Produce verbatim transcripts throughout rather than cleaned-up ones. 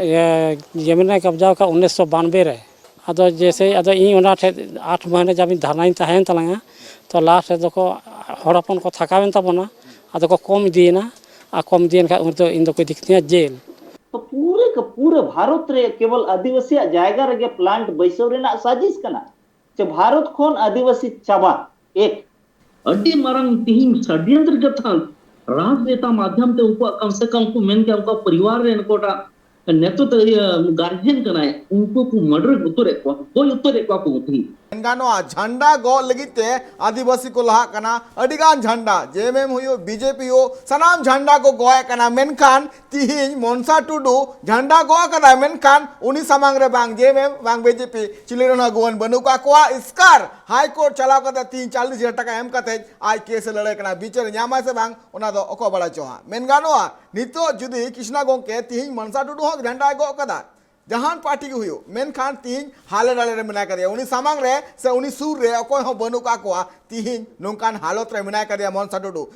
ᱤᱭᱟᱹ, ᱡᱚᱢᱤᱱ ᱮ ᱠᱟᱵᱽᱡᱟ ᱟᱠᱟᱫ ᱩᱱᱤᱥᱥᱚ ᱵᱟᱱᱵᱮ ᱨᱮ᱾ ᱟᱫᱚ ᱡᱮᱥᱮ, ᱟᱫᱚ ᱤᱧ ᱚᱱᱟ ᱴᱷᱮᱡ ᱟᱴ ᱢᱟᱹᱦᱱᱟᱹ ᱡᱟᱵᱤᱱ ᱫᱷᱟᱨᱱᱟᱧ ᱛᱟᱦᱮᱸᱭᱮᱱ ᱛᱟᱞᱟᱝᱟ, ᱛᱚ ᱞᱟᱥᱴ ᱨᱮᱫᱚ ᱠᱚ, ᱦᱚᱲ ᱦᱚᱯᱚᱱ ᱠᱚ ᱛᱷᱟᱠᱟᱣᱮᱱ ᱛᱟᱵᱚᱱᱟ, ᱟᱫᱚ ᱠᱚ ᱠᱚᱢ ᱤᱫᱤᱭᱮᱱᱟ, ᱟᱨ ᱠᱚᱢ ᱤᱫᱤᱭᱮᱱ ᱠᱷᱟᱡ ᱩᱱ ᱨᱮᱫᱚ ᱤᱧ ᱫᱚᱠᱚ ᱤᱫᱤ ᱠᱤᱫᱤᱧᱟ ᱡᱮᱞ᱾ ᱛᱚ ᱯᱩᱨᱟᱹ ᱠᱟ ᱯᱩᱨᱟᱹ ᱵᱷᱟᱨᱚᱛ ᱨᱮ ᱠᱮᱵᱚᱞ ᱟᱹᱫᱤᱵᱟᱹᱥᱤᱭᱟᱜ ᱡᱟᱭᱜᱟ ᱨᱮᱜᱮ ᱯᱞᱟᱱᱴ ᱵᱟᱹᱭᱥᱟᱹᱣ ᱨᱮᱱᱟᱜ ᱥᱟᱡᱤᱥ ᱠᱟᱱᱟ᱾ ᱪᱮ ᱵᱷᱟᱨᱚᱛ ᱠᱷᱚᱱ ᱟᱹᱫᱤᱵᱟᱹᱥᱤ ᱪᱟᱵᱟ᱾ ᱮᱠ ᱟᱹᱰᱤ ᱢᱟᱨᱟᱝ ᱛᱤᱦᱤᱧ ᱥᱟᱰᱭᱚᱱᱛᱨᱚ ᱠᱟᱛᱷᱟ ᱨᱟᱡᱽᱱᱮᱛᱟ ᱢᱟᱫᱷᱭᱚᱢ ᱛᱮ ᱩᱱᱠᱩᱣᱟᱜ ᱠᱚᱢ ᱥᱮ ᱠᱚᱢ ᱠᱚ ᱢᱮᱱ ᱠᱮᱭᱟ, ᱩᱱᱠᱩᱣᱟᱜ ᱯᱚᱨᱤᱵᱟᱨ ᱨᱮᱱ ᱚᱠᱚᱭᱴᱟᱜ ᱱᱮᱛᱚ ᱛᱮ ᱤᱭᱟᱹ ᱜᱟᱨᱡᱮᱱ ᱠᱟᱱᱟᱭ, ᱩᱱᱠᱩ ᱠᱚ ᱢᱟᱨᱰᱟᱨ ᱩᱛᱟᱹᱨᱮᱫ ᱠᱚᱣᱟ, ᱜᱚᱡ ᱩᱛᱟᱹᱨᱮᱫ ᱠᱚᱣᱟ ᱠᱚ ᱛᱤᱦᱤᱧ᱾ ᱢᱮᱱ ᱜᱟᱱᱚᱜᱼᱟ, ᱡᱷᱟᱱᱰᱟ ᱜᱚᱜ ᱞᱟᱹᱜᱤᱫ ᱛᱮ ᱟᱹᱫᱤᱵᱟᱹᱥᱤ ᱠᱚ ᱞᱟᱦᱟᱜ ᱠᱟᱱᱟ᱾ ᱟᱹᱰᱤ ᱜᱟᱱ ᱡᱷᱟᱱᱰᱟ, ᱡᱮ ᱮᱢ ᱮᱢ ᱦᱩᱭᱩᱜ, ᱵᱤ ᱡᱮ ᱯᱤ ᱦᱩᱭᱩᱜ, ᱥᱟᱱᱟᱢ ᱡᱷᱟᱱᱰᱟ ᱠᱚ ᱜᱚᱜ ᱮᱫ ᱠᱟᱱᱟ, ᱢᱮᱱᱠᱷᱟᱱ ᱛᱤᱦᱤᱧ ᱢᱚᱱᱥᱟ ᱴᱩᱰᱩ ᱡᱷᱟᱱᱰᱟ ᱜᱚᱜ ᱟᱠᱟᱫᱟᱭ, ᱢᱮᱱᱠᱷᱟᱱ ᱩᱱᱤ ᱥᱟᱢᱟᱝ ᱨᱮ ᱵᱟᱝ ᱡᱮ ᱮᱢ ᱮᱢ, ᱵᱟᱝ ᱵᱤ ᱡᱮ ᱯᱤ, ᱪᱤᱞᱤ ᱨᱮᱱ ᱦᱚᱸ ᱟᱹᱜᱩᱣᱟᱹᱱ ᱵᱟᱹᱱᱩᱜ ᱠᱟᱜ ᱠᱚᱣᱟ᱾ ᱮᱥᱠᱟᱨ ᱦᱟᱭ ᱠᱳᱨᱴ ᱪᱟᱞᱟᱣ ᱠᱟᱛᱮ ᱛᱤᱦᱤᱧ ᱪᱟᱞᱞᱤᱥ ᱦᱟᱡᱟᱨ ᱴᱟᱠᱟ ᱮᱢ ᱠᱟᱛᱮ ᱟᱡ ᱠᱮᱥ ᱮ ᱞᱟᱹᱲᱦᱟᱹᱭ ᱠᱟᱱᱟ᱾ ᱵᱤᱪᱟᱹᱨ ᱧᱟᱢᱟᱭ ᱥᱮ ᱵᱟᱝ, ᱚᱱᱟ ᱫᱚ ᱚᱠᱚᱭ ᱵᱟᱲᱟᱭ ᱪᱚ ᱦᱟᱸᱜ᱾ ᱢᱮᱱ ᱜᱟᱱᱚᱜᱼᱟ, ᱱᱤᱛᱚᱜ ᱡᱩᱫᱤ ᱠᱨᱤᱥᱱᱟ ᱜᱚᱢᱠᱮ ᱛᱤᱦᱤᱧ ᱢᱚᱱᱥᱟ ᱴᱩᱰᱩ ᱦᱚᱸ ᱡᱷᱟᱱᱰᱟᱭ ᱜᱚᱜ ᱠᱟᱫᱟ, ᱡᱟᱦᱟᱱ ᱯᱟᱨᱴᱤ ᱜᱮ ᱦᱩᱭᱩᱜ, ᱢᱮᱱᱠᱷᱟᱱ ᱛᱤᱦᱤᱧ ᱦᱟᱞᱮ ᱰᱟᱞᱮ ᱨᱮ ᱢᱮᱱᱟᱭ ᱠᱟᱫᱮᱭᱟ᱾ ᱩᱱᱤ ᱥᱟᱢᱟᱝ ᱨᱮ ᱥᱮ ᱩᱱᱤ ᱥᱩᱨ ᱨᱮ ᱚᱠᱚᱭ ᱦᱚᱸ ᱵᱟᱹᱱᱩᱜ ᱠᱟᱜ ᱠᱚᱣᱟ᱾ ᱛᱤᱦᱤᱧ ᱱᱚᱝᱠᱟᱱ ᱦᱟᱞᱚᱛ ᱨᱮ ᱢᱮᱱᱟᱭ ᱠᱟᱫᱮᱭᱟ ᱢᱚᱱᱥᱟ ᱴᱩᱰᱩ᱾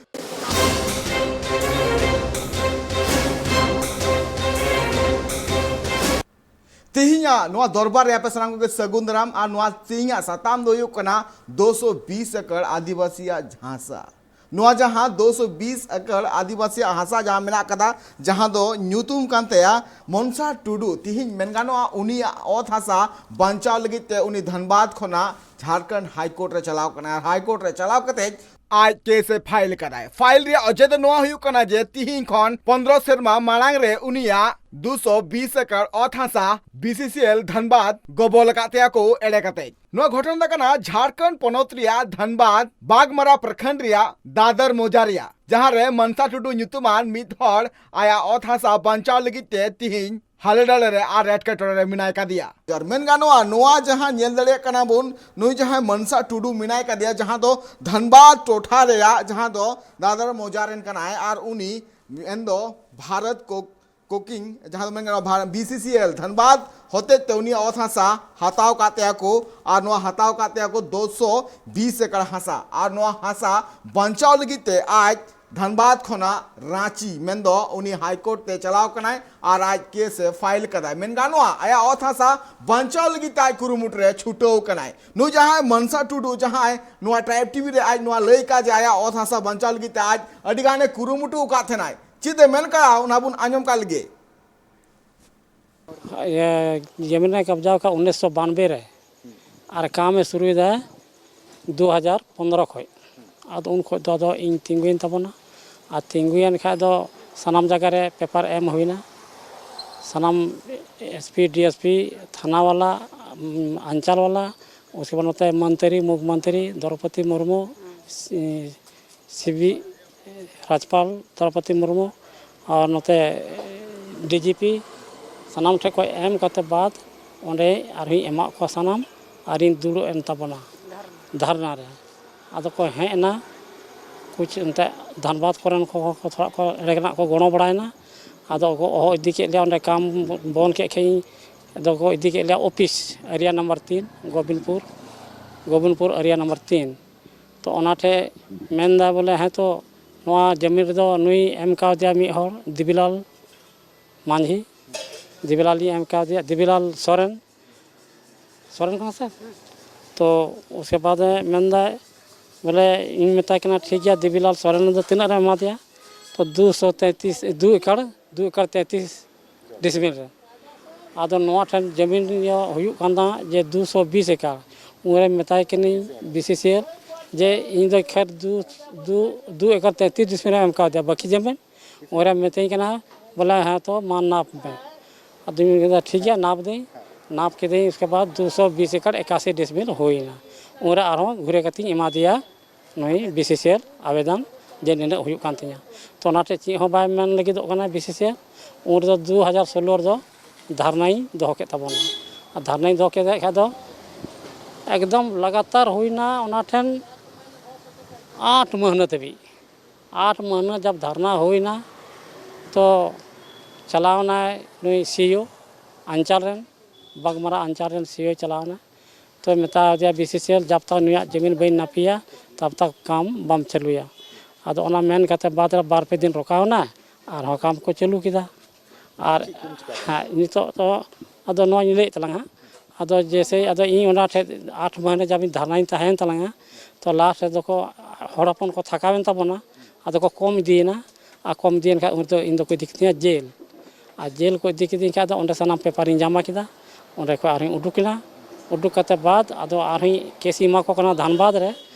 ᱛᱮᱦᱮᱧᱟᱜ ᱱᱚᱣᱟ ᱫᱚᱨᱵᱟᱨ ᱨᱮ ᱟᱯᱮ ᱥᱟᱱᱟᱢ ᱠᱚᱜᱮ ᱥᱟᱹᱜᱩᱱ ᱫᱟᱨᱟᱢ᱾ ᱟᱨ ᱱᱚᱣᱟ ᱛᱮᱦᱮᱧᱟᱜ ᱥᱟᱛᱟᱢ ᱫᱚ ᱦᱩᱭᱩᱜ ᱠᱟᱱᱟ ᱫᱩᱥᱚ ᱵᱤᱥ ᱮᱠᱚᱨ ᱟᱹᱫᱤᱵᱟᱹᱥᱤᱭᱟᱜ ᱦᱟᱥᱟ᱾ ᱱᱚᱣᱟ ᱡᱟᱦᱟᱸ ᱫᱩᱥᱚ ᱵᱤᱥ ᱮᱠᱚᱨ ᱟᱹᱫᱤᱵᱟᱹᱥᱤᱭᱟᱜ ᱦᱟᱥᱟ ᱡᱟᱦᱟᱸ ᱢᱮᱱᱟᱜ ᱠᱟᱫᱟ, ᱡᱟᱦᱟᱸ ᱫᱚ ᱧᱩᱛᱩᱢ ᱠᱟᱱ ᱛᱟᱭᱟ ᱢᱚᱱᱥᱟ ᱴᱩᱰᱩ, ᱛᱤᱦᱤᱧ ᱢᱮᱱ ᱜᱟᱱᱚᱜᱼᱟ ᱩᱱᱤᱭᱟᱜ ᱚᱛ ᱦᱟᱥᱟ ᱵᱟᱧᱪᱟᱣ ᱞᱟᱹᱜᱤᱫ ᱛᱮ ᱩᱱᱤ ᱫᱷᱟᱱᱵᱟᱫᱽ ᱠᱷᱚᱱᱟᱜ ᱡᱷᱟᱲᱠᱷᱚᱸᱰ ᱦᱟᱭ ᱠᱳᱨᱴ ᱨᱮ ᱪᱟᱞᱟᱣ ᱠᱟᱱᱟᱭ᱾ ᱟᱨ ᱦᱟᱭ ᱠᱳᱨᱴ ᱨᱮ ᱪᱟᱞᱟᱣ ᱠᱟᱛᱮ ᱟᱡ ᱠᱮᱥ ᱮ ᱯᱷᱟᱭᱤᱞ ᱠᱟᱫᱟᱭ᱾ ᱯᱷᱟᱭᱤᱞ ᱨᱮᱭᱟᱜ ᱚᱡᱮ ᱫᱚ ᱱᱚᱣᱟ ᱦᱩᱭᱩᱜ ᱠᱟᱱᱟ ᱡᱮ ᱛᱤᱦᱤᱧ ᱠᱷᱚᱱ ᱯᱚᱱᱫᱽᱨᱚ ᱥᱮᱨᱢᱟ ᱢᱟᱲᱟᱝ ᱨᱮ ᱩᱱᱤᱭᱟᱜ ᱫᱩᱥᱚ ᱵᱤᱥ ᱮᱠᱚᱨ ᱚᱛ ᱦᱟᱥᱟ ᱵᱤ ᱥᱤ ᱥᱤ ᱮᱞ ᱫᱷᱟᱱᱵᱟᱫᱽ ᱜᱚᱵᱚᱞ ᱟᱠᱟᱫ ᱛᱟᱭᱟ ᱠᱚ ᱮᱲᱮ ᱠᱟᱛᱮ᱾ ᱱᱚᱣᱟ ᱜᱷᱚᱴᱚᱱᱟ ᱫᱚ ᱠᱟᱱᱟ ᱡᱷᱟᱲᱠᱷᱚᱸᱰ ᱯᱚᱱᱚᱛ ᱨᱮᱭᱟᱜ ᱫᱷᱟᱱᱵᱟᱫᱽ ᱵᱟᱜᱽᱢᱟᱨᱟ ᱯᱨᱚᱠᱷᱚᱸᱰ ᱨᱮᱭᱟᱜ ᱫᱟᱫᱚᱨ ᱢᱚᱡᱟ ᱨᱮᱭᱟᱜ, ᱡᱟᱦᱟᱸ ᱨᱮ ᱢᱟᱱᱥᱟ ᱴᱩᱰᱩ ᱧᱩᱛᱩᱢᱟᱱ ᱢᱤᱫ ᱦᱚᱲ ᱟᱭᱟᱜ ᱚᱛ ᱦᱟᱥᱟ ᱵᱟᱧᱪᱟᱣ ᱞᱟᱹᱜᱤᱫ ᱛᱮ ᱛᱤᱦᱤᱧ ᱦᱟᱞᱮ ᱰᱟᱞᱮ ᱨᱮ ᱟᱨ ᱮᱴᱠᱮᱴᱚᱬᱮ ᱨᱮ ᱢᱮᱱᱟᱭ ᱠᱟᱫᱮᱭᱟ᱾ ᱟᱨ ᱢᱮᱱ ᱜᱟᱱᱚᱜᱼᱟ, ᱱᱚᱣᱟ ᱡᱟᱦᱟᱸ ᱧᱮᱞ ᱫᱟᱲᱮᱭᱟᱜ ᱠᱟᱱᱟ ᱵᱚᱱ, ᱱᱩᱭ ᱡᱟᱦᱟᱸᱭ ᱢᱟᱱᱥᱟ ᱴᱩᱰᱩ ᱢᱮᱱᱟᱭ ᱠᱟᱫᱮᱭᱟ, ᱡᱟᱦᱟᱸ ᱫᱚ ᱫᱷᱟᱱᱵᱟᱫᱽ ᱴᱚᱴᱷᱟ ᱨᱮᱭᱟᱜ, ᱡᱟᱦᱟᱸ ᱫᱚ ᱫᱟᱫᱚᱨ ᱢᱚᱡᱟ ᱨᱮᱱ ᱠᱟᱱᱟᱭ, ᱟᱨ ᱩᱱᱤ ᱢᱮᱱᱫᱚ ᱵᱷᱟᱨᱚᱛ ᱠᱚ ᱠᱳᱠᱤᱝ, ᱡᱟᱦᱟᱸ ᱫᱚ ᱢᱮᱱ ᱜᱟᱱᱚᱜᱼᱟ ᱵᱷᱟᱨ-, ᱵᱤ ᱥᱤ ᱥᱤ ᱮᱞ ᱫᱷᱟᱱᱵᱟᱫᱽ ᱦᱚᱛᱮᱡ ᱛᱮ ᱩᱱᱤᱭᱟᱜ ᱚᱛ ᱦᱟᱥᱟ ᱦᱟᱛᱟᱣ ᱠᱟᱜ ᱛᱟᱭᱟ ᱠᱚ, ᱟᱨ ᱱᱚᱣᱟ ᱦᱟᱛᱟᱣ ᱠᱟᱜ ᱛᱟᱭᱟ ᱠᱚ ᱫᱩᱥᱚ ᱵᱤᱥ ᱮᱠᱚᱨ ᱦᱟᱥᱟ, ᱟᱨ ᱱᱚᱣᱟ ᱦᱟᱥᱟ ᱵᱟᱧᱪᱟᱣ ᱞᱟᱹᱜᱤᱫ ᱛᱮ ᱟᱡ ᱫᱷᱟᱱᱵᱟᱫᱽ ᱠᱷᱚᱱᱟᱜ ᱨᱟᱸᱪᱤ, ᱢᱮᱱᱫᱚ ᱩᱱᱤ ᱦᱟᱭ ᱠᱳᱨᱴ ᱛᱮ ᱪᱟᱞᱟᱣ ᱠᱟᱱᱟᱭ ᱟᱨ ᱟᱡ ᱠᱮᱥ ᱮ ᱯᱷᱟᱭᱤᱞ ᱠᱟᱫᱟᱭ᱾ ᱢᱮᱱ ᱜᱟᱱᱚᱜᱼᱟ, ᱟᱭᱟᱜ ᱚᱛ ᱦᱟᱥᱟ ᱵᱟᱧᱪᱟᱣ ᱞᱟᱹᱜᱤᱫ ᱛᱮ ᱟᱡ ᱠᱩᱨᱩᱢᱩᱴᱩ ᱨᱮ ᱪᱷᱩᱴᱟᱹᱣ ᱠᱟᱱᱟᱭ᱾ ᱱᱩᱭ ᱡᱟᱦᱟᱸᱭ ᱢᱟᱱᱥᱟ ᱴᱩᱰᱩ, ᱡᱟᱦᱟᱸᱭ ᱱᱚᱣᱟ ᱴᱨᱟᱭᱤᱵᱽ ᱴᱤᱵᱷᱤ ᱨᱮ ᱟᱡ ᱱᱚᱣᱟ ᱞᱟᱹᱭ ᱠᱟᱜ ᱡᱮ ᱟᱭᱟᱜ ᱚᱛ ᱦᱟᱥᱟ ᱵᱟᱧᱪᱟᱣ ᱞᱟᱹᱜᱤᱫ ᱛᱮ ᱟᱡ ᱟᱹᱰᱤ ᱜᱟᱱᱮ ᱠᱩᱨᱩᱢᱩᱴᱩ ᱟᱠᱟᱫ ᱛᱟᱦᱮᱱᱟᱭ, ᱪᱮᱫ ᱮ ᱢᱮᱱ ᱠᱟᱜᱼᱟ, ᱚᱱᱟ ᱵᱚᱱ ᱟᱸᱡᱚᱢ ᱠᱟᱜ ᱞᱮᱜᱮ᱾ ᱤᱭᱟᱹ, ᱡᱚᱢᱤᱱ ᱨᱮ ᱠᱟᱵᱽᱡᱟ ᱟᱠᱟᱫ ᱩᱱᱤᱥᱥᱚ ᱵᱟᱱᱵᱮ ᱨᱮ, ᱟᱨ ᱠᱟᱢ ᱮ ᱥᱩᱨᱩᱭᱮᱫᱟ ᱫᱩ ᱦᱟᱡᱟᱨ ᱯᱚᱱᱫᱽᱨᱚ ᱠᱷᱚᱡ᱾ ᱟᱫᱚ ᱩᱱ ᱠᱷᱚᱡ ᱫᱚ ᱟᱫᱚ ᱤᱧ ᱛᱤᱸᱜᱩᱭᱮᱱ ᱛᱟᱵᱚᱱᱟ᱾ ᱟᱨ ᱛᱤᱸᱜᱩᱭᱮᱱ ᱠᱷᱟᱡ ᱫᱚ ᱥᱟᱱᱟᱢ ᱡᱟᱭᱜᱟ ᱨᱮ ᱯᱮᱯᱟᱨ ᱮᱢ ᱦᱩᱭᱱᱟ, ᱥᱟᱱᱟᱢ S P, D S P, ᱛᱷᱟᱱᱟ ᱵᱟᱞᱟ, ᱩᱢ, ᱟᱧᱪᱟᱞ ᱵᱟᱞᱟ, ᱩᱥᱠᱮ ᱵᱟᱫ ᱱᱚᱛᱮ ᱢᱚᱱᱛᱨᱤ, ᱢᱩᱠᱷ ᱢᱚᱱᱛᱨᱤ ᱫᱨᱚᱣᱯᱚᱫᱤ ᱢᱩᱨᱢᱩ, ᱥᱤ-, ᱥᱤᱵᱤ ᱨᱟᱡᱽᱯᱟᱞ ᱫᱨᱚᱣᱯᱚᱫᱤ ᱢᱩᱨᱢᱩ ᱟᱨ ᱱᱚᱛᱮ ᱰᱤ ᱡᱤ ᱯᱤ, ᱥᱟᱱᱟᱢ ᱴᱷᱮᱱ ᱠᱷᱚᱱ ᱮᱢ ᱠᱟᱛᱮ ᱵᱟᱫ ᱚᱸᱰᱮ ᱟᱨᱦᱚᱸᱧ ᱮᱢᱟᱜ ᱠᱚᱣᱟ ᱥᱟᱱᱟᱢ, ᱟᱨᱤᱧ ᱫᱩᱲᱩᱵ ᱮᱱ ᱛᱟᱵᱚᱱᱟ ᱫᱷᱟᱨᱱᱟ ᱨᱮ᱾ ᱟᱫᱚ ᱠᱚ ᱦᱮᱡ ᱮᱱᱟ, ᱠᱩᱪ ᱮᱱᱛᱮ ᱫᱷᱟᱱᱵᱟᱫᱽ ᱠᱚᱨᱮᱱ ᱠᱚ, ᱠᱚ ᱛᱷᱚᱲᱟ ᱠᱚ ᱮᱸᱰᱮ ᱠᱷᱚᱱᱟᱜ ᱠᱚ ᱜᱚᱲᱚ ᱵᱟᱲᱟᱭᱮᱱᱟ᱾ ᱟᱫᱚ ᱠᱚ ᱦᱚᱦᱚ ᱤᱫᱤ ᱠᱮᱫ ᱞᱮᱭᱟ, ᱚᱸᱰᱮ ᱠᱟᱢ ᱵᱚᱱ ᱠᱮᱫ ᱠᱷᱟᱡ ᱤᱧ, ᱟᱫᱚ ᱠᱚ ᱤᱫᱤ ᱠᱮᱫ ᱞᱮᱭᱟ ᱚᱯᱷᱤᱥ ᱮᱨᱤᱭᱟ ᱱᱟᱢᱵᱟᱨ ᱛᱤᱱ, ᱜᱳᱵᱤᱱᱫᱯᱩᱨ, ᱜᱳᱵᱤᱱᱫᱯᱩᱨ ᱮᱨᱤᱭᱟ ᱱᱟᱢᱵᱟᱨ ᱛᱤᱱ᱾ ᱛᱚ ᱚᱱᱟ ᱴᱷᱮᱡ ᱢᱮᱱᱫᱟ ᱵᱚᱞᱮ, ᱦᱮᱸ ᱛᱚ ᱱᱚᱣᱟ ᱡᱟᱹᱢᱤᱱ ᱨᱮᱫᱚ ᱱᱩᱭ ᱮᱢ ᱠᱟᱣᱫᱮᱭᱟ ᱢᱤᱫ ᱦᱚᱲ ᱫᱮᱵᱤᱞᱟᱞ ᱢᱟᱹᱡᱷᱤ, ᱫᱮᱵᱤᱞᱟᱞ ᱤᱧ ᱮᱢ ᱠᱟᱣᱫᱮᱭᱟ, ᱫᱮᱵᱤᱞᱟᱞ ᱥᱚᱨᱮᱱ, ᱥᱚᱨᱮᱱ ᱠᱟᱱᱟ ᱥᱮ? ᱛᱚ ᱩᱥᱠᱮ ᱵᱟᱫ ᱮ ᱢᱮᱱᱫᱟᱭ ᱵᱚᱞᱮ, ᱤᱧ ᱢᱮᱛᱟᱭ ᱠᱟᱱᱟ, ᱴᱷᱤᱠ ᱜᱮᱭᱟ ᱫᱮᱵᱤᱞᱟᱞ ᱥᱚᱨᱮᱱ ᱫᱚ ᱛᱤᱱᱟᱹᱜ ᱨᱮᱢ ᱮᱢᱟ ᱫᱮᱭᱟ? ᱛᱚ ᱫᱩ ᱥᱚ ᱛᱮᱸᱛᱤᱥ, ᱫᱩ ᱮᱠᱟᱲ, ᱫᱩ ᱮᱠᱟᱲ ᱛᱮᱸᱛᱤᱥ ᱰᱤᱥᱢᱤᱞ ᱨᱮ᱾ ᱟᱫᱚ ᱱᱚᱣᱟ ᱴᱷᱮᱱ ᱡᱟᱹᱢᱤᱱ ᱤᱭᱟᱹ ᱦᱩᱭᱩᱜ ᱠᱟᱱ ᱛᱟᱦᱮᱸᱫ ᱡᱮ ᱫᱩ ᱥᱚ ᱵᱤᱥ ᱮᱠᱟᱲ᱾ ᱩᱱᱨᱮ ᱢᱮᱛᱟᱭ ᱠᱟᱹᱱᱟᱹᱧ ᱵᱤ ᱥᱤ ᱥᱤ ᱮᱞ ᱡᱮ ᱤᱧ ᱫᱚ ᱠᱷᱮᱛ ᱫᱩ, ᱫᱩ, ᱫᱩ ᱮᱠᱟᱨ ᱛᱮᱸᱛᱤᱥ ᱰᱤᱥᱢᱤᱞ ᱮᱢ ᱠᱟᱣᱫᱮᱭᱟ, ᱵᱟᱹᱠᱤ ᱡᱟᱹᱢᱤᱱ᱾ ᱩᱱᱨᱮ ᱢᱤᱛᱟᱹᱧ ᱠᱟᱱᱟ ᱵᱚᱞᱮ, ᱦᱮᱸ ᱛᱚ ᱢᱟ ᱱᱟᱯ ᱢᱮ᱾ ᱟᱫᱚᱧ ᱢᱮᱱ ᱠᱮᱫᱟ, ᱴᱷᱤᱠ ᱜᱮᱭᱟ, ᱱᱟᱯ ᱫᱟᱹᱧ᱾ ᱱᱟᱯ ᱠᱤᱫᱟᱹᱧ, ᱩᱥᱠᱮ ᱵᱟᱫ ᱫᱩ ᱥᱚ ᱵᱤᱥ ᱮᱠᱟᱨ ᱮᱠᱟᱥᱤ ᱰᱤᱥᱢᱤᱞ ᱦᱩᱭᱱᱟ᱾ ᱩᱱᱨᱮ ᱟᱨᱦᱚᱸ ᱜᱷᱩᱨᱮ ᱠᱟᱛᱮᱧ ᱮᱢᱟ ᱫᱮᱭᱟ ᱱᱩᱭ ᱵᱤ ᱥᱤ ᱥᱤ ᱮᱞ ᱟᱵᱮᱫᱚᱱ ᱡᱮ ᱱᱤᱱᱟᱹᱜ ᱦᱩᱭᱩᱜ ᱠᱟᱱ ᱛᱤᱧᱟ᱾ ᱛᱚ ᱚᱱᱟ ᱴᱷᱮᱡ ᱪᱮᱫ ᱦᱚᱸ ᱵᱟᱭ ᱢᱮᱱ ᱞᱟᱹᱜᱤᱫᱚᱜ ᱠᱟᱱᱟ ᱵᱤ ᱥᱤ ᱥᱤ ᱮᱞ᱾ ᱩᱱ ᱨᱮᱫᱚ ᱫᱩ ᱦᱟᱡᱟᱨ ᱥᱳᱞᱳ ᱨᱮᱫᱚ ᱫᱷᱟᱨᱱᱟᱧ ᱫᱚᱦᱚ ᱠᱮᱫ ᱛᱟᱵᱚᱱᱟ᱾ ᱟᱨ ᱫᱷᱟᱨᱱᱟᱧ ᱫᱚᱦᱚ ᱠᱮᱫ ᱠᱷᱟᱡ ᱫᱚ ᱮᱠᱫᱚᱢ ᱞᱟᱜᱟᱛᱟᱨ ᱦᱩᱭᱱᱟ ᱚᱱᱟ ᱴᱷᱮᱱ ᱟᱴ ᱢᱟᱹᱦᱱᱟᱹ ᱫᱷᱟᱹᱵᱤᱡ᱾ ᱟᱴ ᱢᱟᱹᱦᱱᱟᱹ ᱡᱟᱵ ᱫᱷᱟᱨᱱᱟ ᱦᱩᱭᱱᱟ, ᱛᱚ ᱪᱟᱞᱟᱣᱱᱟᱭ ᱱᱩᱭ ᱥᱤ ᱤ ᱳ ᱟᱧᱪᱟᱞ ᱨᱮᱱ, ᱵᱟᱜᱽᱢᱟᱨᱟ ᱟᱧᱪᱟᱞ ᱨᱮᱱ ᱥᱤ ᱤ ᱳ ᱪᱟᱞᱟᱣᱱᱟ᱾ ᱛᱚ ᱢᱮᱛᱟ ᱫᱮᱭᱟ ᱵᱤ ᱥᱤ ᱥᱤ ᱮᱞ, ᱡᱟᱵ ᱛᱟᱠ ᱱᱩᱭᱟᱜ ᱡᱟᱹᱢᱤᱱ ᱵᱟᱹᱧ ᱱᱟᱯᱤᱭᱟ, ᱛᱟᱵ ᱛᱟᱠ ᱠᱟᱢ ᱵᱟᱢ ᱪᱟᱹᱞᱩᱭᱟ᱾ ᱟᱫᱚ ᱚᱱᱟ ᱢᱮᱱ ᱠᱟᱛᱮ ᱵᱟᱫᱽ ᱨᱮ ᱵᱟᱨ ᱯᱮ ᱫᱤᱱ ᱨᱚᱠᱟᱣ ᱮᱱᱟ, ᱟᱨᱦᱚᱸ ᱠᱟᱢ ᱠᱚ ᱪᱟᱹᱞᱩ ᱠᱮᱫᱟ᱾ ᱟᱨ ᱦᱮᱸ, ᱱᱤᱛᱚᱜ ᱫᱚ ᱟᱫᱚ ᱱᱚᱣᱟᱧ ᱞᱟᱹᱭᱮᱫ ᱛᱟᱞᱟᱝ ᱦᱟᱸᱜ, ᱟᱫᱚ ᱡᱮᱭᱥᱮ ᱟᱫᱚ ᱤᱧ ᱚᱱᱟ ᱴᱷᱮᱡ ᱟᱴ ᱢᱟᱹᱦᱱᱟᱹ ᱡᱟᱵᱤᱱ ᱫᱷᱟᱨᱱᱟᱧ ᱛᱟᱦᱮᱸᱭᱮᱱ ᱛᱟᱞᱟᱝᱟ, ᱛᱚ ᱞᱟᱥᱴ ᱨᱮᱫᱚ ᱠᱚ ᱦᱚᱲ ᱦᱚᱯᱚᱱ ᱠᱚ ᱛᱷᱟᱠᱟᱣᱮᱱ ᱛᱟᱵᱚᱱᱟ, ᱟᱫᱚ ᱠᱚ ᱠᱚᱢ ᱤᱫᱤᱭᱮᱱᱟ᱾ ᱟᱨ ᱠᱚᱢ ᱤᱫᱤᱭᱮᱱ ᱠᱷᱟᱡ ᱩᱱ ᱫᱚ ᱤᱧ ᱫᱚᱠᱚ ᱤᱫᱤ ᱠᱤᱫᱤᱧᱟ ᱡᱮᱞ᱾ ᱟᱨ ᱡᱮᱞ ᱠᱚ ᱤᱫᱤ ᱠᱤᱫᱤᱧ ᱠᱷᱟᱡ ᱫᱚ ᱚᱸᱰᱮ ᱥᱟᱱᱟᱢ ᱯᱮᱯᱟᱨᱤᱧ ᱡᱟᱢᱟ ᱠᱮᱫᱟ, ᱚᱸᱰᱮ ᱠᱷᱚᱡ ᱟᱨᱦᱚᱸᱧ ᱩᱰᱩᱠᱮᱱᱟ᱾ ᱩᱰᱩᱠ ᱠᱟᱛᱮ ᱵᱟᱫ ᱟᱫᱚ ᱟᱨᱦᱚᱸᱧ ᱠᱮᱥ ᱤᱧ ᱮᱢᱟ ᱠᱚ ᱠᱟᱱᱟ ᱫᱷᱟᱱᱵᱟᱫᱽ ᱨᱮ,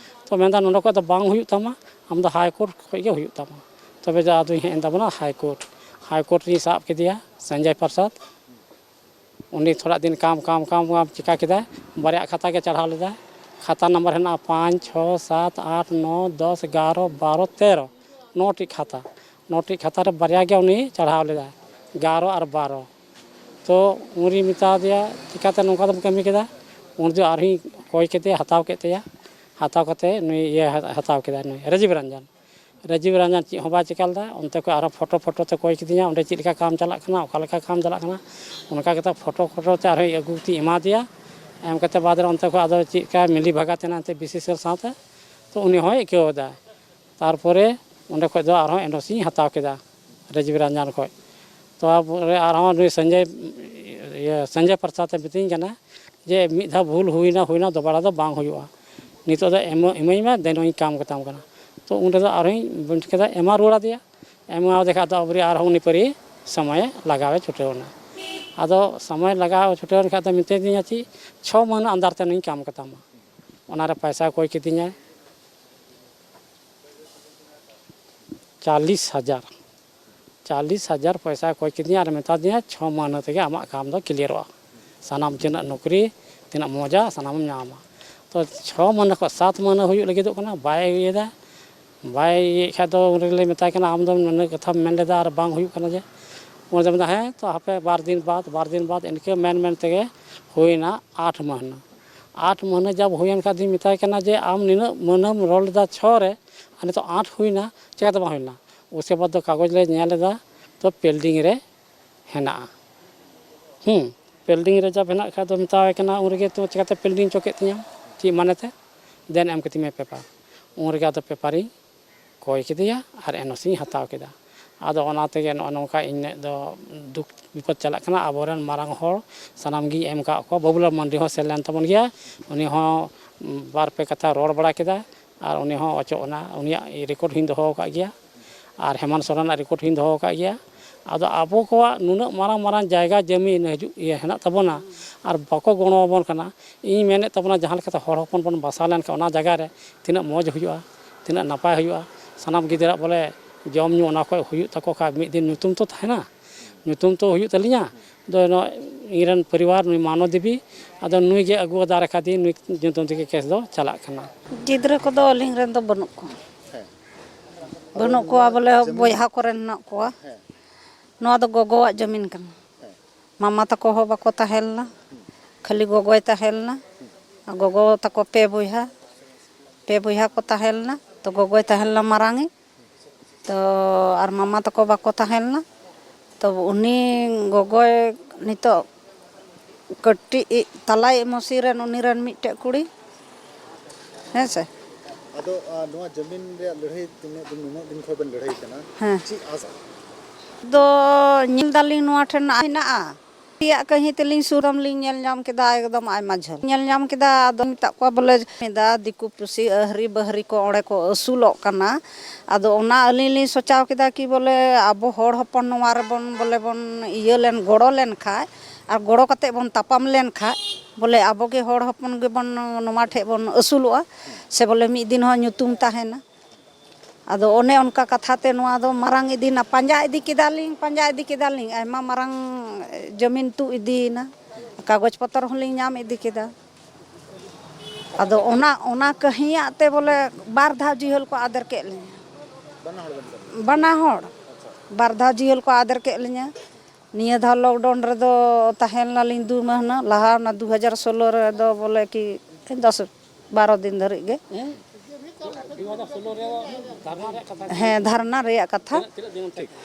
ᱛᱚ ᱢᱮᱱᱫᱟ ᱱᱚᱸᱰᱮ ᱠᱷᱚᱡ ᱫᱚ ᱵᱟᱝ ᱦᱩᱭᱩᱜ ᱛᱟᱢᱟ, ᱟᱢ ᱫᱚ ᱦᱟᱭ ᱠᱳᱨᱴ ᱠᱷᱚᱡ ᱜᱮ ᱦᱩᱭᱩᱜ ᱛᱟᱢᱟ᱾ ᱛᱚᱵᱮ ᱫᱚ ᱟᱫᱚᱧ ᱦᱮᱡ ᱮᱱ ᱛᱟᱵᱚᱱᱟ ᱦᱟᱭ ᱠᱳᱨᱴ᱾ ᱦᱟᱭ ᱠᱳᱨᱴ ᱨᱤᱧ ᱥᱟᱵ ᱠᱮᱫᱮᱭᱟ ᱥᱚᱧᱡᱚᱭ ᱯᱨᱚᱥᱟᱫᱽ᱾ ᱩᱱᱤ ᱛᱷᱚᱲᱟ ᱫᱤᱱ ᱠᱟᱢ ᱠᱟᱢ ᱠᱟᱢ ᱠᱟᱢ ᱪᱤᱠᱟ ᱠᱮᱫᱟᱭ, ᱵᱟᱨᱭᱟ ᱠᱷᱟᱛᱟ ᱜᱮ ᱪᱟᱲᱦᱟᱣ ᱞᱮᱫᱟᱭ᱾ ᱠᱷᱟᱛᱟ ᱱᱟᱢᱵᱟᱨ ᱦᱮᱱᱟᱜᱼᱟ ᱯᱟᱸᱪ, ᱪᱷᱚ, ᱥᱟᱛ, ᱟᱴ, ᱱᱚ, ᱫᱚᱥ, ᱮᱜᱟᱨᱚ, ᱵᱟᱨᱚ, ᱛᱮᱨᱚ᱾ ᱱᱚᱴᱤ ᱠᱷᱟᱛᱟ, ᱱᱚᱴᱤ ᱠᱷᱟᱛᱟ ᱨᱮ ᱵᱟᱨᱭᱟ ᱜᱮ ᱩᱱᱤ ᱪᱟᱲᱦᱟᱣ ᱞᱮᱫᱟᱭ, ᱮᱜᱟᱨᱚ ᱟᱨ ᱵᱟᱨᱚ᱾ ᱛᱚ ᱩᱱᱨᱤᱧ ᱢᱮᱛᱟ ᱫᱮᱭᱟ, "ᱪᱤᱠᱟᱹᱛᱮ ᱱᱚᱝᱠᱟ ᱫᱚᱢ ᱠᱟᱹᱢᱤ ᱠᱮᱫᱟ?" ᱩᱱ ᱫᱚ ᱟᱨᱦᱚᱸᱧ ᱠᱚᱭ ᱠᱮᱫᱮᱭᱟ, ᱦᱟᱛᱟᱣ ᱠᱮᱫ ᱛᱟᱭᱟ᱾ ᱦᱟᱛᱟᱣ ᱠᱟᱛᱮ ᱱᱩᱭ ᱤᱭᱟᱹ ᱦᱟᱛᱟᱣ ᱠᱮᱫᱟ, ᱱᱩᱭ ᱨᱟᱡᱤᱵᱽ ᱨᱚᱧᱡᱚᱱ᱾ ᱨᱟᱡᱤᱵᱽ ᱨᱚᱧᱡᱚᱱ ᱪᱮᱫ ᱦᱚᱸ ᱵᱟᱭ ᱪᱤᱠᱟ ᱞᱮᱫᱟ᱾ ᱚᱱᱛᱮ ᱠᱷᱚᱱ ᱟᱨᱦᱚᱸ ᱯᱷᱳᱴᱳ ᱯᱷᱳᱴᱳ ᱛᱮ ᱠᱚᱭ ᱠᱤᱫᱤᱧᱟ, ᱚᱸᱰᱮ ᱪᱮᱫ ᱞᱮᱠᱟ ᱠᱟᱢ ᱪᱟᱞᱟᱜ ᱠᱟᱱᱟ, ᱚᱠᱟ ᱞᱮᱠᱟ ᱠᱟᱢ ᱪᱟᱞᱟᱜ ᱠᱟᱱᱟ, ᱚᱱᱠᱟ ᱠᱟᱛᱮ ᱯᱷᱳᱴᱳ ᱯᱷᱳᱴᱳ ᱛᱮ ᱟᱨᱦᱚᱸ ᱟᱹᱜᱩ ᱠᱟᱛᱮᱧ ᱮᱢᱟ ᱫᱮᱭᱟ᱾ ᱮᱢ ᱠᱟᱛᱮ ᱵᱟᱫᱽ ᱨᱮ ᱚᱱᱛᱮ ᱠᱷᱚᱱ ᱟᱫᱚ ᱪᱮᱫ ᱞᱮᱠᱟ ᱢᱤᱞᱤ ᱵᱷᱟᱜᱟᱛ ᱮᱱᱟ ᱮᱱᱛᱮ ᱵᱤ ᱥᱤ ᱥᱤ ᱮᱞ ᱥᱟᱶᱛᱮ, ᱛᱚ ᱩᱱᱤ ᱦᱚᱸᱭ ᱟᱹᱭᱠᱟᱹᱣ ᱮᱫᱟ᱾ ᱛᱟᱨᱯᱚᱨᱮ ᱚᱸᱰᱮ ᱠᱷᱚᱱ ᱫᱚ ᱟᱨᱦᱚᱸ ᱮᱱ ᱳ ᱥᱤᱧ ᱦᱟᱛᱟᱣ ᱠᱮᱫᱟ ᱨᱟᱡᱤᱵᱽ ᱨᱚᱧᱡᱚᱱ ᱠᱷᱚᱱ᱾ ᱛᱟᱨᱯᱚᱨᱮ ᱟᱨᱦᱚᱸ ᱱᱩᱭ ᱥᱚᱧᱡᱚᱭ, ᱤᱭᱟᱹ, ᱥᱚᱧᱡᱚᱭ ᱯᱨᱚᱥᱟᱫᱽ ᱮ ᱢᱤᱛᱟᱹᱧ ᱠᱟᱱᱟ ᱡᱮ, "ᱢᱤᱫ ᱫᱷᱟᱣ ᱵᱷᱩᱞ ᱦᱩᱭᱱᱟ, ᱦᱩᱭᱱᱟ, ᱫᱚᱵᱟᱲᱟ ᱫᱚ ᱵᱟᱝ ᱦᱩᱭᱩᱜᱼᱟ, ᱱᱤᱛᱚᱜ ᱫᱚ ᱮᱢ-, ᱤᱢᱟᱹᱧ ᱢᱮ, ᱫᱮᱱ ᱤᱧ ᱠᱟᱢ ᱠᱟᱛᱟᱢ ᱠᱟᱱᱟ᱾" ᱛᱚ ᱩᱱ ᱨᱮᱫᱚ ᱟᱨᱦᱚᱸᱧ ᱵᱩᱡᱽ ᱠᱮᱫᱟ, ᱮᱢᱟ ᱨᱩᱣᱟᱹᱲ ᱟᱫᱮᱭᱟ᱾ ᱮᱢᱟᱣᱟᱫᱮ ᱠᱷᱟᱡ ᱫᱚ ᱟᱵᱟᱨ ᱟᱨᱦᱚᱸ ᱩᱱᱤ ᱯᱟᱹᱨᱤ ᱥᱚᱢᱚᱭᱮ ᱞᱟᱜᱟᱣᱮ ᱪᱷᱩᱴᱟᱹᱣ ᱮᱱᱟ᱾ ᱟᱫᱚ ᱥᱚᱢᱚᱭ ᱞᱟᱜᱟᱣ ᱪᱷᱩᱴᱟᱹᱣ ᱮᱱ ᱠᱷᱟᱡ ᱫᱚ ᱢᱮᱛᱟᱫᱤᱧᱟ ᱪᱮᱫ, ᱪᱷᱚ ᱢᱟᱹᱦᱱᱟᱹ ᱟᱱᱫᱟᱨ ᱛᱮ ᱱᱩᱭᱤᱧ ᱠᱟᱢ ᱠᱟᱛᱟᱢᱟ᱾ ᱚᱱᱟᱨᱮ ᱯᱚᱭᱥᱟ ᱠᱚᱭ ᱠᱤᱫᱤᱧᱟᱭ ᱪᱟᱞᱤᱥ ᱦᱟᱡᱟᱨ᱾ ᱪᱟᱞᱤᱥ ᱦᱟᱡᱟᱨ ᱯᱚᱭᱥᱟ ᱠᱚᱭ ᱠᱤᱫᱤᱧᱟ ᱟᱨ ᱢᱮᱛᱟ ᱫᱤᱧᱟ, "ᱪᱷᱚ ᱢᱟᱹᱦᱱᱟᱹ ᱛᱮᱜᱮ ᱟᱢᱟᱜ ᱠᱟᱢ ᱫᱚ ᱠᱞᱤᱭᱟᱨᱚᱜᱼᱟ, ᱥᱟᱱᱟᱢ ᱛᱤᱱᱟᱹᱜ ᱱᱚᱠᱨᱤ, ᱛᱤᱱᱟᱹᱜ ᱢᱚᱡᱟ, ᱥᱟᱱᱟᱢᱮᱢ ᱧᱟᱢᱟ᱾" ᱛᱚ ᱪᱷᱚ ᱢᱟᱹᱦᱱᱟᱹ ᱠᱷᱚᱱ ᱥᱟᱛ ᱢᱟᱹᱦᱱᱟᱹ ᱦᱩᱭᱩᱜ ᱞᱟᱹᱜᱤᱫᱚᱜ ᱠᱟᱱᱟ, ᱵᱟᱭ ᱤᱭᱟᱹᱭᱮᱫᱟ, ᱵᱟᱭ ᱤᱭᱟᱹᱭᱮᱫ ᱠᱷᱟᱡ ᱫᱚ ᱩᱱ ᱨᱮᱞᱮ ᱢᱮᱛᱟᱭ ᱠᱟᱱᱟ, "ᱟᱢ ᱫᱚ ᱱᱩᱱᱟᱹᱜ ᱠᱟᱛᱷᱟᱢ ᱢᱮᱱ ᱞᱮᱫᱟ ᱟᱨ ᱵᱟᱝ ᱦᱩᱭᱩᱜ ᱠᱟᱱᱟ ᱡᱮ?" ᱩᱱ ᱫᱚ ᱢᱮᱱᱫᱟ, "ᱦᱮᱸ, ᱛᱚ ᱦᱟᱯᱮ ᱵᱟᱨ ᱫᱤᱱ ᱵᱟᱫ, ᱵᱟᱨ ᱫᱤᱱ ᱵᱟᱫ", ᱤᱱᱠᱟᱹ ᱢᱮᱱ ᱢᱮᱱ ᱛᱮᱜᱮ ᱦᱩᱭᱱᱟ ᱟᱴ ᱢᱟᱹᱦᱱᱟᱹ᱾ ᱟᱴ ᱢᱟᱹᱦᱱᱟᱹ ᱡᱟᱵ ᱦᱩᱭᱮᱱ ᱠᱷᱟᱡ ᱫᱚᱧ ᱢᱮᱛᱟᱭ ᱠᱟᱱᱟ ᱡᱮ, "ᱟᱢ ᱱᱤᱱᱟᱹᱜ ᱢᱟᱹᱦᱱᱟᱹᱢ ᱨᱚᱲ ᱞᱮᱫᱟ ᱪᱷᱚ ᱨᱮ, ᱟᱨ ᱱᱤᱛᱚᱜ ᱟᱴ ᱦᱩᱭᱱᱟ, ᱪᱤᱠᱟᱹᱛᱮ ᱵᱟᱝ ᱦᱩᱭ ᱞᱮᱱᱟ?" ᱩᱥᱠᱮ ᱵᱟᱫ ᱫᱚ ᱠᱟᱜᱚᱡᱽ ᱞᱮ ᱧᱮᱞ ᱮᱫᱟ, ᱛᱚ ᱯᱮᱱᱰᱤᱝ ᱨᱮ ᱦᱮᱱᱟᱜᱼᱟ᱾ ᱦᱩᱸ, ᱯᱮᱱᱰᱤᱝ ᱨᱮ ᱡᱟᱵ ᱦᱮᱱᱟᱜ ᱠᱷᱟᱡ ᱫᱚ ᱢᱮᱛᱟᱣᱟᱭ ᱠᱟᱱᱟ, ᱩᱱ ᱨᱮᱜᱮ ᱛᱚ ᱪᱤᱠᱟᱹᱛᱮ ᱯᱮᱱᱰᱤᱝ ᱪᱚ ᱠᱮᱫ ᱛᱤᱧᱟᱹ, ᱪᱮᱫ ᱢᱟᱱᱮ ᱛᱮ? ᱫᱮᱱ ᱮᱢ ᱠᱟᱹᱛᱤᱧ ᱢᱮ ᱯᱮᱯᱟᱨ᱾ ᱩᱱ ᱨᱮᱜᱮ ᱟᱫᱚ ᱯᱮᱯᱟᱨᱤᱧ ᱠᱚᱭ ᱠᱮᱫᱮᱭᱟ ᱟᱨ ᱮᱱ ᱳ ᱥᱤᱧ ᱦᱟᱛᱟᱣ ᱠᱮᱫᱟ᱾ ᱟᱫᱚ ᱚᱱᱟ ᱛᱮᱜᱮ ᱱᱚᱜᱼᱚ ᱱᱚᱝᱠᱟ ᱤᱧᱟᱹᱜ ᱫᱚ ᱫᱩᱠ ᱵᱤᱯᱚᱫ ᱪᱟᱞᱟᱜ ᱠᱟᱱᱟ᱾ ᱟᱵᱚᱨᱮᱱ ᱢᱟᱨᱟᱝ ᱦᱚᱲ ᱥᱟᱱᱟᱢ ᱜᱤᱧ ᱮᱢ ᱟᱠᱟᱫ ᱠᱚᱣᱟ᱾ ᱵᱟᱹᱵᱩᱞᱟᱞ ᱢᱟᱱᱰᱤ ᱦᱚᱸ ᱥᱮᱱ ᱞᱮᱱ ᱛᱟᱵᱚᱱ ᱜᱮᱭᱟ, ᱩᱱᱤ ᱦᱚᱸ ᱵᱟᱨ ᱯᱮ ᱠᱟᱛᱷᱟ ᱨᱚᱲ ᱵᱟᱲᱟ ᱠᱮᱫᱟ ᱟᱨ ᱩᱱᱤ ᱦᱚᱸ ᱚᱪᱚᱜ ᱮᱱᱟ᱾ ᱩᱱᱤᱭᱟᱜ ᱨᱮᱠᱚᱨᱰ ᱦᱚᱸᱧ ᱫᱚᱦᱚ ᱟᱠᱟᱫ ᱜᱮᱭᱟ ᱟᱨ ᱦᱮᱢᱟᱱᱛ ᱥᱚᱨᱮᱱᱟᱜ ᱨᱮᱠᱚᱨᱰ ᱦᱚᱸᱧ ᱫᱚᱦᱚ ᱟᱠᱟᱫ ᱜᱮᱭᱟ᱾ ᱟᱫᱚ ᱟᱵᱚ ᱠᱚᱣᱟᱜ ᱱᱩᱱᱟᱹᱜ ᱢᱟᱨᱟᱝ ᱢᱟᱨᱟᱝ ᱡᱟᱭᱜᱟ ᱡᱟᱹᱢᱤᱱ ᱦᱤᱡᱩᱜ, ᱤᱭᱟᱹ ᱦᱮᱱᱟᱜ ᱛᱟᱵᱚᱱᱟ ᱟᱨ ᱵᱟᱠᱚ ᱜᱚᱲᱚ ᱟᱵᱚᱱ ᱠᱟᱱᱟ᱾ ᱤᱧ ᱢᱮᱱᱮᱫ ᱛᱟᱵᱚᱱᱟ, ᱡᱟᱦᱟᱸ ᱞᱮᱠᱟᱛᱮ ᱦᱚᱲ ᱦᱚᱯᱚᱱ ᱵᱚᱱ ᱵᱟᱥᱟ ᱞᱮᱱᱠᱷᱟᱱ ᱚᱱᱟ ᱡᱟᱭᱜᱟ ᱨᱮ ᱛᱤᱱᱟᱹᱜ ᱢᱚᱡᱽ ᱦᱩᱭᱩᱜᱼᱟ, ᱛᱤᱱᱟᱹᱜ ᱱᱟᱯᱟᱭ ᱦᱩᱭᱩᱜᱼᱟ, ᱥᱟᱱᱟᱢ ᱜᱤᱫᱽᱨᱟᱹ ᱵᱚᱞᱮ ᱡᱚᱢ ᱧᱩ ᱚᱱᱟ ᱠᱚ ᱦᱩᱭᱩᱜ ᱛᱟᱠᱚ ᱠᱷᱟᱱ ᱢᱤᱫ ᱫᱤᱱ ᱧᱩᱛᱩᱢ ᱛᱚ ᱛᱟᱦᱮᱱᱟ, ᱧᱩᱛᱩᱢ ᱛᱚ ᱦᱩᱭᱩᱜ ᱛᱟᱹᱞᱤᱧᱟ᱾ ᱫᱚ ᱱᱚᱣᱟ ᱤᱧᱨᱮᱱ ᱯᱚᱨᱤᱵᱟᱨ ᱱᱩᱭ ᱢᱟᱱᱚ ᱫᱮᱵᱤ, ᱟᱫᱚ ᱱᱩᱭ ᱜᱮ ᱟᱹᱜᱩ ᱟᱫᱟ ᱨᱮᱠᱷᱟ ᱫᱤᱱ, ᱱᱩᱭ ᱧᱩᱛᱩᱢ ᱛᱮᱜᱮ ᱠᱮᱥ ᱫᱚ ᱪᱟᱞᱟᱜ ᱠᱟᱱᱟ᱾ ᱜᱤᱫᱽᱨᱟᱹ ᱠᱚᱫᱚ ᱟᱹᱞᱤᱧ ᱨᱮᱱ ᱫᱚ ᱵᱟᱹᱱᱩᱜ ᱠᱚᱣᱟ᱾ ᱦᱮᱸ᱾ ᱵᱟᱹᱱᱩᱜ ᱠᱚᱣᱟ ᱵᱚᱞᱮ, ᱡᱟᱹᱢᱤᱱ ᱵᱚᱭᱦᱟ ᱠᱚᱨᱮᱱ ᱦᱮᱱᱟᱜ ᱠᱚᱣᱟ᱾ ᱦᱮᱸ᱾ ᱱᱚᱣᱟ ᱫᱚ ᱜᱚᱜᱚᱣᱟᱜ ᱡᱟᱹᱢᱤᱱ ᱠᱟᱱᱟ᱾ ᱦᱮᱸ᱾ ᱢᱟᱢᱟ ᱛᱟᱠᱚ ᱦᱚᱸ ᱵᱟᱠᱚ ᱛᱟᱦᱮᱸ ᱞᱮᱱᱟ, ᱠᱷᱟᱹᱞᱤ ᱜᱚᱜᱚᱭ ᱛᱟᱦᱮᱸ ᱞᱮᱱᱟ᱾ ᱟᱨ ᱜᱚᱜᱚ ᱛᱟᱠᱚ ᱯᱮ ᱵᱚᱭᱦᱟ, ᱯᱮ ᱵᱚᱭᱦᱟ ᱠᱚ ᱛᱟᱦᱮᱸ ᱞᱮᱱᱟ᱾ ᱛᱚ ᱜᱚᱜᱚᱭ ᱛᱟᱦᱮᱸ ᱞᱮᱱᱟ ᱢᱟᱨᱟᱝᱤᱡ, ᱛᱚ ᱟᱨ ᱢᱟᱢᱟ ᱛᱟᱠᱚ ᱵᱟᱠᱚ ᱛᱟᱦᱮᱸ ᱞᱮᱱᱟ᱾ ᱛᱚ ᱩᱱᱤ ᱜᱚᱜᱚᱭ ᱱᱤᱛᱚᱜ ᱠᱟᱹᱴᱤᱡ ᱤᱡ ᱛᱟᱞᱟᱭᱤᱡ ᱢᱟᱹᱥᱤ ᱨᱮᱱ ᱩᱱᱤ ᱨᱮᱱ ᱢᱤᱫᱴᱮᱡ ᱠᱩᱲᱤ, ᱦᱮᱸ ᱥᱮ᱾ ᱟᱫᱚ, ᱟ, ᱱᱚᱣᱟ ᱡᱟᱹᱢᱤᱱ ᱨᱮᱭᱟᱜ ᱞᱟᱹᱲᱦᱟᱹᱭ ᱛᱤᱱᱟᱹᱜ ᱫᱤᱱ, ᱱᱩᱱᱟᱹᱜ ᱫᱤᱱ ᱠᱷᱚᱱ ᱵᱮᱱ ᱞᱟᱹᱲᱦᱟᱹᱭ ᱠᱟᱱᱟ? ᱦᱮᱸ᱾ ᱪᱮᱫ ᱟᱥ? ᱫᱚ ᱧᱮᱞ ᱫᱟᱞᱤᱧ ᱱᱚᱣᱟ ᱴᱷᱮᱱ ᱦᱮᱱᱟᱜᱼᱟ᱾ ᱨᱮᱭᱟᱜ ᱠᱟᱹᱦᱤ ᱛᱮᱞᱤᱧ ᱥᱩᱨᱟᱢ ᱞᱤᱧ ᱧᱮᱞ ᱧᱟᱢ ᱠᱮᱫᱟ, ᱮᱠᱫᱚᱢ ᱟᱭᱢᱟ ᱡᱷᱟᱹᱞ᱾ ᱧᱮᱞ ᱧᱟᱢ ᱠᱮᱫᱟ, ᱟᱫᱚ ᱢᱮᱛᱟᱜ ᱠᱚᱣᱟ ᱵᱚᱞᱮ, ᱢᱮᱫᱟ ᱫᱤᱠᱩ ᱯᱩᱥᱤ ᱟᱹᱦᱨᱤ ᱵᱟᱹᱦᱨᱤ ᱠᱚ ᱚᱸᱰᱮ ᱠᱚ ᱟᱹᱥᱩᱞᱚᱜ ᱠᱟᱱᱟ᱾ ᱟᱫᱚ ᱚᱱᱟ ᱟᱹᱞᱤᱧ ᱞᱤᱧ ᱥᱚᱪᱟᱣ ᱠᱮᱫᱟ ᱠᱤ ᱵᱚᱞᱮ ᱟᱵᱚ ᱦᱚᱲ ᱦᱚᱯᱚᱱ ᱱᱚᱣᱟ ᱨᱮᱵᱚᱱ ᱵᱚᱞᱮ ᱵᱚᱱ ᱤᱭᱟᱹ ᱞᱮᱱ, ᱜᱚᱲᱚ ᱞᱮᱱ ᱠᱷᱟᱡ ᱟᱨ ᱜᱚᱲᱚ ᱠᱟᱛᱮ ᱵᱚᱱ ᱛᱟᱯᱟᱢ ᱞᱮᱱ ᱠᱷᱟᱡ ᱵᱚᱞᱮ ᱟᱵᱚ ᱜᱮ ᱦᱚᱲ ᱦᱚᱯᱚᱱ ᱜᱮᱵᱚᱱ ᱱᱚᱣᱟ ᱴᱷᱮᱡ ᱵᱚᱱ ᱟᱹᱥᱩᱞᱚᱜᱼᱟ, ᱥᱮ ᱵᱚᱞᱮ ᱢᱤᱫ ᱫᱤᱱ ᱦᱚᱸ ᱧᱩᱛᱩᱢ ᱛᱟᱦᱮᱱᱟ᱾ ᱟᱫᱚ ᱚᱱᱮ ᱚᱱᱠᱟ ᱠᱟᱛᱷᱟ ᱛᱮ ᱱᱚᱣᱟ ᱫᱚ ᱢᱟᱨᱟᱝ ᱤᱫᱤᱱᱟ, ᱯᱟᱸᱡᱟ ᱤᱫᱤ ᱠᱮᱫᱟᱞᱤᱧ, ᱯᱟᱸᱡᱟ ᱤᱫᱤ ᱠᱮᱫᱟᱞᱤᱧ, ᱟᱭᱢᱟ ᱢᱟᱨᱟᱝ ᱡᱟᱹᱢᱤᱱ ᱛᱩᱫ ᱤᱫᱤᱭᱮᱱᱟ, ᱠᱟᱜᱚᱡᱽ ᱯᱚᱛᱚᱨ ᱦᱚᱸᱞᱤᱧ ᱧᱟᱢ ᱤᱫᱤ ᱠᱮᱫᱟ᱾ ᱟᱫᱚ ᱚᱱᱟ, ᱚᱱᱟ ᱠᱟᱹᱦᱤᱭᱟᱜ ᱛᱮ ᱵᱚᱞᱮ ᱵᱟᱨ ᱫᱷᱟᱣ ᱡᱤᱦᱟᱹᱞ ᱠᱚ ᱟᱫᱮᱨ ᱠᱮᱫ ᱞᱤᱧᱟ᱾ ᱵᱟᱱᱟ ᱦᱚᱲ ᱵᱮᱱ ᱠᱟᱹᱢᱤᱭᱟ? ᱵᱟᱱᱟ ᱦᱚᱲ᱾ ᱟᱪᱪᱷᱟ᱾ ᱵᱟᱨ ᱫᱷᱟᱣ ᱡᱤᱦᱟᱹᱞ ᱠᱚ ᱟᱫᱮᱨ ᱠᱮᱫ ᱞᱤᱧᱟ᱾ ᱱᱤᱭᱟᱹ ᱫᱷᱟᱣ lockdown ᱨᱮᱫᱚ ᱛᱟᱦᱮᱸ ᱞᱮᱱᱟᱞᱤᱧ ᱫᱩ ᱢᱟᱹᱦᱱᱟᱹ᱾ ᱞᱟᱦᱟ ᱚᱱᱟ ᱫᱩ ᱦᱟᱡᱟᱨ ᱥᱳᱞᱳ ᱨᱮᱫᱚ ᱵᱚᱞᱮ ᱠᱤ ᱫᱚᱥ ᱵᱟᱨᱚ ᱫᱤᱱ ᱫᱷᱟᱹᱨᱤᱡ ᱜᱮ᱾ ᱦᱮᱸ, ᱫᱷᱟᱨᱱᱟ ᱨᱮᱭᱟᱜ ᱠᱟᱛᱷᱟ᱾ ᱦᱮᱸ, ᱫᱷᱟᱨᱱᱟ ᱨᱮᱭᱟᱜ ᱠᱟᱛᱷᱟ᱾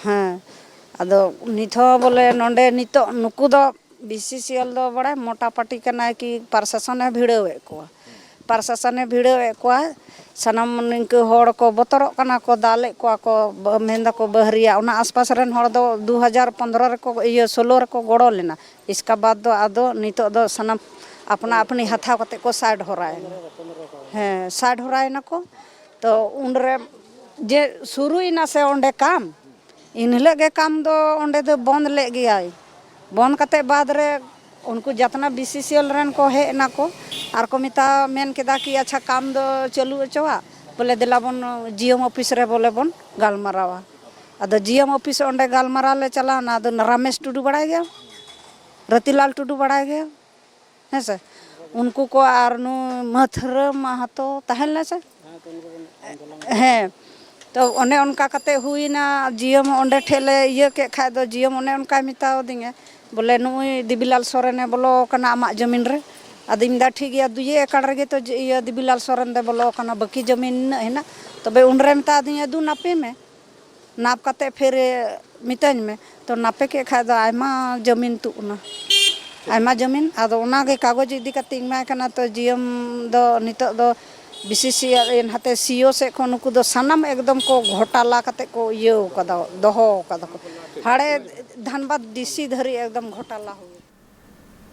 ᱦᱮᱸ, ᱟᱫᱚ ᱱᱤᱛ ᱦᱚᱸ ᱵᱚᱞᱮ ᱱᱚᱰᱮ ᱱᱤᱛᱚᱜ ᱱᱩᱠᱩ ᱫᱚ BCCL ᱫᱚ ᱵᱟᱲᱟᱭ ᱢᱚᱴᱟ ᱯᱟᱹᱴᱤ ᱠᱟᱱᱟᱭ ᱠᱤ ᱯᱨᱚᱥᱟᱥᱚᱱᱮ ᱵᱷᱤᱲᱟᱹᱣᱮᱫ ᱠᱚᱣᱟ᱾ ᱯᱨᱚᱥᱟᱥᱚᱱᱮ ᱵᱷᱤᱲᱟᱹᱣᱮᱫ ᱠᱚᱣᱟ᱾ ᱥᱟᱱᱟᱢ ᱱᱤᱝᱠᱟᱹ ᱦᱚᱲ ᱠᱚ ᱵᱚᱛᱚᱨᱚᱜ ᱠᱟᱱᱟ ᱠᱚ, ᱫᱟᱞᱮᱫ ᱠᱚᱣᱟ ᱠᱚ, ᱵᱟ-, ᱢᱮᱱ ᱫᱟᱠᱚ ᱵᱟᱹᱦᱨᱤᱭᱟ᱾ ᱚᱱᱟ ᱟᱥᱯᱟᱥ ᱨᱮᱱ ᱦᱚᱲ ᱫᱚ ᱫᱩ ᱦᱟᱡᱟᱨ ᱯᱚᱱᱫᱽᱨᱚ ᱨᱮᱠᱚ, ᱤᱭᱟᱹ, ᱥᱳᱞᱳ ᱨᱮᱠᱚ ᱜᱚᱲᱚ ᱞᱮᱱᱟ᱾ ᱤᱥᱠᱟ ᱵᱟᱫᱽ ᱫᱚ ᱟᱫᱚ ᱱᱤᱛᱚᱜ ᱫᱚ ᱥᱟᱱᱟᱢ ᱟᱯᱱᱟ ᱟᱯᱱᱤ ᱦᱟᱛᱟᱣ ᱠᱟᱛᱮ ᱠᱚ ᱥᱟᱭᱤᱰ ᱦᱚᱨᱟᱭᱮᱱᱟ᱾ ᱦᱮᱸ, ᱥᱟᱭᱤᱰ ᱦᱚᱨᱟᱭᱮᱱᱟ ᱠᱚ᱾ ᱛᱚ ᱩᱱᱨᱮ ᱡᱮ ᱥᱩᱨᱩᱭᱮᱱᱟ ᱥᱮ ᱚᱸᱰᱮ ᱠᱟᱢ, ᱮᱱ ᱦᱤᱞᱳᱜ ᱜᱮ ᱠᱟᱢ ᱫᱚ ᱚᱸᱰᱮ ᱫᱚ ᱵᱚᱱᱫ ᱞᱮᱫ ᱜᱮᱭᱟᱭ᱾ ᱵᱚᱱᱫ ᱠᱟᱛᱮ ᱵᱟᱫᱽ ᱨᱮ ᱩᱱᱠᱩ ᱡᱟᱛᱱᱟ ᱵᱤᱥᱤᱥᱤᱮᱞ ᱨᱮᱱ ᱠᱚ ᱦᱮᱡ ᱮᱱᱟ ᱠᱚ ᱟᱨ ᱠᱚ ᱢᱮᱛᱟ, ᱢᱮᱱ ᱠᱮᱫᱟ ᱠᱤ, "ᱟᱪᱪᱷᱟ, ᱠᱟᱢ ᱫᱚ ᱪᱟᱹᱞᱩ ᱦᱚᱪᱚᱣᱟᱜ, ᱵᱚᱞᱮ ᱫᱮᱞᱟ ᱵᱚᱱ ᱡᱤ ᱮᱢ ᱚᱯᱷᱤᱥ ᱨᱮ ᱵᱚᱞᱮ ᱵᱚᱱ ᱜᱟᱞᱢᱟᱨᱟᱣᱟ᱾" ᱟᱫᱚ ᱡᱤ ᱮᱢ ᱚᱯᱷᱤᱥ ᱚᱸᱰᱮ ᱜᱟᱞᱢᱟᱨᱟᱣ ᱞᱮ ᱪᱟᱞᱟᱣᱱᱟ᱾ ᱟᱫᱚ ᱨᱟᱢᱮᱥ ᱴᱩᱰᱩ ᱵᱟᱲᱟᱭ ᱜᱮᱭᱟ, ᱨᱟᱹᱛᱤᱞᱟᱞ ᱴᱩᱰᱩ ᱵᱟᱲᱟᱭ ᱜᱮᱭᱟ, ᱦᱮᱸ ᱥᱮ, ᱩᱱᱠᱩ ᱠᱚ ᱟᱨ ᱱᱩᱭ ᱢᱟᱹᱛᱷᱨᱟᱹ ᱢᱟᱦᱟᱛᱚ ᱛᱟᱦᱮᱸ ᱞᱮᱱᱟ ᱥᱮ? ᱦᱮᱸ, ᱛᱚ ᱚᱱᱮ ᱚᱱᱠᱟ ᱠᱟᱛᱮ ᱦᱩᱭᱱᱟ᱾ ᱡᱤ ᱮᱢ ᱚᱸᱰᱮ ᱴᱷᱮᱡ ᱞᱮ ᱤᱭᱟᱹ ᱠᱮᱫ ᱠᱷᱟᱡ ᱫᱚ ᱡᱤ ᱮᱢ ᱚᱱᱮ ᱚᱱᱠᱟᱭ ᱢᱮᱛᱟᱣ ᱫᱤᱧᱟ, ᱵᱚᱞᱮ, "ᱱᱩᱜᱼᱩᱭ ᱫᱮᱵᱤᱞᱟᱞ ᱥᱚᱨᱮᱱᱮ ᱵᱚᱞᱚ ᱟᱠᱟᱱᱟ ᱟᱢᱟᱜ ᱡᱚᱢᱤᱱ ᱨᱮ᱾" ᱟᱫᱚᱧ ᱢᱮᱱᱫᱟ, "ᱴᱷᱤᱠ ᱜᱮᱭᱟ, ᱫᱩᱭᱮ ᱮᱠᱟᱲ ᱨᱮᱜᱮ ᱛᱚ ᱡᱮ ᱤᱭᱟᱹ ᱫᱮᱵᱤᱞᱟᱞ ᱥᱚᱨᱮᱱ ᱫᱚ ᱵᱚᱞᱚ ᱟᱠᱟᱱᱟ, ᱵᱟᱹᱠᱤ ᱡᱚᱢᱤᱱ ᱱᱤᱱᱟᱹᱜ ᱦᱮᱱᱟᱜ?" ᱛᱚᱵᱮ ᱩᱱᱨᱮ ᱢᱮᱛᱟ ᱫᱤᱧᱟ, "ᱫᱩ ᱱᱟᱯᱮ ᱢᱮ, ᱱᱟᱯ ᱠᱟᱛᱮ ᱯᱷᱤᱨ ᱢᱤᱛᱟᱹᱧ ᱢᱮ᱾" ᱛᱚ ᱱᱟᱯᱮ ᱠᱮᱫ ᱠᱷᱟᱡ ᱫᱚ ᱟᱭᱢᱟ ᱡᱚᱢᱤᱱ ᱛᱩᱫ ᱮᱱᱟ, ᱟᱭᱢᱟ ᱡᱚᱢᱤᱱ᱾ ᱟᱫᱚ ᱚᱱᱟᱜᱮ ᱠᱟᱜᱚᱡᱽ ᱤᱫᱤ ᱠᱟᱛᱮ ᱤᱧ ᱮᱢᱟᱭ ᱠᱟᱱᱟ᱾ ᱛᱚ ᱡᱤ ᱮᱢ ᱫᱚ ᱱᱤᱛᱚᱜ ᱫᱚ ᱵᱤᱥᱤᱥᱤ ᱱᱟᱛᱮ ᱥᱤ ᱤ ᱳ ᱥᱮᱫ ᱠᱷᱚᱱ ᱱᱩᱠᱩ ᱫᱚ ᱥᱟᱱᱟᱢ ᱮᱠᱫᱚᱢ ᱠᱚ ᱜᱷᱚᱴᱟᱞᱟ ᱠᱟᱛᱮ ᱠᱚ ᱤᱭᱟᱹ ᱠᱟᱫᱟ, ᱫᱚᱦᱚ ᱠᱟᱫᱟ ᱠᱚ᱾ ᱦᱟᱲᱮ ᱫᱷᱟᱱᱵᱟᱫᱽ ᱰᱤ ᱥᱤ ᱫᱷᱟᱹᱨᱤᱡ ᱮᱠᱫᱚᱢ ᱜᱷᱚᱴᱟᱞᱟ ᱦᱩᱭ᱾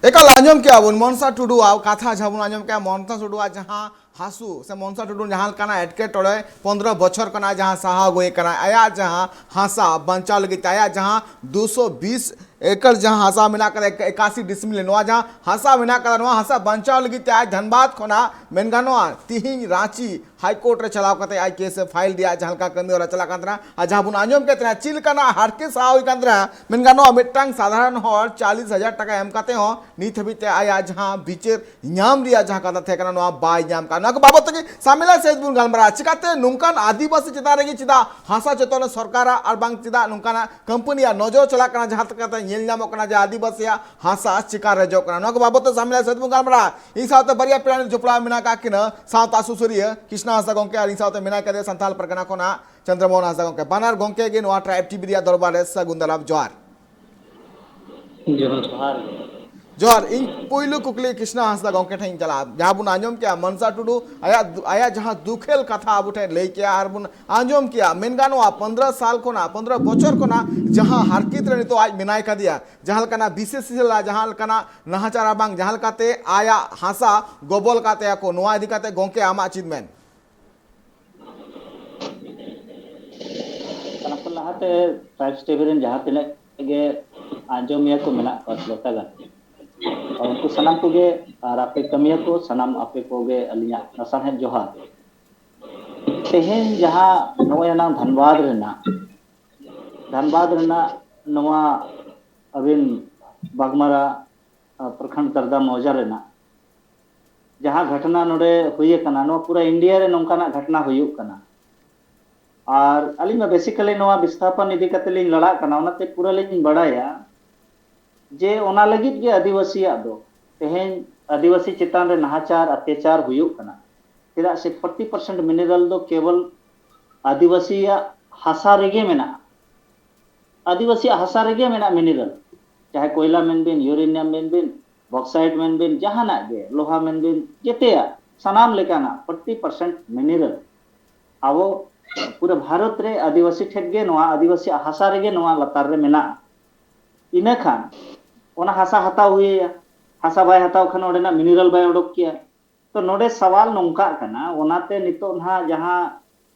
ᱮᱠᱟᱞ ᱟᱸᱡᱚᱢ ᱠᱮᱜᱼᱟ ᱵᱚᱱ ᱢᱚᱱᱥᱟ ᱴᱩᱰᱩᱣᱟᱜ ᱠᱟᱛᱷᱟ, ᱡᱟᱦᱟᱸ ᱵᱚᱱ ᱟᱸᱡᱚᱢ ᱠᱮᱜᱼᱟ ᱢᱚᱱᱥᱟ ᱴᱩᱰᱩᱣᱟᱜ ᱡᱟᱦᱟᱸ ᱦᱟᱹᱥᱩ ᱥᱮ ᱢᱚᱱᱥᱟ ᱴᱩᱰᱩ ᱡᱟᱦᱟᱸ ᱞᱮᱠᱟᱱᱟᱜ ᱮᱴᱠᱮᱴᱚᱬᱮ ᱯᱚᱱᱫᱽᱨᱚ ᱵᱚᱪᱷᱚᱨ ᱠᱷᱚᱱᱟᱜ ᱡᱟᱦᱟᱸ ᱥᱟᱦᱟᱣ ᱟᱹᱜᱩᱭᱮ ᱠᱟᱱᱟ, ᱟᱭᱟᱜ ᱡᱟᱦᱟᱸ ᱦᱟᱥᱟ ᱵᱟᱧᱪᱟᱣ ᱞᱟᱹᱜᱤᱫ ᱛᱮ, ᱟᱭᱟᱜ ᱡᱟᱦᱟᱸ ᱫᱩᱥᱚ ᱵᱤᱥ ᱮᱠᱚᱨ ᱡᱟᱦᱟᱸ ᱦᱟᱥᱟ ᱢᱮᱱᱟᱜ ᱠᱟᱫᱟ, ᱮᱠ-, ᱮᱠᱟᱥᱤ ᱰᱤᱥᱢᱤᱞ, ᱱᱚᱣᱟ ᱡᱟᱦᱟᱸ ᱦᱟᱥᱟ ᱢᱮᱱᱟᱜ ᱠᱟᱫᱟ, ᱱᱚᱣᱟ ᱦᱟᱥᱟ ᱵᱟᱧᱪᱟᱣ ᱞᱟᱹᱜᱤᱫ ᱛᱮ ᱟᱡ ᱫᱷᱟᱱᱵᱟᱫᱽ ᱠᱷᱚᱱᱟᱜ ᱢᱮᱱ ᱜᱟᱱᱚᱜᱼᱟ ᱛᱤᱦᱤᱧ ᱨᱟᱸᱪᱤ ᱦᱟᱭ ᱠᱳᱨᱴ ᱨᱮ ᱪᱟᱞᱟᱣ ᱠᱟᱛᱮ ᱟᱡ ᱠᱮᱥ ᱮ ᱯᱷᱟᱭᱤᱞ ᱨᱮᱭᱟᱜ ᱡᱟᱦᱟᱸ ᱞᱮᱠᱟ ᱠᱟᱹᱢᱤ ᱦᱚᱨᱟ ᱪᱟᱞᱟᱜ ᱠᱟᱱ ᱛᱟᱦᱮᱱᱟ᱾ ᱟᱨ ᱡᱟᱦᱟᱸ ᱵᱚᱱ ᱟᱸᱡᱚᱢ ᱠᱮᱫ ᱛᱟᱦᱮᱱᱟ ᱪᱮᱫ ᱞᱮᱠᱟᱱᱟᱜ ᱦᱟᱨᱠᱮᱛ ᱥᱟᱦᱟᱣ ᱦᱩᱭ ᱠᱟᱱ ᱛᱟᱦᱮᱱᱟ, ᱢᱮᱱ ᱜᱟᱱᱚᱜᱼᱟ ᱢᱤᱫᱴᱟᱝ ᱥᱟᱫᱷᱟᱨᱚᱱ ᱦᱚᱲ ᱪᱟᱞᱤᱥ ᱦᱟᱡᱟᱨ ᱴᱟᱠᱟ ᱮᱢ ᱠᱟᱛᱮ ᱦᱚᱸ ᱱᱤᱛ ᱦᱟᱹᱵᱤᱡ ᱛᱮ ᱟᱭᱟᱜ ᱡᱟᱦᱟᱸ ᱵᱤᱪᱟᱹᱨ ᱧᱟᱢ ᱨᱮᱭᱟᱜ ᱡᱟᱦᱟᱸ ᱠᱟᱛᱷᱟ ᱛᱟᱦᱮᱸ ᱠᱟᱱᱟ, ᱱᱚᱣᱟ ᱵᱟᱭ ᱧᱟᱢ ᱠᱟᱜᱼᱟ᱾ ᱱᱚᱣᱟ ᱠᱚ ᱵᱟᱵᱚᱫ ᱛᱮᱜᱮ ᱥᱟᱢᱤᱞᱟ ᱥᱮᱫ ᱵᱚᱱ ᱜᱟᱞᱢᱟᱨᱟᱜᱼᱟ᱾ ᱪᱤᱠᱟᱛᱮ ᱱᱚᱝᱠᱟᱱ ᱟᱹᱫᱤᱵᱟᱹᱥᱤ ᱪᱮᱛᱟᱱ ᱨᱮᱜᱮ ᱪᱮᱫᱟᱜ ᱦᱟᱥᱟ ᱪᱮᱛᱟᱱ ᱨᱮ ᱥᱚᱨᱠᱟᱨᱟᱜ ᱟᱨ ᱵᱟᱝ ᱪᱮᱫᱟᱜ ᱱᱚᱝᱠᱟᱱᱟᱜ ᱠᱳᱢᱯᱟᱱᱤᱭᱟᱜ ᱱᱚᱡᱚᱨ ᱪᱟᱞᱟᱜ ᱠᱟᱱᱟ, ᱡᱟᱦᱟᱸ ᱞᱮᱠᱟᱛᱮ ᱧᱮᱞ ᱧᱟᱢᱚᱜ ᱠᱟᱱᱟ ᱡᱮ ᱟᱹᱫᱤᱵᱟᱹᱥᱤᱭᱟᱜ ᱦᱟᱥᱟ ᱪᱤᱠᱟ ᱨᱮᱡᱚᱜ ᱠᱟᱱᱟ᱾ ᱱᱚᱣᱟ ᱠᱚ ᱵᱟᱵᱚᱫ ᱛᱮ ᱥᱟᱢᱤᱞᱟ ᱥᱮᱫ ᱵᱚᱱ ᱜᱟᱞᱢᱟᱨᱟᱜᱼᱟ᱾ ᱤᱧ ᱥᱟᱶᱛᱮ ᱵᱟᱨᱭᱟ ᱯᱮᱲᱟ ᱡᱚᱯᱲᱟᱣ ᱢᱮᱱᱟᱜ ᱟᱠᱟᱫ ᱠᱤᱱᱟ, ᱥᱟᱶᱛᱟ ᱥᱩᱥᱟᱹᱨᱤᱭᱟᱹ ᱠᱨᱤᱥᱱᱟ ᱦᱟᱸᱥᱫᱟ ᱜᱚᱢᱠᱮ ᱟᱨ ᱤᱧ ᱥᱟᱶᱛᱮ ᱢᱮᱱᱟᱭ ᱠᱟᱫᱮᱭᱟ ᱥᱟᱱᱛᱟᱲ ᱯᱟᱨᱜᱟᱱᱟ ᱠᱷᱚᱱᱟᱜ ᱪᱚᱱᱫᱨᱚᱢᱳᱦᱚᱱ ᱦᱟᱸᱥᱫᱟ ᱜᱚᱢᱠᱮ᱾ ᱵᱟᱱᱟᱨ ᱜᱚᱢᱠᱮ ᱜᱮ ᱱᱚᱣᱟ ᱴᱨᱟᱭᱤᱵᱽ ᱴᱤᱵᱷᱤ ᱨᱮᱭᱟᱜ ᱫᱚᱨᱵᱟᱨ ᱨᱮ ᱥᱟᱹᱜᱩᱱ ᱫᱟᱨᱟᱢ, ᱡᱚᱦᱟᱨ᱾ ᱡᱚᱦᱟᱨ, ᱡᱚᱦᱟᱨ ᱜᱮ᱾ ᱡᱚᱦᱟᱨ, ᱤᱧ ᱯᱩᱭᱞᱩ ᱠᱩᱠᱞᱤ ᱠᱨᱤᱥᱱᱟ ᱦᱟᱸᱥᱫᱟ ᱜᱚᱢᱠᱮ ᱴᱷᱮᱱ ᱤᱧ ᱪᱟᱞᱟᱜᱼᱟ᱾ ᱡᱟᱦᱟᱸ ᱵᱚᱱ ᱟᱸᱡᱚᱢ ᱠᱮᱜᱼᱟ, ᱢᱟᱱᱥᱟ ᱴᱩᱰᱩ ᱟᱭᱟᱜ, ᱟᱭᱟᱜ ᱡᱟᱦᱟᱸ ᱫᱩᱠᱷᱮᱞ ᱠᱟᱛᱷᱟ ᱟᱵᱚ ᱴᱷᱮᱱ ᱞᱟᱹᱭ ᱠᱮᱜᱼᱟ, ᱟᱨ ᱵᱚᱱ ᱟᱸᱡᱚᱢ ᱠᱮᱜᱼᱟ, ᱢᱮᱱ ᱜᱟᱱᱚᱜᱼᱟ, ᱯᱚᱱᱫᱽᱨᱚ ᱥᱟᱞ ᱠᱷᱚᱱᱟᱜ, ᱯᱚᱱᱫᱽᱨᱚ ᱵᱚᱪᱷᱚᱨ ᱠᱷᱚᱱᱟᱜ ᱡᱟᱦᱟᱸ ᱦᱟᱨᱠᱮᱛ ᱨᱮ ᱱᱤᱛᱚᱜ ᱟᱡ ᱢᱮᱱᱟᱭ ᱠᱟᱫᱮᱭᱟ, ᱡᱟᱦᱟᱸ ᱞᱮᱠᱟᱱᱟᱜ ᱵᱤᱥᱮᱥ ᱡᱟᱦᱟᱸ ᱞᱮᱠᱟᱱᱟᱜ ᱱᱟᱦᱟᱪᱟᱨ ᱟᱨ ᱵᱟᱝ ᱡᱟᱦᱟᱸ ᱞᱮᱠᱟᱛᱮ ᱟᱭᱟᱜ ᱦᱟᱥᱟ ᱜᱚᱵᱚᱞ ᱠᱟᱜ ᱛᱟᱭᱟ ᱠᱚ, ᱱᱚᱣᱟ ᱤᱫᱤ ᱠᱟᱛᱮ ᱜᱚᱢᱠᱮ ᱟᱢᱟᱜ ᱪᱮᱫ ᱢᱮᱱ? ᱥᱟᱱᱟᱢ ᱠᱷᱚᱱ ᱞᱟᱦᱟᱛᱮ ᱴᱨᱟᱭᱤᱵᱥ ᱴᱤᱵᱷᱤ ᱨᱮᱱ ᱡᱟᱦᱟᱸ ᱛᱤᱱᱟᱹᱜ ᱜᱮ ᱟᱸᱡᱚᱢᱤᱭᱟᱹ ᱠᱚ ᱢᱮᱱᱟᱜ ᱠᱚᱣᱟ ᱥᱨᱳᱛᱟ ᱜᱟᱱ, ᱩᱱᱠᱩ ᱥᱟᱱᱟᱢ ᱠᱚᱜᱮ ᱟᱨ ᱟᱯᱮ ᱠᱟᱹᱢᱤᱭᱟᱹ ᱠᱚ ᱥᱟᱱᱟᱢ ᱟᱯᱮ ᱠᱚᱜᱮ ᱟᱹᱞᱤᱧᱟᱜ ᱞᱟᱥᱟᱲᱦᱮᱫ ᱡᱚᱦᱟᱨ᱾ ᱛᱮᱦᱮᱧ ᱡᱟᱦᱟᱸ ᱱᱚᱜᱼᱚᱭ ᱮᱱᱟᱝ ᱫᱷᱟᱱᱵᱟᱫᱽ ᱨᱮᱱᱟᱜ, ᱫᱷᱟᱱᱵᱟᱫᱽ ᱨᱮᱱᱟᱜ ᱱᱚᱣᱟ ᱟᱹᱵᱤᱱ ᱵᱟᱜᱽᱢᱟᱨᱟ, ᱟᱸ, ᱯᱨᱚᱠᱷᱚᱸᱰ ᱛᱟᱨᱫᱟ ᱢᱚᱣᱡᱟ ᱨᱮᱱᱟᱜ ᱡᱟᱦᱟᱸ ᱜᱷᱚᱴᱚᱱᱟ ᱱᱚᱰᱮ ᱦᱩᱭ ᱟᱠᱟᱱᱟ, ᱱᱚᱣᱟ ᱯᱩᱨᱟᱹ ᱤᱱᱰᱤᱭᱟ ᱨᱮ ᱱᱚᱝᱠᱟᱱᱟᱜ ᱜᱷᱚᱴᱚᱱᱟ ᱦᱩᱭᱩᱜ ᱠᱟᱱᱟ᱾ ᱟᱨ ᱟᱹᱞᱤᱧ ᱢᱟ ᱵᱮᱥᱤᱠᱟᱞᱤ ᱱᱚᱣᱟ ᱵᱤᱥᱛᱷᱟᱯᱚᱱ ᱤᱫᱤ ᱠᱟᱛᱮ ᱞᱤᱧ ᱞᱟᱲᱟᱜ ᱠᱟᱱᱟ, ᱚᱱᱟᱛᱮ ᱯᱩᱨᱟᱹ ᱞᱤᱧ ᱵᱟᱲᱟᱭᱟ ᱡᱮ ᱚᱱᱟ ᱞᱟᱹᱜᱤᱫ ᱜᱮ ᱟᱹᱫᱤᱵᱟᱹᱥᱤᱭᱟᱜ ᱫᱚ ᱛᱮᱦᱮᱧ ᱟᱹᱫᱤᱵᱟᱹᱥᱤ ᱪᱮᱛᱟᱱ ᱨᱮ ᱱᱟᱦᱟᱪᱟᱨ ᱚᱛᱛᱟᱪᱟᱨ ᱦᱩᱭᱩᱜ ᱠᱟᱱᱟ᱾ ᱪᱮᱫᱟᱜ ᱥᱮ ᱯᱷᱳᱨᱴᱤ ᱯᱟᱨᱥᱮᱱᱴ ᱢᱤᱱᱟᱨᱟᱞ ᱫᱚ ᱠᱮᱵᱚᱞ ᱟᱹᱫᱤᱵᱟᱹᱥᱤᱭᱟᱜ ᱦᱟᱥᱟ ᱨᱮᱜᱮ ᱢᱮᱱᱟᱜᱼᱟ᱾ ᱟᱹᱫᱤᱵᱟᱹᱥᱤᱭᱟᱜ ᱦᱟᱥᱟ ᱨᱮᱜᱮ ᱢᱮᱱᱟᱜ ᱢᱤᱱᱟᱨᱟᱞ, ᱪᱟᱦᱮ ᱠᱚᱭᱞᱟ ᱢᱮᱱ ᱵᱤᱱ, ᱤᱭᱩᱨᱮᱱᱤᱭᱟᱢ ᱢᱮᱱ ᱵᱤᱱ, ᱵᱚᱠᱥᱟᱭᱤᱴ ᱢᱮᱱ ᱵᱤᱱ, ᱡᱟᱦᱟᱱᱟᱜ ᱜᱮ, ᱞᱳᱦᱟ ᱢᱮᱱ ᱵᱤᱱ, ᱡᱮᱛᱮᱭᱟᱜ, ᱥᱟᱱᱟᱢ ᱞᱮᱠᱟᱱᱟᱜ ᱯᱷᱳᱨᱴᱤ ᱯᱟᱨᱥᱮᱱᱴ ᱢᱤᱱᱟᱨᱟᱞ ᱟᱵᱚ ᱯᱩᱨᱟᱹ ᱵᱷᱟᱨᱚᱛ ᱨᱮ ᱟᱹᱫᱤᱵᱟᱹᱥᱤ ᱴᱷᱮᱱ ᱜᱮ, ᱱᱚᱣᱟ ᱟᱹᱫᱤᱵᱟᱹᱥᱤᱭᱟᱜ ᱦᱟᱥᱟ ᱨᱮᱜᱮ ᱱᱚᱣᱟ ᱞᱟᱛᱟᱨ ᱨᱮ ᱢᱮᱱᱟᱜᱼᱟ᱾ ᱤᱱᱟᱹ ᱠᱷᱟᱱ ᱚᱱᱟ ᱦᱟᱥᱟ ᱦᱟᱛᱟᱣ ᱦᱩᱭ ᱟᱭᱟ, ᱦᱟᱥᱟ ᱵᱟᱭ ᱦᱟᱛᱟᱣ ᱠᱷᱟᱱ ᱚᱸᱰᱮᱱᱟᱜ ᱢᱤᱱᱟᱨᱟᱞ ᱵᱟᱭ ᱚᱰᱚᱠ ᱠᱮᱭᱟ᱾ ᱛᱚ ᱱᱚᱰᱮ ᱥᱟᱣᱟᱞ ᱱᱚᱝᱠᱟᱜ ᱠᱟᱱᱟ, ᱚᱱᱟᱛᱮ ᱱᱤᱛᱚᱜ ᱱᱟᱦᱟᱜ ᱡᱟᱦᱟᱸ,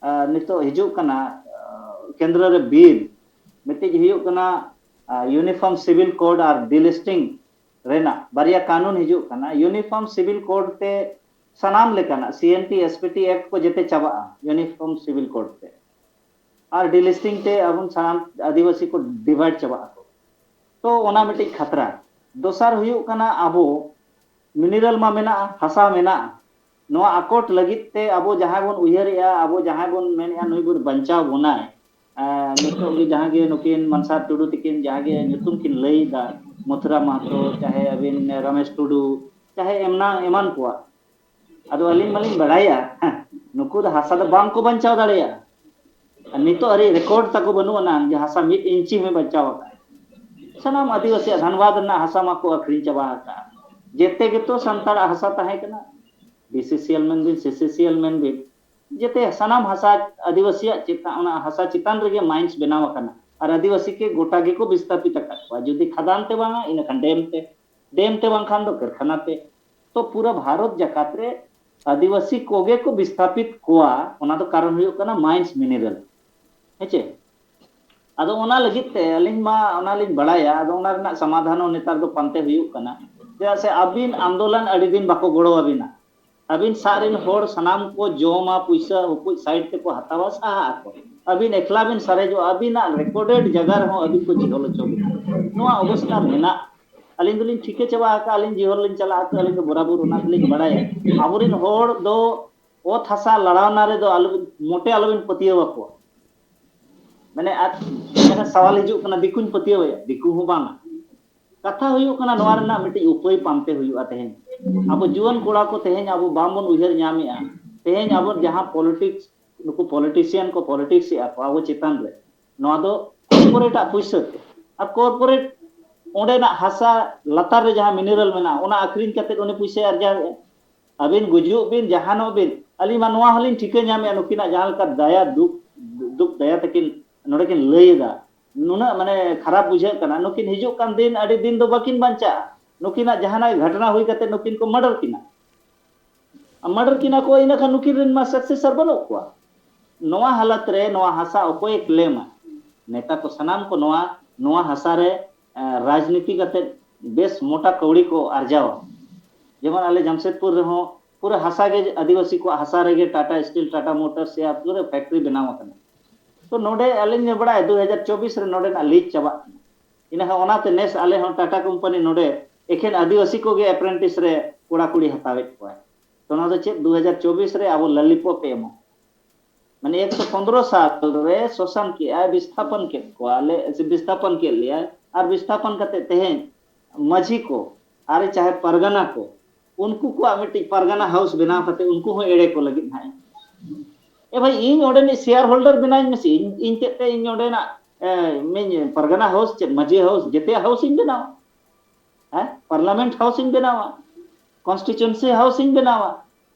ᱟᱸ, ᱱᱤᱛᱚᱜ ᱦᱤᱡᱩᱜ ᱠᱟᱱᱟ, ᱟᱸ, ᱠᱮᱱᱫᱨᱚ ᱨᱮ ᱵᱤᱞ, ᱢᱤᱫᱴᱤᱡ ᱦᱩᱭᱩᱜ ᱠᱟᱱᱟ, ᱟᱸ, ᱤᱭᱩᱱᱤᱯᱷᱚᱨᱢ ᱥᱤᱵᱤᱞ ᱠᱳᱰ ᱟᱨ ᱰᱤᱞᱤᱥᱴᱤᱝ ᱨᱮᱱᱟᱜ ᱵᱟᱨᱭᱟ ᱠᱟᱹᱱᱩᱱ ᱦᱤᱡᱩᱜ ᱠᱟᱱᱟ᱾ ᱤᱭᱩᱱᱤᱯᱷᱚᱨᱢ ᱥᱤᱵᱤᱞ ᱠᱳᱰ ᱛᱮ ᱥᱟᱱᱟᱢ ᱞᱮᱠᱟᱱᱟᱜ C N T, S P T act ᱠᱚ ᱡᱮᱛᱮ ᱪᱟᱵᱟᱜᱼᱟ ᱤᱭᱩᱱᱤᱯᱷᱚᱨᱢ ᱥᱤᱵᱤᱞ ᱠᱳᱰ ᱛᱮ, ᱟᱨ ᱰᱤᱞᱤᱥᱴᱤᱝ ᱛᱮ ᱟᱵᱚ ᱥᱟᱱᱟᱢ ᱟᱹᱫᱤᱵᱟᱹᱥᱤ ᱠᱚ ᱰᱤᱵᱷᱟᱭᱤᱰ ᱪᱟᱵᱟᱜ ᱟᱠᱚ᱾ ᱛᱚ ᱚᱱᱟ ᱢᱤᱫᱴᱤᱡ ᱠᱷᱟᱛᱨᱟ᱾ ᱫᱚᱥᱟᱨ ᱦᱩᱭᱩᱜ ᱠᱟᱱᱟ, ᱟᱵᱚ ᱢᱤᱱᱟᱨᱟᱞ ᱢᱟ ᱢᱮᱱᱟᱜᱼᱟ, ᱦᱟᱥᱟ ᱢᱮᱱᱟᱜᱼᱟ, ᱱᱚᱣᱟ ᱟᱠᱚᱴ ᱞᱟᱹᱜᱤᱫ ᱛᱮ ᱟᱵᱚ ᱡᱟᱦᱟᱸᱭ ᱵᱚᱱ ᱩᱭᱦᱟᱹᱨᱮᱜᱼᱟ, ᱟᱵᱚ ᱡᱟᱦᱟᱸᱭ ᱵᱚᱱ ᱢᱮᱱᱮᱜᱼᱟ ᱱᱩᱭ ᱵᱚᱱ ᱵᱟᱧᱪᱟᱣ ᱵᱚᱱᱟᱭ, ᱟᱨ ᱱᱤᱛᱚᱜ ᱜᱮ ᱡᱟᱦᱟᱸ ᱜᱮ ᱱᱩᱠᱤᱱ ᱢᱟᱱᱥᱟ ᱴᱩᱰᱩ ᱛᱤᱠᱤᱱ ᱡᱟᱦᱟᱸ ᱜᱮ ᱧᱩᱛᱩᱢ ᱠᱤᱱ ᱞᱟᱹᱭ ᱮᱫᱟ, ᱢᱚᱛᱷᱩᱨᱟ ᱢᱟᱦᱟᱛᱚ, ᱪᱟᱦᱮ ᱟᱹᱵᱤᱱ ᱨᱟᱢᱮᱥ ᱴᱩᱰᱩ, ᱪᱟᱦᱮ ᱮᱢᱟᱱ, ᱮᱢᱟᱱ ᱠᱚᱣᱟᱜ, ᱟᱫᱚ ᱟᱹᱞᱤᱧ ᱢᱟᱞᱤᱧ ᱵᱟᱲᱟᱭᱟ, ᱱᱩᱠᱩ ᱫᱚ ᱦᱟᱥᱟ ᱫᱚ ᱵᱟᱝ ᱠᱚ ᱵᱟᱧᱪᱟᱣ ᱫᱟᱲᱮᱭᱟᱜᱼᱟ᱾ ᱟᱨ ᱱᱤᱛᱚᱜ ᱦᱟᱹᱨᱤᱡ ᱨᱮᱠᱚᱨᱰ ᱛᱟᱠᱚ ᱵᱟᱹᱱᱩᱜ ᱟᱱᱟ ᱡᱮ ᱦᱟᱥᱟ ᱢᱤᱫ ᱤᱧᱪᱤ ᱦᱚᱸᱭ ᱵᱟᱧᱪᱟᱣ ᱟᱠᱟᱫ᱾ ᱥᱟᱱᱟᱢ ᱟᱹᱫᱤᱵᱟᱹᱥᱤᱭᱟᱜ ᱫᱷᱟᱱᱵᱟᱫᱽ ᱨᱮᱱᱟᱜ ᱦᱟᱥᱟ ᱢᱟᱠᱚ ᱟᱹᱠᱷᱨᱤᱧ ᱪᱟᱵᱟ ᱟᱠᱟᱫᱼᱟ᱾ ᱡᱮᱛᱮ ᱜᱮᱛᱚ ᱥᱟᱱᱛᱟᱲᱟᱜ ᱦᱟᱥᱟ ᱛᱟᱦᱮᱸ ᱠᱟᱱᱟ, ᱵᱤᱥᱤᱥᱤᱮᱞ ᱢᱮᱱ ᱵᱤᱱ, ᱥᱤᱥᱤᱥᱤᱮᱞ ᱢᱮᱱ ᱵᱤᱱ, ᱡᱮᱛᱮ ᱥᱟᱱᱟᱢ ᱦᱟᱥᱟ ᱟᱹᱫᱤᱵᱟᱹᱥᱤᱭᱟᱜ ᱪᱮᱛᱟᱱ, ᱚᱱᱟ ᱦᱟᱥᱟ ᱪᱮᱛᱟᱱ ᱨᱮᱜᱮ ᱢᱟᱭᱤᱱᱥ ᱵᱮᱱᱟᱣ ᱟᱠᱟᱱᱟ᱾ ᱟᱨ ᱟᱹᱫᱤᱵᱟᱹᱥᱤ ᱠᱚ ᱜᱚᱴᱟ ᱜᱮᱠᱚ ᱵᱤᱥᱛᱟᱯᱤᱛ ᱟᱠᱟᱫ ᱠᱚᱣᱟ, ᱡᱩᱫᱤ ᱠᱷᱟᱫᱟᱱ ᱛᱮ ᱵᱟᱝᱟ, ᱤᱱᱟᱹ ᱠᱷᱟᱱ ᱰᱮᱢ ᱛᱮ, ᱰᱮᱢ ᱛᱮ ᱵᱟᱝᱠᱷᱟᱱ ᱫᱚ ᱠᱟᱹᱨᱠᱷᱟᱱᱟ ᱛᱮ᱾ ᱛᱚ ᱯᱩᱨᱟᱹ ᱵᱷᱟᱨᱚᱛ ᱡᱟᱠᱟᱛ ᱨᱮ ᱟᱹᱫᱤᱵᱟᱹᱥᱤ ᱠᱚᱜᱮ ᱠᱚ ᱵᱤᱥᱛᱟᱯᱤᱛ ᱠᱚᱣᱟ, ᱚᱱᱟ ᱫᱚ ᱠᱟᱨᱚᱱ ᱦᱩᱭᱩᱜ ᱠᱟᱱᱟ ᱢᱟᱭᱤᱱᱥ ᱢᱤᱱᱟᱨᱟᱞ᱾ ᱦᱮᱸ ᱪᱮ? ᱟᱫᱚ ᱚᱱᱟ ᱞᱟᱹᱜᱤᱫ ᱛᱮ ᱟᱹᱞᱤᱧ ᱢᱟ ᱚᱱᱟ ᱞᱤᱧ ᱵᱟᱲᱟᱭᱟ, ᱟᱫᱚ ᱚᱱᱟ ᱨᱮᱱᱟᱜ ᱥᱚᱢᱟᱫᱷᱟᱱ ᱦᱚᱸ ᱱᱮᱛᱟᱨ ᱫᱚ ᱯᱟᱱᱛᱮ ᱦᱩᱭᱩᱜ ᱠᱟᱱᱟ᱾ ᱪᱮᱫᱟᱜ ᱥᱮ ᱟᱹᱵᱤᱱ ᱟᱱᱫᱳᱞᱚᱱ ᱟᱹᱰᱤ ᱫᱤᱱ ᱵᱟᱠᱚ ᱜᱚᱲᱚ ᱟᱹᱵᱤᱱᱟ᱾ ᱟᱹᱵᱤᱱ ᱥᱟᱜ ᱨᱮᱱ ᱦᱚᱲ ᱥᱟᱱᱟᱢ ᱠᱚ ᱡᱚᱢᱟ, ᱯᱩᱭᱥᱟᱹ ᱦᱩᱠᱩᱡ ᱥᱟᱭᱤᱰ ᱛᱮᱠᱚ ᱦᱟᱛᱟᱣᱟ, ᱥᱟᱦᱟᱜ ᱟᱠᱚ᱾ ᱟᱹᱵᱤᱱ ᱮᱠᱞᱟ ᱵᱤᱱ ᱥᱟᱨᱮᱡᱚᱜᱼᱟ, ᱟᱹᱵᱤᱱᱟᱜ ᱨᱮᱠᱚᱨᱰᱮᱰ ᱡᱟᱭᱜᱟ ᱨᱮᱦᱚᱸ ᱟᱹᱵᱤᱱ ᱠᱚ ᱡᱤᱦᱚᱞ ᱦᱚᱪᱚ ᱵᱤᱱᱟ᱾ ᱱᱚᱣᱟ ᱚᱵᱚᱥᱛᱟ ᱢᱮᱱᱟᱜ᱾ ᱟᱹᱞᱤᱧ ᱫᱚᱞᱤᱧ ᱴᱷᱤᱠᱟᱹ ᱪᱟᱵᱟ ᱟᱠᱟᱫᱼᱟ, ᱟᱹᱞᱤᱧ ᱡᱤᱦᱚᱞ ᱞᱤᱧ ᱪᱟᱞᱟᱜ ᱟᱠᱚ, ᱟᱹᱞᱤᱧ ᱫᱚ ᱵᱚᱨᱟᱵᱚᱨ ᱚᱱᱟ ᱫᱚᱞᱤᱧ ᱵᱟᱲᱟᱭᱟ᱾ ᱟᱵᱚᱨᱮᱱ ᱦᱚᱲ ᱫᱚ ᱚᱛ ᱦᱟᱥᱟ ᱞᱟᱲᱟᱣᱱᱟ ᱨᱮᱫᱚ ᱟᱞᱚ, ᱢᱚᱴᱮ ᱟᱞᱚᱵᱤᱱ ᱯᱟᱹᱛᱭᱟᱹᱣ ᱟᱠᱚᱣᱟ᱾ ᱢᱟᱱᱮ ᱟᱨ ᱢᱤᱫᱴᱟᱝ ᱥᱟᱣᱟᱞ ᱦᱤᱡᱩᱜ ᱠᱟᱱᱟ, ᱫᱤᱠᱩᱧ ᱯᱟᱹᱛᱭᱟᱹᱣ ᱟᱭᱟ? ᱫᱤᱠᱩ ᱦᱚᱸ ᱵᱟᱝᱟ᱾ ᱠᱟᱛᱷᱟ ᱦᱩᱭᱩᱜ ᱠᱟᱱᱟ, ᱱᱚᱣᱟ ᱨᱮᱱᱟᱜ ᱢᱤᱫᱴᱤᱡ ᱩᱯᱟᱹᱭ ᱯᱟᱱᱛᱮ ᱦᱩᱭᱩᱜᱼᱟ᱾ ᱛᱮᱦᱮᱧ ᱟᱵᱚ ᱡᱩᱣᱟᱹᱱ ᱠᱚᱲᱟ ᱠᱚ ᱛᱮᱦᱮᱧ ᱟᱵᱚ ᱵᱟᱝᱵᱚᱱ ᱩᱭᱦᱟᱹᱨ ᱧᱟᱢᱮᱜᱼᱟ᱾ ᱛᱮᱦᱮᱧ ᱟᱵᱚ ᱡᱟᱦᱟᱸ ᱯᱚᱞᱤᱴᱤᱠᱥ, ᱱᱩᱠᱩ ᱯᱚᱞᱤᱴᱤᱥᱤᱭᱟᱱ ᱠᱚ ᱯᱚᱞᱤᱴᱤᱠᱥ ᱮᱜᱼᱟ ᱠᱚ ᱟᱵᱚ ᱪᱮᱛᱟᱱ ᱨᱮ, ᱱᱚᱣᱟ ᱫᱚ ᱠᱚᱨᱯᱳᱨᱮᱴ ᱟᱜ ᱯᱩᱭᱥᱟᱹ ᱛᱮ᱾ ᱟᱨ ᱠᱚᱨᱯᱳᱨᱮᱴ ᱚᱸᱰᱮᱱᱟᱜ ᱦᱟᱥᱟ ᱞᱟᱛᱟᱨ ᱨᱮ ᱡᱟᱦᱟᱸ ᱢᱤᱱᱟᱨᱟᱞ ᱢᱮᱱᱟᱜᱼᱟ, ᱚᱱᱟ ᱟᱹᱠᱷᱨᱤᱧ ᱠᱟᱛᱮ ᱩᱱᱤ ᱯᱩᱭᱥᱟᱹᱭ ᱟᱨᱡᱟᱣᱮᱫᱼᱟ᱾ ᱟᱹᱵᱤᱱ ᱜᱩᱡᱩᱜ ᱵᱤᱱ, ᱡᱟᱦᱟᱱᱚᱜ ᱵᱤᱱ, ᱟᱹᱞᱤᱧ ᱢᱟ ᱱᱚᱣᱟ ᱦᱚᱸᱞᱤᱧ ᱴᱷᱤᱠᱟᱹ ᱧᱟᱢᱮᱫᱼᱟ, ᱱᱩᱠᱤᱱᱟᱜ ᱡᱟᱦᱟᱸ ᱞᱮᱠᱟ ᱫᱟᱭᱟ ᱫᱩᱠ, ᱫᱩᱠ ᱫᱟᱭᱟ ᱛᱟᱹᱠᱤᱱ ᱱᱚᱰᱮ ᱠᱤᱱ ᱞᱟᱹᱭ ᱮᱫᱟ, ᱱᱩᱱᱟᱹᱜ ᱢᱟᱱᱮ ᱠᱷᱟᱨᱟᱯ ᱵᱩᱡᱷᱟᱹᱜ ᱠᱟᱱᱟ᱾ ᱱᱩᱠᱤᱱ ᱦᱤᱡᱩᱜ ᱠᱟᱱ ᱫᱤᱱ ᱟᱹᱰᱤ ᱫᱤᱱ ᱫᱚ ᱵᱟᱹᱠᱤᱱ ᱵᱟᱧᱪᱟᱜᱼᱟ᱾ ᱱᱩᱠᱤᱱᱟᱜ ᱡᱟᱦᱟᱱᱟᱜ ᱜᱷᱚᱴᱚᱱᱟ ᱦᱩᱭ ᱠᱟᱛᱮ ᱱᱩᱠᱤᱱ ᱠᱚ ᱢᱟᱨᱰᱟᱨ ᱠᱤᱱᱟ, ᱢᱟᱨᱰᱟᱨ ᱠᱤᱱᱟ ᱠᱚ, ᱤᱱᱟᱹ ᱠᱷᱟᱱ ᱱᱩᱠᱤᱱ ᱨᱮᱱ ᱢᱟ ᱥᱟᱠᱥᱮᱥᱟᱨ ᱵᱟᱹᱱᱩᱜ ᱠᱚᱣᱟ᱾ ᱱᱚᱣᱟ ᱦᱟᱞᱟᱛ ᱨᱮ ᱱᱚᱣᱟ ᱦᱟᱥᱟ ᱚᱠᱚᱭᱮ ᱠᱞᱮᱢᱟ? ᱱᱮᱛᱟ ᱠᱚ ᱥᱟᱱᱟᱢ ᱠᱚ ᱱᱚᱣᱟ, ᱱᱚᱣᱟ ᱦᱟᱥᱟ ᱨᱮ, ᱮ, ᱨᱟᱡᱽᱱᱤᱛᱤ ᱠᱟᱛᱮ ᱵᱮᱥ ᱢᱚᱴᱟ ᱠᱟᱹᱣᱰᱤ ᱠᱚ ᱟᱨᱡᱟᱣᱟ᱾ ᱡᱮᱢᱚᱱ ᱟᱞᱮ ᱡᱟᱢᱥᱮᱫᱽᱯᱩᱨ ᱨᱮᱦᱚᱸ ᱯᱩᱨᱟᱹ ᱦᱟᱥᱟ ᱜᱮ ᱟᱹᱫᱤᱵᱟᱹᱥᱤ ᱠᱚᱣᱟᱜ ᱦᱟᱥᱟ ᱨᱮᱜᱮ ᱴᱟᱴᱟ ᱥᱴᱤᱞ, ᱴᱟᱴᱟ ᱢᱳᱴᱚᱨᱥ ᱭᱟ ᱯᱩᱨᱟᱹ ᱯᱷᱮᱠᱴᱨᱤ ᱵᱮᱱᱟᱣ ᱟᱠᱟᱱᱟ᱾ ᱛᱚ ᱱᱚᱰᱮ ᱟᱹᱞᱤᱧ ᱞᱤᱧ ᱵᱟᱲᱟᱭᱟ ᱫᱩ ᱦᱟᱡᱟᱨ ᱪᱚᱵᱵᱤᱥ ᱨᱮ ᱱᱚᱰᱮᱱᱟᱜ ᱞᱤᱡᱽ ᱪᱟᱵᱟᱜ ᱠᱟᱱᱟ᱾ ᱤᱱᱟᱹ ᱠᱷᱟᱱ ᱚᱱᱟᱛᱮ ᱱᱮᱥ ᱟᱞᱮ ᱦᱚᱸ ᱴᱟᱴᱟ ᱠᱳᱢᱯᱟᱱᱤ ᱱᱚᱰᱮ ᱮᱠᱷᱮᱱ ᱟᱹᱫᱤᱵᱟᱹᱥᱤ ᱠᱚᱜᱮ ᱮᱯᱨᱮᱱᱴᱤᱥ ᱨᱮ ᱠᱚᱲᱟ ᱠᱩᱲᱤ ᱦᱟᱛᱟᱣᱮᱫ ᱠᱚᱣᱟ᱾ ᱛᱚ ᱱᱚᱣᱟ ᱫᱚ ᱪᱮᱫ ᱫᱩ ᱦᱟᱡᱟᱨ ᱪᱚᱵᱵᱤᱥ ᱨᱮ ᱟᱵᱚ ᱞᱟᱞᱤᱯᱚᱯ ᱮ ᱮᱢᱚᱜ? ᱢᱟᱱᱮ ᱮᱠᱥᱚ ᱯᱚᱱᱨᱚ ᱥᱟᱞ ᱨᱮ ᱥᱳᱥᱟᱱ ᱠᱮᱜᱼᱟᱭ, ᱵᱤᱥᱛᱷᱟᱯᱚᱱ ᱠᱮᱫ ᱠᱚᱣᱟ ᱞᱮ, ᱥᱮ ᱵᱤᱥᱛᱷᱟᱯᱚᱱ ᱠᱮᱫ ᱞᱮᱭᱟᱭ, ᱟᱨ ᱵᱤᱥᱛᱷᱟᱯᱚᱱ ᱠᱟᱛᱮ ᱛᱮᱦᱮᱧ ᱢᱟᱹᱡᱷᱤ ᱠᱚ ᱟᱨ ᱪᱟᱦᱮ ᱯᱟᱨᱜᱟᱱᱟ ᱠᱚ, ᱩᱱᱠᱩ ᱠᱚᱣᱟᱜ ᱢᱤᱫᱴᱤᱡ ᱯᱟᱨᱜᱟᱱᱟ ᱦᱟᱣᱩᱥ ᱵᱮᱱᱟᱣ ᱠᱟᱛᱮ ᱩᱱᱠᱩ ᱦᱚᱸ ᱮᱲᱮ ᱠᱚ ᱞᱟᱹᱜᱤᱫ ᱦᱟᱸᱜ᱾ ᱮ ᱵᱷᱟᱭ, ᱤᱧ ᱚᱸᱰᱮᱱᱤᱡ ᱥᱮᱭᱟᱨ ᱦᱳᱞᱰᱟᱨ ᱵᱮᱱᱟᱣᱤᱧ ᱢᱮᱥᱮ, ᱤᱧ, ᱤᱧ ᱛᱮᱫ ᱛᱮ ᱤᱧ ᱚᱸᱰᱮᱱᱟᱜ ᱮ, ᱢᱤᱧ ᱯᱟᱨᱜᱟᱱᱟ ᱦᱟᱣᱩᱥ, ᱪᱮᱫ ᱢᱟᱹᱡᱷᱤ ᱦᱟᱣᱩᱥ, ᱡᱮᱛᱮᱭᱟᱜ ᱦᱟᱣᱩᱥ ᱤᱧ ᱵᱮᱱᱟᱣᱟ᱾ ᱦᱮᱸ, ᱯᱟᱨᱞᱟᱢᱮᱱᱴ ᱦᱟᱣᱩᱥ ᱤᱧ ᱵᱮᱱᱟᱣᱟ, ᱠᱚᱱᱥᱴᱤᱴᱩᱭᱮᱱᱥᱤ ᱦᱟᱣᱩᱥ ᱤᱧ ᱵᱮᱱᱟᱣᱟ᱾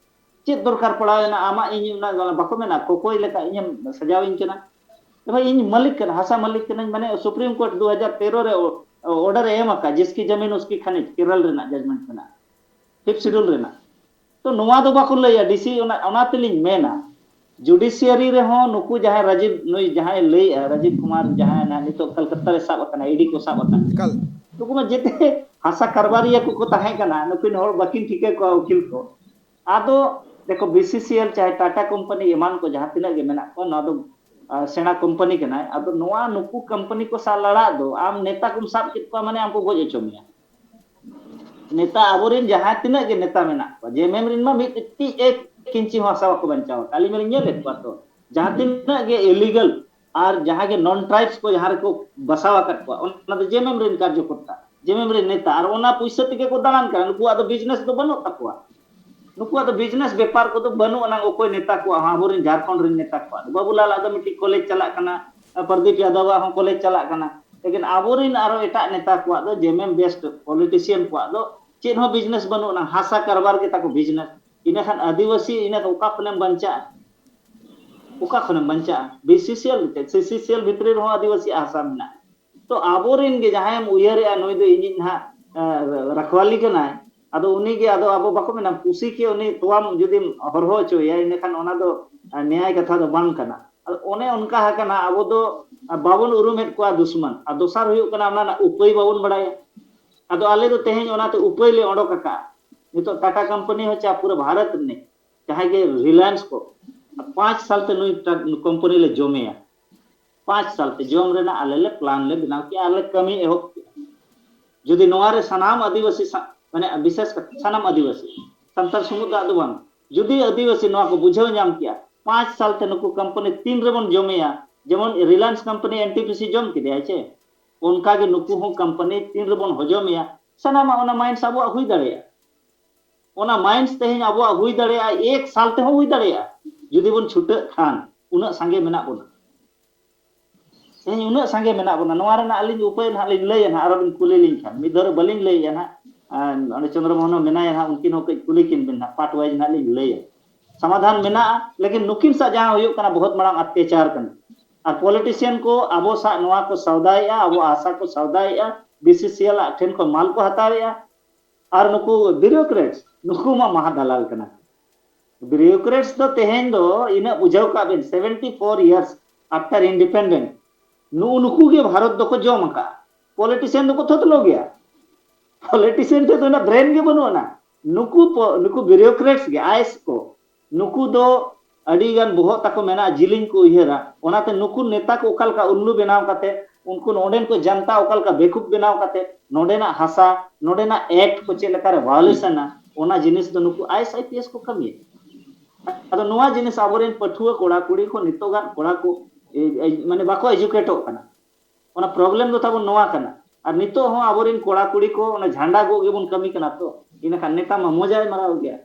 ᱪᱮᱫ ᱫᱚᱨᱠᱟᱨ ᱯᱟᱲᱟᱣᱮᱱᱟ ᱟᱢᱟᱜ? ᱤᱧ ᱚᱱᱟ ᱵᱟᱠᱚ ᱢᱮᱱᱟ ᱠᱚᱠᱚᱭ ᱞᱮᱠᱟ ᱤᱧᱮᱢ ᱥᱟᱡᱟᱣᱤᱧ ᱠᱟᱱᱟ᱾ ᱮ ᱵᱷᱟᱭ, ᱤᱧ ᱢᱟᱹᱞᱤᱠ ᱠᱟᱱᱟ, ᱦᱟᱥᱟ ᱢᱟᱹᱞᱤᱠ ᱠᱟᱹᱱᱟᱹᱧ, ᱢᱟᱱᱮ ᱥᱩᱯᱨᱤᱢ ᱠᱳᱨᱴ ᱫᱩ ᱦᱟᱡᱟᱨ ᱛᱮᱨᱚ ᱨᱮ ᱚ-, ᱚᱨᱰᱟᱨ ᱮ ᱮᱢ ᱟᱠᱟᱫ, ᱡᱤᱥᱠᱤ ᱡᱟᱢᱤᱱ ᱩᱥᱠᱤ ᱠᱷᱟᱱᱤᱡ, ᱠᱮᱨᱚᱞ ᱨᱮᱱᱟᱜ ᱡᱟᱡᱢᱮᱱᱴ ᱢᱮᱱᱟᱜᱼᱟ, ᱯᱷᱤᱯᱛᱷ ᱥᱤᱰᱩᱞ ᱨᱮᱱᱟᱜ᱾ ᱛᱚ ᱱᱚᱣᱟ ᱫᱚ ᱵᱟᱠᱚ ᱞᱟᱹᱭᱟ ᱰᱤᱥᱤ, ᱚᱱᱟ, ᱚᱱᱟ ᱛᱮᱞᱤᱧ ᱢᱮᱱᱟ, ᱡᱩᱰᱤᱥᱤᱭᱟᱨᱤ ᱨᱮᱦᱚᱸ ᱱᱩᱠᱩ ᱡᱟᱦᱟᱸᱭ ᱨᱟᱡᱤᱵᱽ, ᱱᱩᱭ ᱡᱟᱦᱟᱸᱭ ᱞᱟᱹᱭᱮᱜᱼᱟ, ᱨᱟᱡᱤᱵᱽ ᱠᱩᱢᱟᱨ ᱡᱟᱦᱟᱸᱭ ᱱᱟᱦᱟᱜ ᱱᱤᱛᱚᱜ ᱠᱟᱞᱠᱟᱛᱟ ᱨᱮ ᱥᱟᱵ ᱟᱠᱟᱱᱟ, ᱤᱰᱤ ᱠᱚ ᱥᱟᱵ ᱟᱠᱟᱱᱟ, ᱮᱠᱟᱞ᱾ ᱱᱩᱠᱩ ᱢᱟ ᱡᱮᱛᱮ ᱦᱟᱥᱟ ᱠᱟᱨᱵᱟᱨᱤᱭᱟᱹ ᱠᱚᱠᱚ ᱛᱟᱦᱮᱸ ᱠᱟᱱᱟ, ᱱᱩᱠᱤᱱ ᱦᱚᱲ ᱵᱟᱹᱠᱤᱱ ᱴᱷᱤᱠᱟᱹ ᱠᱚᱣᱟ ᱩᱠᱤᱞ ᱠᱚ᱾ ᱟᱫᱚ ᱫᱮᱠᱷᱚ, ᱵᱤᱥᱤᱥᱤᱮᱞ ᱪᱟᱦᱮ ᱴᱟᱴᱟ ᱠᱳᱢᱯᱟᱱᱤ ᱮᱢᱟᱱ ᱠᱚ ᱡᱟᱦᱟᱸ ᱛᱤᱱᱟᱹᱜ ᱜᱮ ᱢᱮᱱᱟᱜ ᱠᱚᱣᱟ, ᱱᱚᱣᱟ ᱫᱚ ᱟ, ᱥᱮᱬᱟ ᱠᱳᱢᱯᱟᱱᱤ ᱠᱟᱱᱟᱭ᱾ ᱟᱫᱚ ᱱᱚᱣᱟ ᱱᱩᱠᱩ ᱠᱳᱢᱯᱟᱱᱤ ᱠᱚ ᱥᱟᱶ ᱞᱟᱲᱟᱜ ᱫᱚ, ᱟᱢ ᱱᱮᱛᱟ ᱠᱚᱢ ᱥᱟᱵ ᱠᱮᱫ ᱠᱚᱣᱟ ᱢᱟᱱᱮ ᱟᱢ ᱠᱚ ᱜᱚᱡ ᱦᱚᱪᱚ ᱢᱮᱭᱟ᱾ ᱱᱮᱛᱟ ᱟᱵᱚᱨᱮᱱ ᱡᱟᱦᱟᱸ ᱛᱤᱱᱟᱹᱜ ᱜᱮ ᱱᱮᱛᱟ ᱢᱮᱱᱟᱜ ᱠᱚᱣᱟ, ᱡᱮᱢᱮᱢ ᱨᱮᱱ ᱢᱟ ᱢᱤᱫᱴᱤᱡ ᱮᱠ ᱤᱧᱪᱤ ᱦᱚᱸ ᱦᱟᱥᱟ ᱵᱟᱠᱚ ᱵᱟᱧᱪᱟᱣ ᱟᱠᱟᱫ᱾ ᱟᱹᱞᱤᱧ ᱢᱟᱞᱤᱧ ᱧᱮᱞᱮᱫ ᱠᱚᱣᱟ ᱛᱚ, ᱡᱟᱦᱟᱸ ᱛᱤᱱᱟᱹᱜ ᱜᱮ ᱤᱞᱤᱜᱟᱞ ᱟᱨ ᱡᱟᱦᱟᱸ ᱜᱮ ᱱᱚᱱ ᱴᱨᱟᱭᱤᱵᱥ ᱠᱚ ᱡᱟᱦᱟᱸ ᱨᱮᱠᱚ ᱵᱟᱥᱟᱣ ᱟᱠᱟᱫ ᱠᱚᱣᱟ, ᱚᱱᱟ ᱫᱚ ᱡᱮᱢᱮᱢ ᱨᱮᱱ ᱠᱟᱨᱡᱚᱠᱚᱨᱛᱟ, ᱡᱮᱢᱮᱢ ᱨᱮᱱ ᱱᱮᱛᱟ, ᱟᱨ ᱚᱱᱟ ᱯᱩᱭᱥᱟᱹ ᱛᱮᱜᱮ ᱠᱚ ᱫᱟᱬᱟᱱ ᱠᱟᱱᱟ᱾ ᱱᱩᱠᱩᱣᱟᱜ ᱫᱚ ᱵᱤᱡᱽᱱᱮᱥ ᱫᱚ ᱵᱟᱹᱱᱩᱜ ᱛᱟᱠᱚᱣᱟ᱾ ᱱᱩᱠᱩᱣᱟᱜ ᱫᱚ ᱵᱤᱡᱽᱱᱮᱥ ᱵᱮᱯᱟᱨ ᱠᱚᱫᱚ ᱵᱟᱹᱱᱩᱜ ᱟᱱᱟᱝ, ᱚᱠᱚᱭ ᱱᱮᱛᱟ ᱠᱚᱣᱟᱜ ᱦᱚᱸ, ᱟᱵᱚᱨᱮᱱ ᱡᱷᱟᱲᱠᱷᱚᱸᱰ ᱨᱮᱱ ᱱᱮᱛᱟ ᱠᱚᱣᱟᱜ ᱫᱚ᱾ ᱵᱟᱵᱩᱞᱟᱞᱟᱜ ᱫᱚ ᱢᱤᱫᱴᱤᱡ ᱠᱚᱞᱮᱡᱽ ᱪᱟᱞᱟᱜ ᱠᱟᱱᱟ, ᱯᱨᱚᱫᱤᱯ ᱭᱟᱫᱚᱵᱟᱜ ᱦᱚᱸ ᱠᱚᱞᱮᱡᱽ ᱪᱟᱞᱟᱜ ᱠᱟᱱᱟ, ᱞᱮᱠᱤᱱ ᱟᱵᱚᱨᱮᱱ ᱟᱨᱚ ᱮᱴᱟᱜ ᱱᱮᱛᱟ ᱠᱚᱣᱟᱜ ᱫᱚ, ᱡᱮᱢᱮᱢ ᱵᱮᱥᱴ ᱯᱚᱞᱤᱴᱤᱥᱤᱭᱟᱱ ᱠᱚᱣᱟᱜ ᱫᱚ ᱪᱮᱫ ᱦᱚᱸ ᱵᱤᱡᱽᱱᱮᱥ ᱵᱟᱹᱱᱩᱜ ᱟᱱᱟᱝ, ᱦᱟᱥᱟ ᱠᱟᱨᱵᱟᱨ ᱜᱮ ᱛᱟᱠᱚ ᱵᱤᱡᱽᱱᱮᱥ᱾ ᱤᱱᱟᱹᱠᱷᱟᱱ ᱟᱹᱫᱤᱵᱟᱹᱥᱤ ᱤᱱᱟᱹ ᱚᱠᱟ ᱠᱷᱚᱱᱮᱢ ᱵᱟᱧᱪᱟᱜᱼᱟ? ᱚᱠᱟ ᱠᱷᱚᱱᱮᱢ ᱵᱟᱧᱪᱟᱜᱼᱟ? ᱵᱤᱥᱤᱥᱤᱮᱞ ᱪᱮᱫ? ᱥᱤᱥᱤᱥᱤᱮᱞ ᱵᱷᱤᱛᱨᱤ ᱨᱮᱦᱚᱸ ᱟᱹᱫᱤᱵᱟᱹᱥᱤᱭᱟᱜ ᱦᱟᱥᱟ ᱢᱮᱱᱟᱜᱼᱟ᱾ ᱛᱚ ᱟᱵᱚᱨᱮᱱ ᱜᱮ ᱡᱟᱦᱟᱸᱭᱮᱢ ᱩᱭᱦᱟᱹᱨᱮᱜᱼᱟ, ᱱᱩᱭ ᱫᱚ ᱤᱧᱤᱡ ᱱᱟᱦᱟᱜ, ᱮ, ᱨᱟᱠᱷᱣᱟᱞᱤ ᱠᱟᱱᱟᱭ, ᱟᱫᱚ ᱩᱱᱤ ᱜᱮ, ᱟᱫᱚ ᱟᱵᱚ ᱵᱟᱠᱚ ᱢᱮᱱᱟ, ᱯᱩᱥᱤ ᱠᱮ ᱩᱱᱤ ᱛᱚᱣᱟᱢ ᱡᱩᱫᱤᱢ ᱦᱚᱨᱦᱚ ᱦᱚᱪᱚᱭᱮᱭᱟ, ᱤᱱᱟᱹᱠᱷᱟᱱ ᱚᱱᱟ ᱫᱚ, ᱮ, ᱱᱮᱭᱟᱭ ᱠᱟᱛᱷᱟ ᱫᱚ ᱵᱟᱝ ᱠᱟᱱᱟ᱾ ᱟᱫᱚ ᱚᱱᱮ ᱚᱱᱠᱟ ᱟᱠᱟᱱᱟ, ᱟᱵᱚ ᱫᱚ, ᱮ, ᱵᱟᱵᱚᱱ ᱩᱨᱩᱢᱮᱫ ᱠᱚᱣᱟ ᱫᱩᱥᱢᱟᱱ, ᱟᱨ ᱫᱚᱥᱟᱨ ᱦᱩᱭᱩᱜ ᱠᱟᱱᱟ ᱚᱱᱟ ᱨᱮᱱᱟᱜ ᱩᱯᱟᱹᱭ ᱵᱟᱵᱚᱱ ᱵᱟᱲᱟᱭᱟ᱾ ᱟᱫᱚ ᱟᱞᱮ ᱫᱚ ᱛᱮᱦᱮᱧ ᱚᱱᱟᱛᱮ ᱩᱯᱟᱹᱭ ᱞᱮ ᱚᱰᱚᱠ ᱟᱠᱟᱫᱼᱟ᱾ ᱱᱤᱛᱚᱜ ᱴᱟᱴᱟ ᱠᱳᱢᱯᱟᱱᱤ ᱦᱚᱸ ᱪᱟ ᱯᱩᱨᱟᱹ ᱵᱷᱟᱨᱚᱛ ᱨᱤᱱᱤᱡ, ᱡᱟᱦᱟᱸᱭ ᱜᱮ ᱨᱤᱞᱟᱭᱮᱱᱥ ᱠᱚ, ᱯᱟᱸᱪ ᱥᱟᱞ ᱛᱮ ᱱᱩᱭ ᱴᱟ-, ᱠᱳᱢᱯᱟᱱᱤ ᱞᱮ ᱡᱚᱢᱮᱭᱟ᱾ ᱯᱟᱸᱪ ᱥᱟᱞ ᱛᱮ ᱡᱚᱢ ᱨᱮᱱᱟᱜ ᱟᱞᱮ ᱞᱮ ᱯᱞᱟᱱ ᱞᱮ ᱵᱮᱱᱟᱣ ᱠᱮᱜᱼᱟ, ᱟᱨ ᱞᱮ ᱠᱟᱹᱢᱤ ᱮᱦᱚᱵ ᱠᱮᱜᱼᱟ᱾ ᱡᱩᱫᱤ ᱱᱚᱣᱟ ᱨᱮ ᱥᱟᱱᱟᱢ ᱟᱹᱫᱤᱵᱟᱹᱥᱤ ᱥᱟ-, ᱢᱟᱱᱮ ᱵᱤᱥᱮᱥ ᱠᱟᱛᱮ ᱥᱟᱱᱟᱢ ᱟᱹᱫᱤᱵᱟᱹᱥᱤ, ᱥᱟᱱᱛᱟᱲ ᱥᱩᱢᱩᱝ ᱫᱚ ᱟᱫᱚ ᱵᱟᱝ, ᱡᱩᱫᱤ ᱟᱹᱫᱤᱵᱟᱹᱥᱤ ᱱᱚᱣᱟ ᱠᱚ ᱵᱩᱡᱷᱟᱹᱣ ᱧᱟᱢ ᱠᱮᱜᱼᱟ, ᱯᱟᱸᱪ ᱥᱟᱞ ᱛᱮ ᱱᱩᱠᱩ ᱠᱳᱢᱯᱟᱱᱤ ᱛᱤᱱ ᱨᱮᱵᱚᱱ ᱡᱚᱢᱮᱭᱟ, ᱡᱮᱢᱚᱱ Reliance company N T P C ᱡᱚᱢ ᱠᱮᱫᱮᱭᱟᱭ ᱪᱮ, ᱚᱱᱠᱟ ᱜᱮ ᱱᱩᱠᱩ ᱦᱚᱸ ᱠᱳᱢᱯᱟᱱᱤ ᱛᱤᱱ ᱨᱮᱵᱚᱱ ᱦᱚᱡᱚᱢᱮᱭᱟ, ᱥᱟᱱᱟᱢᱟᱜ ᱚᱱᱟ ᱢᱟᱭᱤᱱᱰᱥ ᱟᱵᱚᱣᱟᱜ ᱦᱩᱭ ᱫᱟᱲᱮᱭᱟᱜᱼᱟ᱾ ᱚᱱᱟ ᱢᱟᱭᱤᱱᱰᱥ ᱛᱮᱦᱮᱧ ᱟᱵᱚᱣᱟᱜ ᱦᱩᱭ ᱫᱟᱲᱮᱭᱟᱜᱼᱟ, ᱮᱠ ᱥᱟᱞ ᱛᱮᱦᱚᱸ ᱦᱩᱭ ᱫᱟᱲᱮᱭᱟᱜᱼᱟ, ᱡᱩᱫᱤ ᱵᱚᱱ ᱪᱷᱩᱴᱟᱹᱜ ᱠᱷᱟᱱ, ᱩᱱᱟᱹᱜ ᱥᱟᱸᱜᱮ ᱢᱮᱱᱟᱜ ᱵᱚᱱᱟ᱾ ᱛᱮᱦᱮᱧ ᱩᱱᱟᱹᱜ ᱥᱟᱸᱜᱮ ᱢᱮᱱᱟᱜ ᱵᱚᱱᱟ, ᱱᱚᱣᱟ ᱨᱮᱱᱟᱜ ᱟᱹᱞᱤᱧ ᱩᱯᱟᱹᱭ ᱱᱟᱦᱟᱜ ᱞᱤᱧ ᱞᱟᱹᱭᱟ ᱱᱟᱦᱟᱜ, ᱟᱨᱚ ᱵᱤᱱ ᱠᱩᱞᱤ ᱞᱤᱧ ᱠᱷᱟᱱ᱾ ᱢᱤᱫ ᱫᱷᱟᱣ ᱨᱮ ᱵᱟᱹᱞᱤᱧ ᱞᱟᱹᱭᱮᱜᱼᱟ ᱱᱟᱦᱟᱜ᱾ ᱟᱨ ᱚᱸᱰᱮ ᱪᱚᱸᱫᱽᱨᱚ ᱢᱳᱦᱚᱱ ᱦᱚᱸ ᱢᱮᱱᱟᱭᱟ ᱱᱟᱦᱟᱜ, ᱩᱱᱠᱤᱱ ᱦᱚᱸ ᱠᱟᱹᱡ ᱠᱩᱞᱤ ᱠᱤᱱ ᱵᱤᱱ ᱱᱟᱦᱟᱜ, part wise ᱱᱟᱦᱟᱜ ᱞᱤᱧ ᱞᱟᱹᱭᱟ᱾ ᱥᱚᱢᱟᱫᱷᱟᱱ ᱢᱮᱱᱟᱜᱼᱟ, ᱞᱮᱠᱤᱱ ᱱᱩᱠᱤᱱ ᱥᱟᱶ ᱡᱟᱦᱟᱸ ᱦᱩᱭᱩᱜ ᱠᱟᱱᱟ, ᱵᱚᱦᱩᱛ ᱢᱟᱨᱟᱝ ᱚᱛᱛᱟᱪᱟᱨ ᱠᱟᱱᱟ᱾ ᱟᱨ politician ᱠᱚ ᱟᱵᱚ ᱥᱟᱶ ᱱᱚᱣᱟ ᱠᱚ ᱥᱟᱣᱫᱟᱭᱮᱜᱼᱟ, ᱟᱵᱚ ᱦᱟᱥᱟ ᱠᱚ ᱥᱟᱣᱫᱟᱭᱮᱜᱼᱟ, BCCL ᱟᱜ ᱴᱷᱮᱱ ᱠᱷᱚᱱ ᱢᱟᱞ ᱠᱚ ᱦᱟᱛᱟᱣᱮᱜᱼᱟ᱾ ᱟᱨ ᱱᱩᱠᱩ bureaucrats, ᱱᱩᱠᱩ ᱢᱟ ᱢᱟᱦᱟ ᱫᱟᱞᱟᱞ ᱠᱟᱱᱟ᱾ Bureaucrats ᱫᱚ ᱛᱮᱦᱮᱧ ᱫᱚ ᱤᱱᱟᱹᱜ ᱵᱩᱡᱷᱟᱹᱣ ᱠᱟᱜ ᱵᱤᱱ, seventy four years after independent, ᱱᱩᱜᱼᱩ ᱱᱩᱠᱩ ᱜᱮ ᱵᱷᱟᱨᱚᱛ ᱫᱚᱠᱚ ᱡᱚᱢ ᱟᱠᱟᱫᱼᱟ᱾ Politician ᱫᱚᱠᱚ ᱛᱷᱚᱛᱞᱚ ᱜᱮᱭᱟ᱾ Politician ᱴᱷᱮᱱ ᱫᱚ ᱩᱱᱟᱹᱜ brain ᱜᱮ ᱵᱟᱹᱱᱩᱜ ᱟᱱᱟ᱾ ᱱᱩᱠᱩ ᱯᱚ-, ᱱᱩᱠᱩ bureaucrats ᱜᱮ, IAS ᱠᱚ, ᱱᱩᱠᱩ ᱫᱚ ᱟᱹᱰᱤ ᱜᱟᱱ ᱵᱚᱦᱚᱜ ᱛᱟᱠᱚ ᱢᱮᱱᱟᱜᱼᱟ, ᱡᱤᱞᱤᱧ ᱠᱚ ᱩᱭᱦᱟᱹᱨᱟ᱾ ᱚᱱᱟᱛᱮ ᱱᱩᱠᱩ ᱱᱮᱛᱟ ᱠᱚ ᱚᱠᱟ ᱞᱮᱠᱟ ᱩᱞᱞᱩ ᱵᱮᱱᱟᱣ ᱠᱟᱛᱮ, ᱩᱱᱠᱩ ᱱᱚᱰᱮᱱ ᱠᱚ ᱡᱟᱱᱛᱟ ᱚᱠᱟ ᱞᱮᱠᱟ ᱵᱮᱠᱩᱯ ᱵᱮᱱᱟᱣ ᱠᱟᱛᱮ, ᱱᱚᱰᱮᱱᱟᱜ ᱦᱟᱥᱟ, ᱱᱚᱰᱮᱱᱟᱜ act ᱠᱚ ᱪᱮᱫ ᱞᱮᱠᱟᱨᱮ violation ᱟ, ᱚᱱᱟ ᱡᱤᱱᱤᱥ ᱫᱚ ᱱᱩᱠᱩ IAS IPS ᱠᱚ ᱠᱟᱹᱢᱤᱭᱟ᱾ ᱟᱫᱚ ᱱᱚᱣᱟ ᱡᱤᱱᱤᱥ ᱟᱵᱚᱨᱮᱱ ᱯᱟᱹᱴᱷᱩᱣᱟᱹ ᱠᱚᱲᱟ ᱠᱩᱲᱤ ᱠᱚ, ᱱᱤᱛᱚᱜᱟᱜ ᱠᱚᱲᱟ ᱠᱚ, ᱮ, ᱮ, ᱢᱟᱱᱮ ᱵᱟᱠᱚ educateᱚᱜ ᱠᱟᱱᱟ᱾ ᱚᱱᱟ problem ᱫᱚ ᱛᱟᱵᱚᱱ ᱱᱚᱣᱟ ᱠᱟᱱᱟ᱾ ᱟᱨ ᱱᱤᱛᱚᱜ ᱦᱚᱸ ᱟᱵᱚᱨᱮᱱ ᱠᱚᱲᱟ ᱠᱩᱲᱤ ᱠᱚ ᱚᱱᱟ ᱡᱷᱟᱱᱰᱟ ᱜᱚᱜ ᱜᱮᱵᱚᱱ ᱠᱟᱹᱢᱤ ᱠᱟᱱᱟ ᱛᱚ᱾ ᱤᱱᱟᱹᱠᱷᱟᱱ ᱱᱮᱛᱟ ᱢᱟ ᱢᱚᱡᱟᱭ ᱢᱟᱨᱟᱣ ᱜᱮᱭᱟ,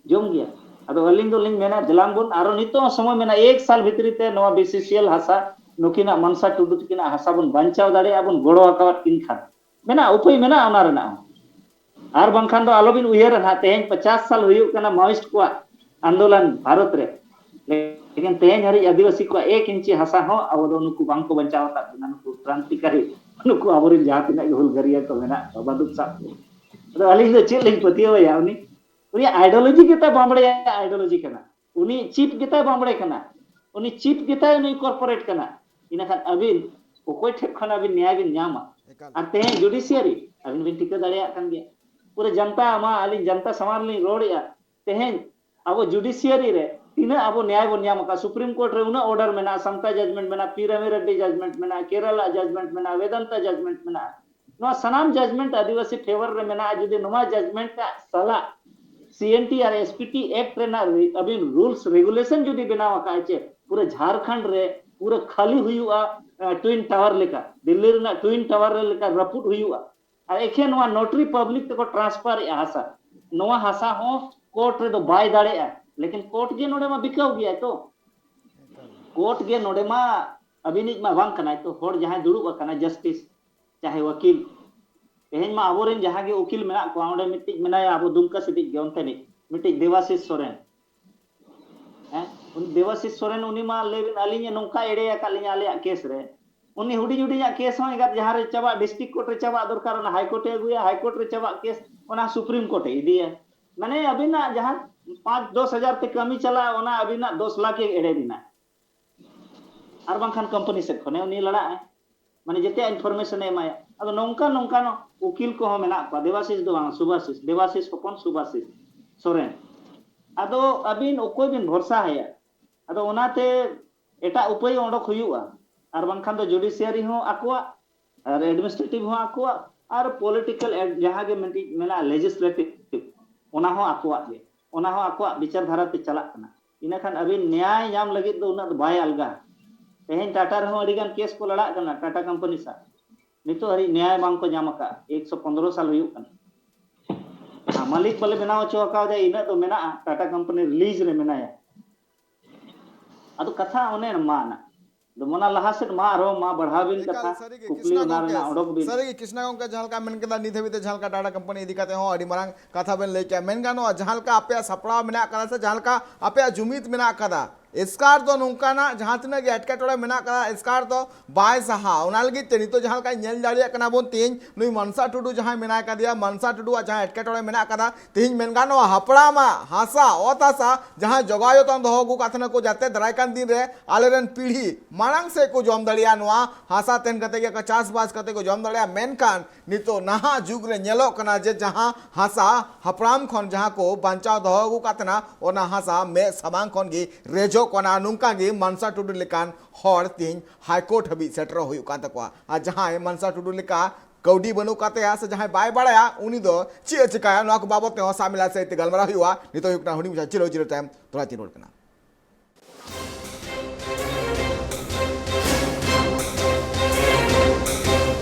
ᱡᱚᱢ ᱜᱮᱭᱟ᱾ ᱟᱫᱚ ᱟᱹᱞᱤᱧ ᱫᱚᱞᱤᱧ ᱢᱮᱱᱟ, ᱫᱮᱞᱟᱝ ᱵᱚᱱ ᱟᱨᱚ ᱱᱤᱛᱚᱜ ᱦᱚᱸ ᱥᱚᱢᱚᱭ ᱢᱮᱱᱟᱜᱼᱟ, ᱮᱠ ᱥᱟᱞ ᱵᱷᱤᱛᱨᱤ ᱛᱮ ᱱᱚᱣᱟ BCCL ᱦᱟᱥᱟ, ᱱᱩᱠᱤᱱᱟᱜ ᱢᱟᱱᱥᱟ ᱴᱩᱰᱩ ᱛᱟᱹᱠᱤᱱᱟᱜ ᱦᱟᱥᱟ ᱵᱚᱱ ᱵᱟᱧᱪᱟᱣ ᱫᱟᱲᱮᱭᱟᱜᱼᱟ, ᱵᱚᱱ ᱜᱚᱲᱚ ᱟᱠᱟᱣᱟᱫ ᱠᱤᱱ ᱠᱷᱟᱱ᱾ ᱢᱮᱱᱟᱜᱼᱟ, ᱩᱯᱟᱹᱭ ᱢᱮᱱᱟᱜᱼᱟ ᱚᱱᱟ ᱨᱮᱱᱟᱜ ᱦᱚᱸ᱾ ᱟᱨ ᱵᱟᱝᱠᱷᱟᱱ ᱫᱚ ᱟᱞᱚᱵᱤᱱ ᱩᱭᱦᱟᱹᱨᱟ ᱱᱟᱦᱟᱜ, ᱛᱮᱦᱮᱧ ᱯᱚᱪᱟᱥ ᱥᱟᱞ ᱦᱩᱭᱩᱜ ᱠᱟᱱᱟ Maoist ᱠᱚᱣᱟᱜ ᱟᱱᱫᱳᱞᱚᱱ ᱵᱷᱟᱨᱚᱛ ᱨᱮ, ᱞᱮᱠᱤᱱ ᱛᱮᱦᱮᱧ ᱦᱟᱹᱨᱤᱡ ᱟᱹᱫᱤᱵᱟᱹᱥᱤ ᱠᱚᱣᱟᱜ ᱮᱠ ᱤᱧᱪᱤ ᱦᱟᱥᱟ ᱦᱚᱸ ᱟᱵᱚ ᱫᱚ ᱱᱩᱠᱩ ᱵᱟᱝ ᱠᱚ ᱵᱟᱧᱪᱟᱣ ᱟᱠᱟᱫ ᱵᱚᱱᱟ, ᱱᱩᱠᱩ ᱠᱨᱟᱱᱛᱤᱠᱟᱨᱤ, ᱱᱩᱠᱩ ᱟᱵᱚᱨᱮᱱ ᱡᱟᱦᱟᱸ ᱛᱤᱱᱟᱹᱜ ᱜᱮ ᱦᱩᱞᱜᱟᱹᱨᱤᱭᱟᱹ ᱠᱚ ᱢᱮᱱᱟᱜ ᱠᱚᱣᱟ, ᱵᱟᱹᱱᱩᱜ ᱥᱟᱵ ᱠᱚ᱾ ᱟᱫᱚ ᱟᱹᱞᱤᱧ ᱫᱚ ᱪᱮᱫ ᱞᱤᱧ ᱯᱟᱹᱛᱭᱟᱹᱣ ᱟᱭᱟ? ᱩᱱᱤ, ᱩᱱᱤᱭᱟᱜ ideology ᱜᱮᱛᱟᱭ ᱵᱟᱢᱵᱲᱮᱭᱟ ideology ᱠᱟᱱᱟ, ᱩᱱᱤ chief ᱜᱮᱛᱟᱭ ᱵᱟᱢᱵᱲᱮ ᱠᱟᱱᱟ, ᱩᱱᱤ chief ᱜᱮᱛᱟᱭ ᱩᱱᱤ corporate ᱠᱟᱱᱟ᱾ ᱤᱱᱟᱹᱠᱷᱟᱱ ᱟᱹᱵᱤᱱ ᱚᱠᱚᱭ ᱴᱷᱮᱱ ᱠᱷᱚᱱ ᱟᱹᱵᱤᱱ ᱱᱮᱭᱟᱭ ᱵᱤᱱ ᱧᱟᱢᱟ? ᱮᱠᱟᱞ᱾ ᱟᱨ ᱛᱮᱦᱮᱧ judiciary ᱟᱹᱵᱤᱱ ᱵᱤᱱ ᱴᱷᱤᱠᱟᱹ ᱫᱟᱲᱮᱭᱟᱜ ᱠᱟᱱ ᱜᱮᱭᱟ, ᱯᱩᱨᱟᱹ ᱡᱟᱱᱛᱟ, ᱟᱢᱟ ᱟᱹᱞᱤᱧ ᱡᱟᱱᱛᱟ ᱥᱟᱢᱟᱝ ᱨᱮᱞᱤᱧ ᱨᱚᱲᱮᱜᱼᱟ᱾ ᱛᱮᱦᱮᱧ ᱟᱵᱚ judiciary ᱨᱮ ᱛᱤᱱᱟᱹᱜ ᱟᱵᱚ ᱱᱮᱭᱟᱭ ᱵᱚᱱ ᱧᱟᱢ ᱟᱠᱟᱫ, Supreme Court ᱨᱮ ᱩᱱᱟᱹᱜ order ᱢᱮᱱᱟᱜᱼᱟ, ᱥᱟᱢᱛᱟ judgment ᱢᱮᱱᱟᱜᱼᱟ, ᱯᱤ ᱨᱟᱢᱤ ᱨᱮᱰᱰᱤ judgment ᱢᱮᱱᱟᱜᱼᱟ, ᱠᱮᱨᱟᱞᱟ judgment ᱢᱮᱱᱟᱜᱼᱟ, ᱵᱮᱫᱟᱱᱛᱟ judgment ᱢᱮᱱᱟᱜᱼᱟ᱾ ᱱᱚᱣᱟ ᱥᱟᱱᱟᱢ judgment ᱟᱹᱫᱤᱵᱟᱹᱥᱤ favour ᱨᱮ ᱢᱮᱱᱟᱜᱼᱟ᱾ ᱡᱩᱫᱤ ᱱᱚᱣᱟ judgment ᱟᱜ ᱥᱟᱞᱟᱜ CNT ᱟᱨ SPT Act ᱨᱮᱱᱟᱜ ᱨᱮ ᱟᱹᱵᱤᱱ rules regulation ᱡᱩᱫᱤ ᱵᱮᱱᱟᱣ ᱟᱠᱟᱫᱼᱟ, ᱪᱮ ᱯᱩᱨᱟᱹ ᱡᱷᱟᱲᱠᱷᱚᱸᱰ ᱨᱮ ᱯᱩᱨᱟᱹ ᱠᱷᱟᱹᱞᱤ ᱦᱩᱭᱩᱜᱼᱟ, ᱟᱸ, twin tower ᱞᱮᱠᱟ, ᱫᱤᱞᱞᱤ ᱨᱮᱱᱟᱜ twin tower ᱞᱮᱠᱟ ᱨᱟᱹᱯᱩᱫ ᱦᱩᱭᱩᱜᱼᱟ, ᱟᱨ ᱮᱠᱷᱮᱱ ᱱᱚᱣᱟ notary public ᱛᱮᱠᱚ transfer ᱮᱜᱼᱟ ᱦᱟᱥᱟ, ᱱᱚᱣᱟ ᱦᱟᱥᱟ ᱦᱚᱸ court ᱨᱮᱫᱚ ᱵᱟᱭ ᱫᱟᱲᱮᱭᱟᱜᱼᱟ᱾ ᱞᱮᱠᱤᱱ court ᱜᱮ ᱱᱚᱰᱮ ᱢᱟ ᱵᱤᱠᱟᱹᱣ ᱜᱮᱭᱟᱭ ᱛᱚ, court ᱜᱮ ᱱᱚᱰᱮ ᱢᱟ ᱟᱹᱵᱤᱱᱤᱡ ᱢᱟ ᱵᱟᱝ ᱠᱟᱱᱟᱭ, ᱛᱚ ᱦᱚᱲ ᱡᱟᱦᱟᱸᱭ ᱫᱩᱲᱩᱵ ᱟᱠᱟᱱᱟᱭ, ᱡᱟᱥᱴᱤᱥ ᱪᱟᱦᱮ ᱣᱟᱹᱠᱤᱞ, ᱛᱮᱦᱮᱧ ᱢᱟ ᱟᱵᱚᱨᱮᱱ ᱡᱟᱦᱟᱸ ᱜᱮ ᱩᱠᱤᱞ ᱢᱮᱱᱟᱜ ᱠᱚᱣᱟ, ᱚᱸᱰᱮ ᱢᱤᱫᱴᱤᱡ ᱢᱮᱱᱟᱭᱟ ᱟᱵᱚ ᱫᱩᱢᱠᱟ ᱥᱮᱫᱤᱡ ᱜᱮ, ᱚᱱᱛᱮᱱᱤᱡ ᱢᱤᱫᱴᱤᱡ ᱫᱮᱵᱟᱥᱤᱥ ᱥᱚᱨᱮᱱ᱾ ᱦᱮᱸ, ᱩᱱᱤ ᱫᱮᱵᱟᱥᱤᱥ ᱥᱚᱨᱮᱱ, ᱩᱱᱤ ᱢᱟ ᱞᱟᱹᱭ ᱵᱤᱱ, ᱟᱹᱞᱤᱧᱮ ᱱᱚᱝᱠᱟ ᱮᱲᱮ ᱟᱠᱟᱫ ᱞᱤᱧᱟ ᱟᱞᱮᱭᱟᱜ ᱠᱮᱥ ᱨᱮ᱾ ᱩᱱᱤ ᱦᱩᱰᱤᱧ ᱦᱩᱰᱤᱧᱟᱜ ᱠᱮᱥ ᱦᱚᱸ ᱮᱸᱜᱟᱛ ᱡᱟᱦᱟᱸ ᱨᱮ ᱪᱟᱵᱟᱜ, ᱰᱤᱥᱴᱨᱤᱠᱴ ᱠᱳᱨᱴ ᱨᱮ ᱪᱟᱵᱟᱜ ᱫᱚᱨᱠᱟᱨ, ᱚᱱᱟ ᱦᱟᱭ ᱠᱳᱨᱴ ᱮ ᱟᱹᱜᱩᱭᱟ, ᱦᱟᱭ ᱠᱳᱨᱴ ᱨᱮ ᱪᱟᱵᱟᱜ ᱠᱮᱥ, ᱚᱱᱟ ᱥᱩᱯᱨᱤᱢ ᱠᱳᱨᱴ ᱮ ᱤᱫᱤᱭᱟ᱾ ᱢᱟᱱᱮ ᱟᱹᱵᱤᱱᱟᱜ ᱡᱟᱦᱟᱸ ᱯᱟᱸᱪ ᱫᱚᱥ ᱦᱟᱡᱟᱨ ᱛᱮ ᱠᱟᱹᱢᱤ ᱪᱟᱞᱟᱜᱼᱟ, ᱚᱱᱟ ᱟᱹᱵᱤᱱᱟᱜ ᱫᱚᱥ ᱞᱟᱠᱷ ᱮ ᱮᱲᱮ ᱵᱤᱱᱟ᱾ ᱟᱨ ᱵᱟᱝᱠᱷᱟᱱ ᱠᱳᱢᱯᱟᱱᱤ ᱥᱮᱫ ᱠᱷᱚᱱᱮ ᱩᱱᱤ ᱞᱟᱲᱟᱜᱼᱟᱭ, ᱢᱟᱱᱮ ᱡᱮᱛᱮᱭᱟᱜ ᱤᱱᱯᱷᱚᱨᱢᱮᱥᱚᱱ ᱮ ᱮᱢᱟᱭᱟ᱾ ᱟᱫᱚ ᱱᱚᱝᱠᱟ ᱱᱚᱝᱠᱟᱱ ᱩᱠᱤᱞ ᱠᱚᱦᱚᱸ ᱢᱮᱱᱟᱜ ᱠᱚᱣᱟ, ᱫᱮᱵᱟᱥᱤᱥ ᱫᱚ ᱵᱟᱝ, ᱥᱩᱵᱷᱟᱥᱤᱥ, ᱫᱮᱵᱟᱥᱤᱥ ᱦᱚᱯᱚᱱ ᱥᱩᱵᱷᱟᱥᱤᱥ ᱥᱚᱨᱮᱱ᱾ ᱟᱫᱚ ᱟᱹᱵᱤᱱ ᱚᱠᱚᱭ ᱵᱤᱱ ᱵᱷᱚᱨᱥᱟ ᱟᱭᱟ? ᱟᱫᱚ ᱚᱱᱟᱛᱮ ᱮᱴᱟᱜ ᱩᱯᱟᱹᱭ ᱚᱰᱚᱠ ᱦᱩᱭᱩᱜᱼᱟ, ᱟᱨ ᱵᱟᱝᱠᱷᱟᱱ ᱫᱚ ᱡᱩᱰᱤᱥᱤᱭᱟᱨᱤ ᱦᱚᱸ ᱟᱠᱚᱣᱟᱜ ᱟᱨ ᱮᱰᱢᱤᱱᱤᱥᱴᱨᱮᱴᱤᱵᱷ ᱦᱚᱸ ᱟᱠᱚᱣᱟᱜ, ᱟᱨ ᱯᱚᱞᱤᱴᱤᱠᱟᱞ ᱮᱰ-, ᱡᱟᱦᱟᱸ ᱜᱮ ᱢᱤᱫᱴᱤᱡ ᱢᱮᱱᱟᱜᱼᱟ, ᱞᱮᱡᱤᱥᱞᱮᱴᱤᱵᱷ, ᱚᱱᱟ ᱦᱚᱸ ᱟᱠᱚᱣᱟᱜ ᱜᱮ, ᱚᱱᱟ ᱦᱚᱸ ᱟᱠᱚᱣᱟᱜ ᱵᱤᱪᱟᱨ ᱫᱷᱟᱨᱟ ᱛᱮ ᱪᱟᱞᱟᱜ ᱠᱟᱱᱟ᱾ ᱤᱱᱟᱹᱠᱷᱟᱱ ᱟᱹᱵᱤᱱ ᱱᱮᱭᱟᱭ ᱧᱟᱢ ᱞᱟᱹᱜᱤᱫ ᱫᱚ ᱩᱱᱟᱹᱜ ᱫᱚ ᱵᱟᱭ ᱟᱞᱜᱟ᱾ ᱛᱮᱦᱮᱧ ᱴᱟᱴᱟ ᱨᱮᱦᱚᱸ ᱟᱹᱰᱤ ᱜᱟᱱ ᱠᱮᱥ ᱠᱚ ᱞᱟᱲᱟᱜ ᱠᱟᱱᱟ, ᱴᱟᱴᱟ ᱠᱳᱢᱯᱟᱱᱤ ᱥᱟᱶ, ᱱᱤᱛᱚᱜ ᱦᱟᱹᱨᱤᱡ ᱱᱮᱭᱟᱭ ᱵᱟᱝ ᱠᱚ ᱧᱟᱢ ᱟᱠᱟᱫᱼᱟ᱾ ᱮᱠᱥᱚ ᱯᱚᱱᱫᱽᱨᱚ ᱥᱟᱞ ᱦᱩᱭᱩᱜ ᱠᱟᱱᱟ, ᱟᱨ ᱢᱟᱹᱞᱤᱠ ᱵᱚᱞᱮ ᱵᱮᱱᱟᱣ ᱦᱚᱪᱚ ᱟᱠᱟᱫᱮᱭᱟ, ᱤᱱᱟᱹᱜ ᱫᱚ ᱢᱮᱱᱟᱜᱼᱟ, ᱴᱟᱴᱟ ᱠᱳᱢᱯᱟᱱᱤ ᱨᱤᱞᱤᱡᱽ ᱨᱮ ᱢᱮᱱᱟᱭᱟ᱾ ᱟᱫᱚ ᱠᱟᱛᱷᱟ ᱚᱱᱮ ᱢᱟ ᱱᱟ, ᱟᱫᱚ ᱚᱱᱟ ᱞᱟᱦᱟ ᱥᱮᱫ ᱢᱟ ᱟᱨᱦᱚᱸ ᱢᱟ ᱵᱟᱲᱦᱟᱣ ᱵᱤᱱ ᱮᱠᱟᱞ ᱠᱟᱛᱷᱟ, ᱥᱟᱹᱨᱤᱜᱮ, ᱠᱩᱠᱞᱤ ᱠᱨᱤᱥᱱᱟ ᱚᱱᱟ ᱜᱚᱢᱠᱮ, ᱨᱮᱱᱟᱜ ᱚᱰᱚᱠ ᱵᱤᱱ᱾ ᱥᱟᱹᱨᱤᱜᱮ, ᱠᱨᱤᱥᱱᱟ ᱜᱚᱢᱠᱮ, ᱡᱟᱦᱟᱸ ᱞᱮᱠᱟ ᱢᱮᱱ ᱠᱮᱫᱟ, ᱱᱤᱛ ᱦᱟᱹᱵᱤᱡ ᱛᱮ ᱡᱟᱦᱟᱸ ᱞᱮᱠᱟ ᱴᱟᱴᱟ ᱠᱳᱢᱯᱟᱱᱤ ᱤᱫᱤ ᱠᱟᱛᱮ ᱦᱚᱸ ᱟᱹᱰᱤ ᱢᱟᱨᱟᱝ ᱠᱟᱛᱷᱟ ᱵᱮᱱ ᱞᱟᱹᱭ ᱠᱮᱜᱼᱟ᱾ ᱢᱮᱱ ᱜᱟᱱᱚᱜᱼᱟ, ᱡᱟᱦᱟᱸ ᱞᱮᱠᱟ ᱟᱯᱮᱭᱟᱜ ᱥᱟᱯᱲᱟᱣ ᱢᱮᱱᱟᱜ ᱠᱟᱫᱟ ᱥᱮ ᱡᱟᱦᱟᱸ ᱞᱮᱠᱟ ᱟᱯᱮᱭᱟᱜ ᱡᱩᱢᱤᱫ ᱢᱮᱱᱟᱜ ᱠᱟᱫᱟ, ᱮᱥᱠᱟᱨ ᱫᱚ ᱱᱚᱝᱠᱟᱱᱟᱜ ᱡᱟᱦᱟᱸ ᱛᱤᱱᱟᱹᱜ ᱜᱮ ᱮᱴᱠᱮᱴᱚᱬᱮ ᱢᱮᱱᱟᱜ ᱠᱟᱫᱟ, ᱮᱥᱠᱟᱨ ᱫᱚ ᱵᱟᱭ ᱥᱟᱦᱟ᱾ ᱚᱱᱟ ᱞᱟᱹᱜᱤᱫ ᱛᱮ ᱱᱤᱛᱚᱜ ᱡᱟᱦᱟᱸ ᱞᱮᱠᱟ ᱧᱮᱞ ᱫᱟᱲᱮᱭᱟᱜ ᱠᱟᱱᱟ ᱵᱚᱱ, ᱛᱮᱦᱮᱧ ᱱᱩᱭ ᱢᱟᱱᱥᱟ ᱴᱩᱰᱩ ᱡᱟᱦᱟᱸᱭ ᱢᱮᱱᱟᱭ ᱠᱟᱫᱮᱭᱟ, ᱢᱟᱱᱥᱟ ᱴᱩᱰᱩᱣᱟᱜ ᱡᱟᱦᱟᱸ ᱮᱴᱠᱮᱴᱚᱬᱮ ᱢᱮᱱᱟᱜ ᱠᱟᱫᱟ, ᱛᱮᱦᱮᱧ ᱢᱮᱱ ᱜᱟᱱᱚᱜᱼᱟ, ᱦᱟᱯᱲᱟᱢᱟᱜ ᱦᱟᱥᱟ, ᱚᱛ ᱦᱟᱥᱟ ᱡᱟᱦᱟᱸ ᱡᱚᱜᱟᱣ ᱡᱚᱛᱚᱱ ᱫᱚᱦᱚ ᱟᱹᱜᱩ ᱠᱟᱜ ᱛᱟᱦᱮᱱᱟ ᱠᱚ, ᱡᱟᱛᱮ ᱫᱟᱨᱟᱭ ᱠᱟᱱ ᱫᱤᱱ ᱨᱮ ᱟᱞᱮᱨᱮᱱ ᱯᱤᱲᱦᱤ ᱢᱟᱲᱟᱝ ᱥᱮᱫ ᱠᱚ ᱡᱚᱢ ᱫᱟᱲᱮᱭᱟᱜᱼᱟ, ᱱᱚᱣᱟ ᱦᱟᱥᱟ ᱛᱟᱦᱮᱱ ᱠᱟᱛᱮ ᱜᱮ ᱪᱟᱥᱵᱟᱥ ᱠᱟᱛᱮ ᱠᱚ ᱡᱚᱢ ᱫᱟᱲᱮᱭᱟᱜᱼᱟ᱾ ᱢᱮᱱᱠᱷᱟᱱ ᱱᱤᱛᱚᱜ ᱱᱟᱦᱟᱜ ᱡᱩᱜᱽ ᱨᱮ ᱧᱮᱞᱚᱜ ᱠᱟᱱᱟ ᱡᱮ ᱡᱟᱦᱟᱸ ᱦᱟᱥᱟ ᱦᱟᱯᱲᱟᱢ ᱠᱷᱚᱱ ᱡᱟᱦᱟᱸ ᱠᱚ ᱵᱟᱧᱪᱟᱣ ᱫᱚᱦᱚ ᱟᱹᱜᱩ ᱠᱟᱜ ᱛᱟᱦᱮᱱᱟ, ᱚᱱᱟ ᱦᱟᱥᱟ ᱢᱮᱫ ᱥᱟᱢᱟᱝ ᱠᱷᱚᱱ ᱜᱮ ᱨᱮᱡᱚᱜ ᱠᱟᱱᱟ᱾ ᱱᱚᱝᱠᱟ ᱜᱮ ᱢᱟᱱᱥᱟ ᱴᱩᱰᱩ ᱞᱮᱠᱟᱱ ᱦᱚᱲ ᱛᱮᱦᱮᱧ ᱦᱟᱭᱠᱳᱨᱴ ᱦᱟᱹᱵᱤᱡ ᱥᱮᱴᱮᱨᱚᱜ ᱦᱩᱭᱩᱜ ᱠᱟᱱ ᱛᱟᱠᱚᱣᱟ᱾ ᱟᱨ ᱡᱟᱦᱟᱸᱭ ᱢᱟᱱᱥᱟ ᱴᱩᱰᱩ ᱞᱮᱠᱟ ᱠᱟᱹᱣᱰᱤ ᱵᱟᱹᱱᱩᱜ ᱠᱟᱜ ᱛᱟᱭᱟ ᱥᱮ ᱡᱟᱦᱟᱸᱭ ᱵᱟᱭ ᱵᱟᱲᱟᱭᱟ, ᱩᱱᱤ ᱫᱚ ᱪᱮᱫ ᱮ ᱪᱤᱠᱟᱹᱭᱟ, ᱱᱚᱣᱟ ᱠᱚ ᱵᱟᱵᱚᱫ ᱛᱮᱦᱚᱸ ᱥᱟᱢᱤᱞᱟ ᱥᱟᱹᱦᱤᱡ ᱛᱮ ᱜᱟᱞᱢᱟᱨᱟᱣ ᱦᱩᱭᱩᱜᱼᱟ᱾ ᱱᱤᱛᱚᱜ ᱦᱩᱭᱩᱜ ᱠᱟᱱᱟ ᱦᱩᱰᱤᱧ ᱢᱟᱪᱷᱟ ᱪᱤᱨᱟᱹ ᱡᱤᱨᱟᱹ ᱛᱟᱭᱚᱢ ᱫᱚᱦᱲᱟ ᱛᱤᱧ ᱨᱩᱣᱟᱹᱲ ᱠᱟᱱᱟ᱾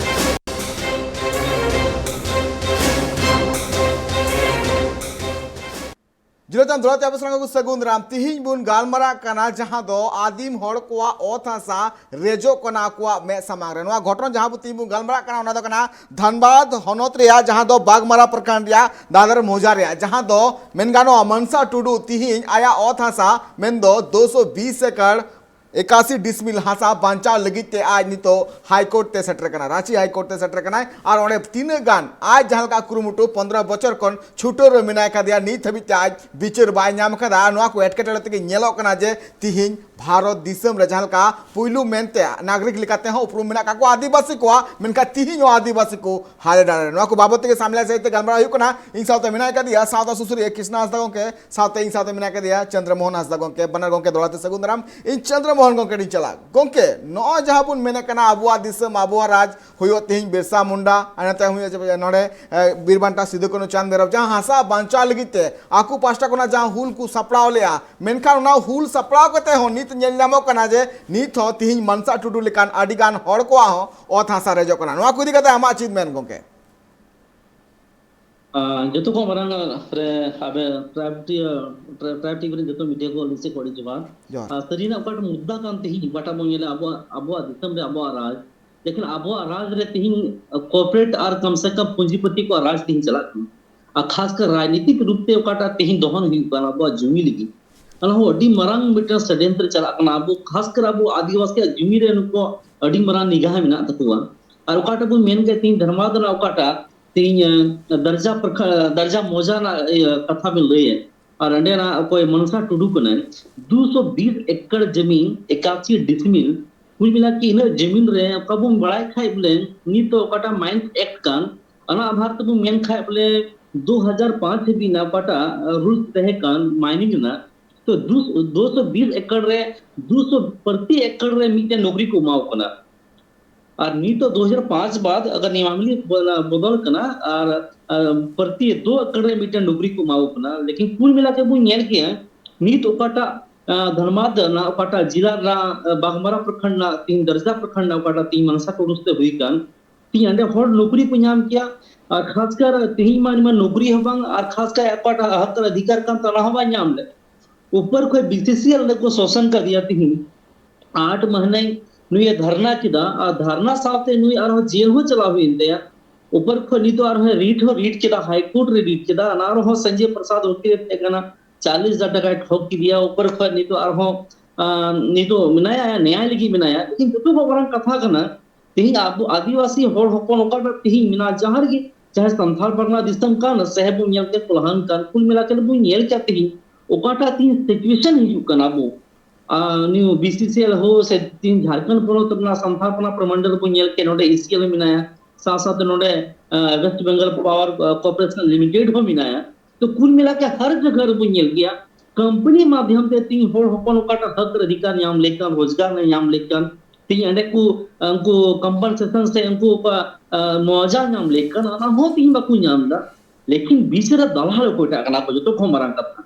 ᱡᱤᱞᱟᱹ ᱪᱟᱸᱫ ᱫᱷᱚᱨᱟ ᱛᱮ ᱟᱯᱮ ᱥᱟᱱᱟᱢ ᱠᱚ ᱥᱟᱹᱜᱩᱱ ᱫᱟᱨᱟᱢ᱾ ᱛᱤᱦᱤᱧ ᱵᱚᱱ ᱜᱟᱞᱢᱟᱨᱟᱜ ᱠᱟᱱᱟ ᱡᱟᱦᱟᱸ ᱫᱚ ᱟᱹᱫᱤᱢ ᱦᱚᱲ ᱠᱚᱣᱟᱜ ᱚᱛ ᱦᱟᱥᱟ ᱨᱮᱡᱚᱜ ᱠᱟᱱᱟ ᱟᱠᱚᱣᱟᱜ ᱢᱮᱫ ᱥᱟᱢᱟᱝ ᱨᱮ᱾ ᱱᱚᱣᱟ ᱜᱷᱚᱴᱚᱱ ᱡᱟᱦᱟᱸ ᱵᱚ ᱛᱤᱦᱤᱧ ᱵᱚᱱ ᱜᱟᱞᱢᱟᱨᱟᱜ ᱠᱟᱱᱟ, ᱚᱱᱟ ᱫᱚ ᱠᱟᱱᱟ ᱫᱷᱟᱱᱵᱟᱫᱽ ᱦᱚᱱᱚᱛ ᱨᱮᱭᱟᱜ, ᱡᱟᱦᱟᱸ ᱫᱚ ᱵᱟᱜᱽᱢᱟᱨᱟ ᱯᱨᱚᱠᱷᱚᱸᱰ ᱨᱮᱭᱟᱜ ᱫᱟᱫᱟᱨ ᱢᱚᱣᱡᱟ ᱨᱮᱭᱟᱜ, ᱡᱟᱦᱟᱸ ᱫᱚ ᱢᱮᱱ ᱜᱟᱱᱚᱜᱼᱟ ᱢᱟᱱᱥᱟ ᱴᱩᱰᱩ ᱛᱤᱦᱤᱧ ᱟᱭᱟᱜ ᱚᱛ ᱦᱟᱥᱟ ᱢᱮᱱᱫᱚ ᱫᱩᱥᱚ ᱵᱤᱥ ᱮᱠᱚᱨ ᱮᱠᱟᱥᱤ ᱰᱤᱥᱢᱤᱞ ᱦᱟᱥᱟ ᱵᱟᱧᱪᱟᱣ ᱞᱟᱹᱜᱤᱫ ᱛᱮ ᱟᱡ ᱱᱤᱛᱚᱜ ᱦᱟᱭ ᱠᱳᱨᱴ ᱛᱮ ᱥᱮᱴᱮᱨ ᱠᱟᱱᱟ, ᱨᱟᱸᱪᱤ ᱦᱟᱭ ᱠᱳᱨᱴ ᱛᱮ ᱥᱮᱴᱮᱨ ᱠᱟᱱᱟᱭ᱾ ᱟᱨ ᱚᱸᱰᱮ ᱛᱤᱱᱟᱹᱜ ᱜᱟᱱ ᱟᱡ ᱡᱟᱦᱟᱸ ᱞᱮᱠᱟ ᱠᱩᱨᱩᱢᱩᱴᱩ ᱯᱚᱱᱫᱽᱨᱚ ᱵᱚᱪᱷᱚᱨ ᱠᱷᱚᱱ ᱪᱷᱩᱴᱟᱹᱣ ᱨᱮ ᱢᱮᱱᱟᱭ ᱠᱟᱫᱮᱭᱟ, ᱱᱤᱛ ᱦᱟᱹᱵᱤᱡ ᱛᱮ ᱟᱡ ᱵᱤᱪᱟᱹᱨ ᱵᱟᱭ ᱧᱟᱢ ᱠᱟᱫᱟ᱾ ᱟᱨ ᱱᱚᱣᱟ ᱠᱚ ᱮᱴᱠᱮᱴᱚᱬᱮ ᱛᱮᱜᱮ ᱧᱮᱞᱚᱜ ᱠᱟᱱᱟ ᱡᱮ ᱛᱤᱦᱤᱧ ᱵᱷᱟᱨᱚᱛ ᱫᱤᱥᱚᱢ ᱨᱮ ᱡᱟᱦᱟᱸ ᱞᱮᱠᱟ ᱯᱩᱭᱞᱩ ᱢᱮᱱᱛᱮ ᱱᱟᱜᱚᱨᱤᱠ ᱞᱮᱠᱟᱛᱮ ᱦᱚᱸ ᱩᱯᱨᱩᱢ ᱢᱮᱱᱟᱜ ᱠᱟᱜ ᱠᱚᱣᱟ ᱟᱹᱫᱤᱵᱟᱹᱥᱤ ᱠᱚᱣᱟᱜ, ᱢᱮᱱᱠᱷᱟᱱ ᱛᱤᱦᱤᱧ ᱦᱚᱸ ᱟᱹᱫᱤᱵᱟᱹᱥᱤ ᱠᱚ ᱦᱟᱞᱮ ᱰᱟᱞᱮ᱾ ᱱᱚᱣᱟ ᱠᱚ ᱵᱟᱵᱚᱫ ᱛᱮᱜᱮ ᱥᱟᱢᱞᱟ ᱥᱟᱹᱦᱤᱡ ᱛᱮ ᱜᱟᱞᱢᱟᱨᱟᱣ ᱦᱩᱭᱩᱜ ᱠᱟᱱᱟ᱾ ᱤᱧ ᱥᱟᱶᱛᱮ ᱢᱮᱱᱟᱭ ᱠᱟᱫᱮᱭᱟ ᱥᱟᱶᱛᱟ ᱥᱩᱥᱟᱹᱨᱤᱭᱟᱹ ᱠᱨᱤᱥᱱᱟ ᱦᱟᱸᱥᱫᱟ ᱜᱚᱝᱠᱮ, ᱥᱟᱶᱛᱮ ᱤᱧ ᱥᱟᱶᱛᱮ ᱢᱮᱱᱟᱭ ᱠᱟᱫᱮᱭᱟ ᱪᱚᱱᱫᱨᱚ ᱢᱳᱦᱚᱱ ᱦᱟᱸᱥᱫᱟ ᱜᱚᱝᱠᱮ᱾ ᱵᱟᱱᱟᱨ ᱜᱚᱝᱠᱮ ᱫᱚᱦᱲᱟ ᱛᱮ ᱥᱟᱹᱜᱩᱱ ᱫᱟᱨᱟᱢ᱾ ᱤᱧ ᱪᱚᱱᱫᱨᱚ ᱢᱳᱦᱚᱱ ᱜᱚᱝᱠᱮ ᱴᱷᱮᱱ ᱪᱟᱞᱟᱜ᱾ ᱜᱚᱝᱠᱮ, ᱱᱚᱜᱼᱚᱭ ᱡᱟᱦᱟᱸ ᱵᱚᱱ ᱢᱮᱱᱮᱫ ᱠᱟᱱᱟ ᱟᱵᱚᱣᱟᱜ ᱫᱤᱥᱚᱢ, ᱟᱵᱚᱣᱟᱜ ᱨᱟᱡᱽ, ᱦᱩᱭᱩᱜ ᱛᱮᱦᱮᱧ ᱵᱤᱨᱥᱟ ᱢᱩᱱᱰᱟ, ᱟᱨ ᱱᱚᱛᱮ ᱦᱩᱭᱩᱜ ᱱᱚᱰᱮ ᱮ, ᱵᱤᱨ ᱵᱟᱱᱴᱟ ᱥᱤᱫᱩ ᱠᱟᱹᱱᱦᱩ ᱪᱟᱸᱫᱽ ᱵᱷᱟᱭᱨᱚᱵ, ᱡᱟᱦᱟᱸ ᱦᱟᱥᱟ ᱵᱟᱧᱪᱟᱣ ᱞᱟᱹᱜᱤᱫ ᱛᱮ ᱟᱠᱚ ᱯᱟᱦᱴᱟ ᱠᱷᱚᱱᱟᱜ ᱡᱟᱦᱟᱸ ᱦᱩᱞ ᱠᱚ ᱥᱟᱯᱲᱟᱣ ᱞᱮᱜᱼᱟ, ᱢᱮᱱᱠᱷᱟᱱ ᱚᱱᱟ ᱦᱩᱞ ᱥᱟᱯᱲᱟᱣ ᱠᱟᱛᱮ ᱦᱚᱸ ᱱᱤᱛ ᱧᱮᱞ ᱧᱟᱢᱚᱜ ᱠᱟᱱᱟ ᱡᱮ ᱱᱤᱛ ᱦᱚᱸ ᱛᱤᱦᱤᱧ ᱢᱟᱱᱥᱟ ᱴᱩᱰᱩ ᱞᱮᱠᱟᱱ ᱟᱹᱰᱤ ᱜᱟᱱ ᱦᱚᱲ ᱠᱚᱣᱟᱜ ᱦᱚᱸ ᱚᱛ ᱦᱟᱥᱟ ᱨᱮᱡᱚᱜ ᱠᱟᱱᱟ᱾ ᱱᱚᱣᱟ ᱠᱚ ᱤᱫᱤ ᱠᱟᱛᱮ ᱟᱢᱟᱜ ᱪᱮᱫ ᱢᱮᱱ ᱜᱚᱝᱠᱮ? ᱟᱸ, ᱡᱚᱛᱚ ᱠᱷᱚᱱ ᱢᱟᱨᱟᱝ, ᱟᱸ, ᱨᱮ, ᱟᱵᱮ, ᱴᱨᱟᱭᱤᱵᱽ ᱴᱤ-, ᱟᱸ, ᱴᱨᱟᱭ-, ᱴᱨᱟᱭᱤᱵᱽ ᱴᱤᱵᱷᱤ ᱨᱮᱱ ᱡᱚᱛᱚ ᱢᱤᱰᱤᱭᱟ ᱠᱚ ᱟᱹᱞᱤᱧ ᱥᱮᱫ ᱠᱷᱚᱱ ᱟᱹᱰᱤ ᱡᱚᱦᱟᱨ᱾ ᱡᱚᱦᱟᱨ᱾ ᱟᱨ ᱥᱟᱹᱨᱤᱱᱟᱜ ᱚᱠᱟᱴᱟᱜ ᱢᱩᱫᱽᱫᱟ ᱠᱟᱱ ᱛᱮᱦᱮᱧ ᱚᱠᱟᱴᱟᱜ ᱵᱚᱱ ᱧᱮᱞᱟ ᱟᱵᱚᱣᱟᱜ, ᱟᱵᱚᱣᱟᱜ ᱫᱤᱥᱚᱢ ᱨᱮ ᱟᱵᱚᱣᱟᱜ ᱨᱟᱡᱽ, ᱞᱮᱠᱤᱱ ᱟᱵᱚᱣᱟᱜ ᱨᱟᱡᱽ ᱨᱮ ᱛᱮᱦᱮᱧ, ᱟᱸ, ᱠᱚᱨᱯᱳᱨᱮᱴ ᱟᱨ ᱠᱚᱢ ᱥᱮ ᱠᱚᱢ ᱯᱩᱸᱡᱤᱯᱚᱛᱤ ᱠᱚᱣᱟᱜ ᱨᱟᱡᱽ ᱛᱮᱦᱮᱧ ᱪᱟᱞᱟᱜ ᱠᱟᱱᱟ᱾ ᱟᱨ ᱠᱷᱟᱥ ᱠᱟᱨ ᱨᱟᱡᱽᱱᱤᱛᱤᱠ ᱨᱩᱯ ᱛᱮ ᱚᱠᱟᱴᱟᱜ ᱛᱮᱦᱮᱧ ᱫᱚᱦᱚᱱ ᱦᱩᱭᱩᱜ ᱠᱟᱱᱟ ᱟᱵᱚᱣᱟᱜ ᱡᱩᱢᱤ ᱞᱟᱹᱜᱤᱫ, ᱚᱱᱟ ᱦᱚᱸ ᱟᱹᱰᱤ ᱢᱟᱨᱟᱝ ᱢᱤᱫᱴᱟᱝ ᱥᱟᱰᱮᱱᱛᱨᱚ ᱪᱟᱞᱟᱜ ᱠᱟᱱᱟ᱾ ᱟᱵᱚ ᱠᱷᱟᱥ ᱠᱟᱨ ᱟᱵᱚ ᱟᱹᱫᱤᱵᱟᱹᱥᱤᱭᱟᱜ ᱡᱩᱢᱤ ᱨᱮ ᱱᱩᱠᱩ ᱟᱹᱰᱤ ᱢᱟᱨᱟᱝ ᱱᱤᱜᱟᱦ ᱢᱮᱱᱟᱜ ᱛᱟᱠᱚᱣᱟ᱾ ᱟᱨ ᱚᱠᱟᱴᱟᱜ ᱵᱚᱱ ᱢᱮᱱ ᱠᱮᱫ ᱛᱮᱦᱮᱧ ᱫᱷᱟᱨᱢᱟᱫ ᱨᱮᱱᱟᱜ ᱚᱠᱟᱴᱟᱜ ᱛᱮᱦᱮᱧ, ᱮ, ᱫᱟᱨᱡᱟ ᱯᱨᱚᱠᱷᱟ-, ᱫᱟᱨᱡᱟ ᱢᱚᱣᱡᱟ ᱨᱮᱱᱟᱜ, ᱤᱭᱟᱹ, ᱠᱟᱛᱷᱟ ᱵᱮᱱ ᱞᱟᱹᱭᱮᱫ, ᱟᱨ ᱚᱸᱰᱮᱱᱟᱜ ᱚᱠᱚᱭ ᱢᱚᱱᱥᱟ ᱴᱩᱰᱩ ᱠᱟᱱᱟᱭ, ᱫᱩᱥᱚ ᱵᱤᱥ ᱮᱠᱚᱨ ᱡᱚᱢᱤᱱ, ᱮᱠᱟᱥᱤ ᱰᱤᱥᱢᱤᱞ, ᱠᱩᱞ ᱢᱤᱞᱟ ᱠᱤ ᱤᱱᱟᱹᱜ ᱡᱚᱢᱤᱱ ᱨᱮ ᱚᱠᱟ ᱵᱚᱱ ᱵᱟᱲᱟᱭ ᱠᱷᱟᱡ ᱵᱚᱞᱮ ᱱᱤᱛ ᱫᱚ ᱚᱠᱟᱴᱟᱜ ᱢᱟᱭᱤᱱᱥ ᱮᱠᱴ ᱠᱟᱱ, ᱚᱱᱟ ᱟᱫᱷᱟᱨ ᱛᱮᱵᱚᱱ ᱢᱮᱱ ᱠᱷᱟᱡ ᱵᱚᱞᱮ ᱫᱩ ᱦᱟᱡᱟᱨ ᱯᱟᱸᱪ ᱦᱟᱹᱵᱤᱡ ᱨᱮᱱᱟᱜ ᱚᱠᱟᱴᱟᱜ, ᱮ, ᱨᱩᱞᱥ ᱛᱟᱦᱮᱸ ᱠᱟᱱ ᱢᱟᱭᱱᱤᱝ ᱨᱮᱱᱟᱜ, ᱛᱚ ᱫᱩ, ᱫᱩᱥᱚ ᱵᱤᱥ ᱮᱠᱚᱨ ᱨᱮ, ᱫᱩᱥᱚ ᱯᱨᱚᱛᱤ ᱮᱠᱚᱨ ᱨᱮ ᱢᱤᱫᱴᱮᱱ ᱱᱚᱠᱨᱤ ᱠᱚ ᱮᱢᱟᱣ ᱠᱟᱱᱟ᱾ ᱟᱨ ᱱᱤᱛᱚᱜ ᱫᱩ ᱦᱟᱡᱟᱨ ᱯᱟᱸᱪ ᱵᱟᱫ ᱟᱜᱟᱨ ᱱᱤᱭᱟᱢᱟᱵᱚᱞᱤ ᱵᱚᱫᱚᱞ ᱠᱟᱱᱟ ᱟᱨ, ᱟᱨ ᱯᱨᱚᱛᱤ ᱫᱩ ᱮᱠᱚᱨ ᱨᱮ ᱢᱤᱫᱴᱮᱱ ᱱᱚᱠᱨᱤ ᱠᱚ ᱮᱢᱟᱣ ᱠᱟᱱᱟ, ᱞᱮᱠᱤᱱ ᱠᱩᱞ ᱢᱤᱞᱟ ᱛᱮ ᱵᱚᱱ ᱧᱮᱞ ᱠᱮᱜᱼᱟ ᱱᱤᱛ ᱚᱠᱟᱴᱟᱜ, ᱟᱸ, ᱫᱷᱟᱱᱵᱟᱫ ᱨᱮᱱᱟᱜ ᱚᱠᱟᱴᱟᱜ ᱡᱮᱞᱟ ᱨᱮᱱᱟᱜ, ᱟᱸ, ᱵᱟᱜᱽᱢᱟᱨᱟ ᱯᱨᱚᱠᱷᱚᱸᱰ ᱨᱮᱱᱟᱜ ᱛᱤᱦᱤᱧ ᱫᱟᱨᱡᱟ ᱯᱨᱚᱠᱷᱚᱸᱰ ᱨᱮᱱᱟᱜ ᱚᱠᱟᱴᱟᱜ ᱛᱤᱦᱤᱧ ᱢᱟᱱᱥᱟ ᱴᱩᱰᱩ ᱛᱮ ᱦᱩᱭ ᱠᱟᱱ, ᱛᱤᱦᱤᱧ ᱚᱸᱰᱮ ᱦᱚᱲ ᱱᱚᱠᱨᱤ ᱠᱚ ᱧᱟᱢ ᱠᱮᱭᱟ, ᱟᱨ ᱠᱷᱟᱥᱠᱟᱨ ᱛᱤᱦᱤᱧ ᱢᱟ, ᱢᱟ ᱱᱚᱠᱨᱤ ᱦᱚᱸ ᱵᱟᱝ, ᱟᱨ ᱠᱷᱟᱥᱠᱟᱨ ᱚᱠᱟᱴᱟᱜ ᱦᱚᱠ ᱟᱨ ᱚᱫᱷᱤᱠᱟᱨ ᱠᱟᱱ ᱛᱟᱭᱟ, ᱚᱱᱟ ᱦᱚᱸ ᱵᱟᱭ ᱧᱟᱢ ᱞᱮᱫ᱾ ᱩᱯᱚᱨ ᱠᱷᱚᱱ ᱵᱤᱥᱤᱥᱤᱮᱞ ᱚᱸᱰᱮ ᱠᱚ ᱥᱳᱥᱚᱱ ᱠᱟᱫᱮᱭᱟ ᱛᱤᱦᱤᱧ᱾ ᱟᱴ ᱢᱟᱹᱦᱱᱟᱹ ᱱᱩᱭᱮ ᱫᱷᱟᱨᱱᱟ ᱠᱮᱫᱟ, ᱟᱨ ᱫᱷᱟᱨᱱᱟ ᱥᱟᱶᱛᱮ ᱱᱩᱭ ᱟᱨᱦᱚᱸ ᱡᱮᱞ ᱦᱚᱸ ᱪᱟᱞᱟᱣ ᱦᱩᱭᱮᱱ ᱛᱟᱭᱟ᱾ ᱩᱯᱚᱨ ᱠᱷᱚᱱ ᱱᱤᱛᱚᱜ ᱟᱨᱦᱚᱸ ᱨᱤᱴ ᱦᱚᱸ ᱨᱤᱴ ᱠᱮᱫᱟ, ᱦᱟᱭ ᱠᱳᱨᱴ ᱨᱮ ᱨᱤᱴ ᱠᱮᱫᱟ, ᱚᱱᱟ ᱨᱮᱦᱚᱸ ᱥᱚᱧᱡᱚᱭ ᱯᱨᱚᱥᱟᱫᱽ ᱩᱠᱤᱞ ᱮ ᱛᱟᱦᱮᱸ ᱠᱟᱱᱟ, ᱪᱟᱞᱤᱥ ᱦᱟᱡᱟᱨ ᱴᱟᱠᱟᱭ ᱴᱷᱚᱠ ᱠᱮᱫᱮᱭᱟ᱾ ᱩᱯᱚᱨ ᱠᱷᱚᱱ ᱱᱤᱛᱚᱜ ᱟᱨᱦᱚᱸ, ᱟᱸ, ᱱᱤᱛᱚᱜ ᱢᱮᱱᱟᱭᱟ, ᱱᱮᱭᱟᱭ ᱞᱟᱹᱜᱤᱫ ᱢᱮᱱᱟᱭᱟ᱾ ᱞᱮᱠᱤᱱ ᱡᱚᱛᱚ ᱠᱷᱚᱱ ᱢᱟᱨᱟᱝ ᱠᱟᱛᱷᱟ ᱠᱟᱱᱟ, ᱛᱮᱦᱤᱧ ᱟᱵᱚ ᱟᱹᱫᱤᱵᱟᱹᱥᱤ ᱦᱚᱲ ᱦᱚᱯᱚᱱ ᱚᱠᱟᱴᱟᱜ ᱛᱮᱦᱤᱧ ᱢᱮᱱᱟᱜᱼᱟ, ᱡᱟᱦᱟᱸ ᱨᱮᱜᱮ, ᱪᱟᱦᱮ ᱥᱟᱱᱛᱟᱲ ᱯᱟᱨᱜᱟᱱᱟ ᱫᱤᱥᱚᱢ ᱠᱟᱱ, ᱥᱮ ᱵᱚᱱ ᱧᱮᱞ ᱠᱮᱫ ᱠᱚᱞᱦᱟᱱ ᱠᱟᱱ, ᱠᱩᱞ ᱢᱮᱞᱟ ᱠᱟᱛᱮ ᱵᱚᱱ ᱧᱮᱞ ᱠᱮᱫ ᱛᱮᱦᱤᱧ ᱚᱠᱟᱴᱟᱜ ᱛᱮᱦᱤᱧ ᱥᱤᱪᱩᱭᱮᱥᱚᱱ ᱦᱤᱡᱩᱜ ᱠᱟᱱᱟ ᱟᱵᱚ, ᱟᱨ ᱱᱤᱭᱩ ᱵᱤᱥᱤᱥᱤᱮᱞ ᱦᱳ ᱥᱮ ᱛᱮᱦᱤᱧ ᱡᱷᱟᱲᱠᱷᱚᱸᱰ ᱯᱚᱱᱚᱛ ᱨᱮᱱᱟᱜ ᱥᱟᱱᱛᱟᱲ ᱯᱟᱨᱜᱟᱱᱟ ᱯᱨᱚᱢᱚᱱᱰᱚᱞ ᱵᱚᱱ ᱧᱮᱞ ᱠᱮᱫ, ᱱᱚᱰᱮ ᱤᱥᱤᱮᱞ ᱢᱮᱱᱟᱭᱟ, ᱥᱟᱶ ᱥᱟᱶᱛᱮ ᱱᱚᱰᱮ, ᱟᱸ, ᱣᱮᱥᱴ ᱵᱮᱝᱜᱚᱞ ᱯᱟᱣᱟᱨ, ᱟᱸ, ᱠᱚᱨᱯᱳᱨᱮᱥᱚᱱ ᱞᱤᱢᱤᱴᱮᱰ ᱦᱚᱸ ᱢᱮᱱᱟᱭᱟ᱾ ᱛᱚ ᱠᱩᱞ ᱢᱮᱞᱟ ᱠᱮ ᱦᱟᱨ ᱡᱟᱭᱜᱟ ᱨᱮᱵᱚᱱ ᱧᱮᱞ ᱜᱮᱭᱟ, ᱠᱳᱢᱯᱟᱱᱤ ᱢᱟᱫᱷᱭᱚᱢ ᱛᱮ ᱛᱤᱦᱤᱧ ᱦᱚᱲ ᱦᱚᱯᱚᱱ ᱚᱠᱟᱴᱟᱜ ᱦᱚᱠ ᱨᱮ ᱚᱫᱷᱤᱠᱟᱨ ᱧᱟᱢ ᱞᱮᱠᱟᱱ, ᱨᱳᱡᱽᱜᱟᱨ ᱨᱮ ᱧᱟᱢ ᱞᱮᱠᱟᱱ, ᱛᱤᱦᱤᱧ ᱚᱸᱰᱮ ᱠᱚ, ᱩᱱᱠᱩ ᱠᱚᱢᱯᱟᱱᱥᱮᱥᱚᱱ ᱥᱮ ᱩᱱᱠᱩ ᱚᱠᱟ, ᱟᱸ, ᱢᱩᱟᱣᱟᱡᱟ ᱧᱟᱢ ᱞᱮᱠᱟᱱ, ᱚᱱᱟ ᱦᱚᱸ ᱛᱤᱦᱤᱧ ᱵᱟᱠᱚ ᱧᱟᱢ ᱮᱫᱟ᱾ ᱞᱮᱠᱤᱱ ᱵᱤᱪ ᱨᱮ ᱫᱟᱞᱟᱞ ᱚᱠᱚᱭᱴᱟᱜ ᱠᱟᱱᱟ ᱠᱚ, ᱡᱚᱛᱚ ᱠᱷᱚᱱ ᱢᱟᱨᱟᱝ ᱠᱟᱛᱷᱟ᱾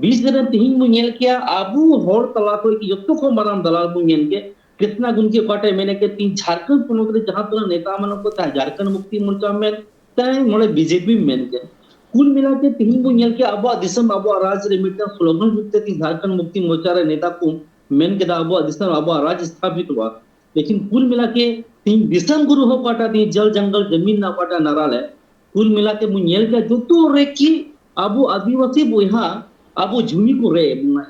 ᱵᱤᱪ ᱨᱮ ᱛᱤᱦᱤᱧ ᱵᱚᱱ ᱧᱮᱞ ᱠᱮᱭᱟ, ᱟᱵᱚ ᱦᱚᱲ ᱛᱟᱞᱟ ᱠᱷᱚᱱ ᱜᱮ ᱡᱚᱛᱚ ᱠᱷᱚᱱ ᱢᱟᱨᱟᱝ ᱫᱟᱞᱟᱞ ᱵᱚᱱ ᱧᱮᱞ ᱠᱮᱭᱟ, ᱠᱨᱤᱥᱱᱟ ᱜᱚᱢᱠᱮ ᱚᱠᱟᱴᱟᱜ ᱢᱮᱱᱮᱫ ᱠᱮ ᱛᱤᱦᱤᱧ ᱡᱷᱟᱲᱠᱷᱚᱸᱰ ᱯᱚᱱᱚᱛ ᱨᱮ ᱡᱟᱦᱟᱸ ᱛᱤᱱᱟᱹᱜ ᱱᱮᱛᱟ ᱢᱮᱱᱟᱜ ᱠᱚ, ᱪᱟᱦᱮ ᱡᱷᱟᱲᱠᱷᱚᱸᱰ ᱢᱩᱠᱛᱤ ᱢᱳᱨᱪᱟ ᱢᱮᱱ, ᱛᱮ ᱱᱚᱰᱮ ᱵᱤᱡᱮᱯᱤ ᱢᱮᱱ ᱠᱮᱫ᱾ ᱠᱩᱞ ᱢᱤᱞᱟ ᱛᱮ ᱛᱤᱦᱤᱧ ᱵᱚᱱ ᱧᱮᱞ ᱠᱮᱫ ᱟᱵᱚᱣᱟᱜ ᱫᱤᱥᱚᱢ, ᱟᱵᱚᱣᱟᱜ ᱨᱟᱡᱽ ᱨᱮ ᱢᱤᱫᱴᱟᱝ ᱥᱞᱳᱜᱟᱱ ᱨᱩᱯ ᱛᱮ ᱛᱤᱦᱤᱧ ᱡᱷᱟᱲᱠᱷᱚᱸᱰ ᱢᱩᱠᱛᱤ ᱢᱳᱨᱪᱟ ᱨᱮ ᱱᱮᱛᱟ ᱠᱚ ᱢᱮᱱ ᱠᱮᱫᱟ ᱟᱵᱚᱣᱟᱜ ᱫᱤᱥᱚᱢ, ᱟᱵᱚᱣᱟᱜ ᱨᱟᱡᱽ ᱥᱛᱷᱟᱯᱤᱛᱚᱜᱼᱟ᱾ ᱞᱮᱠᱤᱱ ᱠᱩᱞ ᱢᱤᱞᱟ ᱠᱮ ᱛᱤᱦᱤᱧ ᱫᱤᱥᱚᱢ ᱜᱩᱨᱩ ᱦᱚᱸ ᱚᱠᱟᱴᱟᱜ ᱛᱤᱦᱤᱧ ᱡᱚᱞ ᱡᱚᱝᱜᱚᱞ ᱡᱟᱢᱤᱱ ᱨᱮᱱᱟᱜ ᱚᱠᱟᱴᱟᱜ ᱱᱟᱨᱟ ᱞᱮ, ᱠᱩᱞ ᱢᱤᱞᱟ ᱛᱮ ᱵᱚᱱ ᱧᱮᱞ ᱠᱮᱫᱟ ᱡᱚᱛᱚ ᱨᱮ ᱠᱤ ᱟᱵᱚ ᱟᱹᱫᱤᱵᱟᱹᱥᱤ ᱵᱚᱭᱦᱟ ᱟᱵᱚ ᱡᱩᱢᱤ ᱠᱚ ᱨᱮ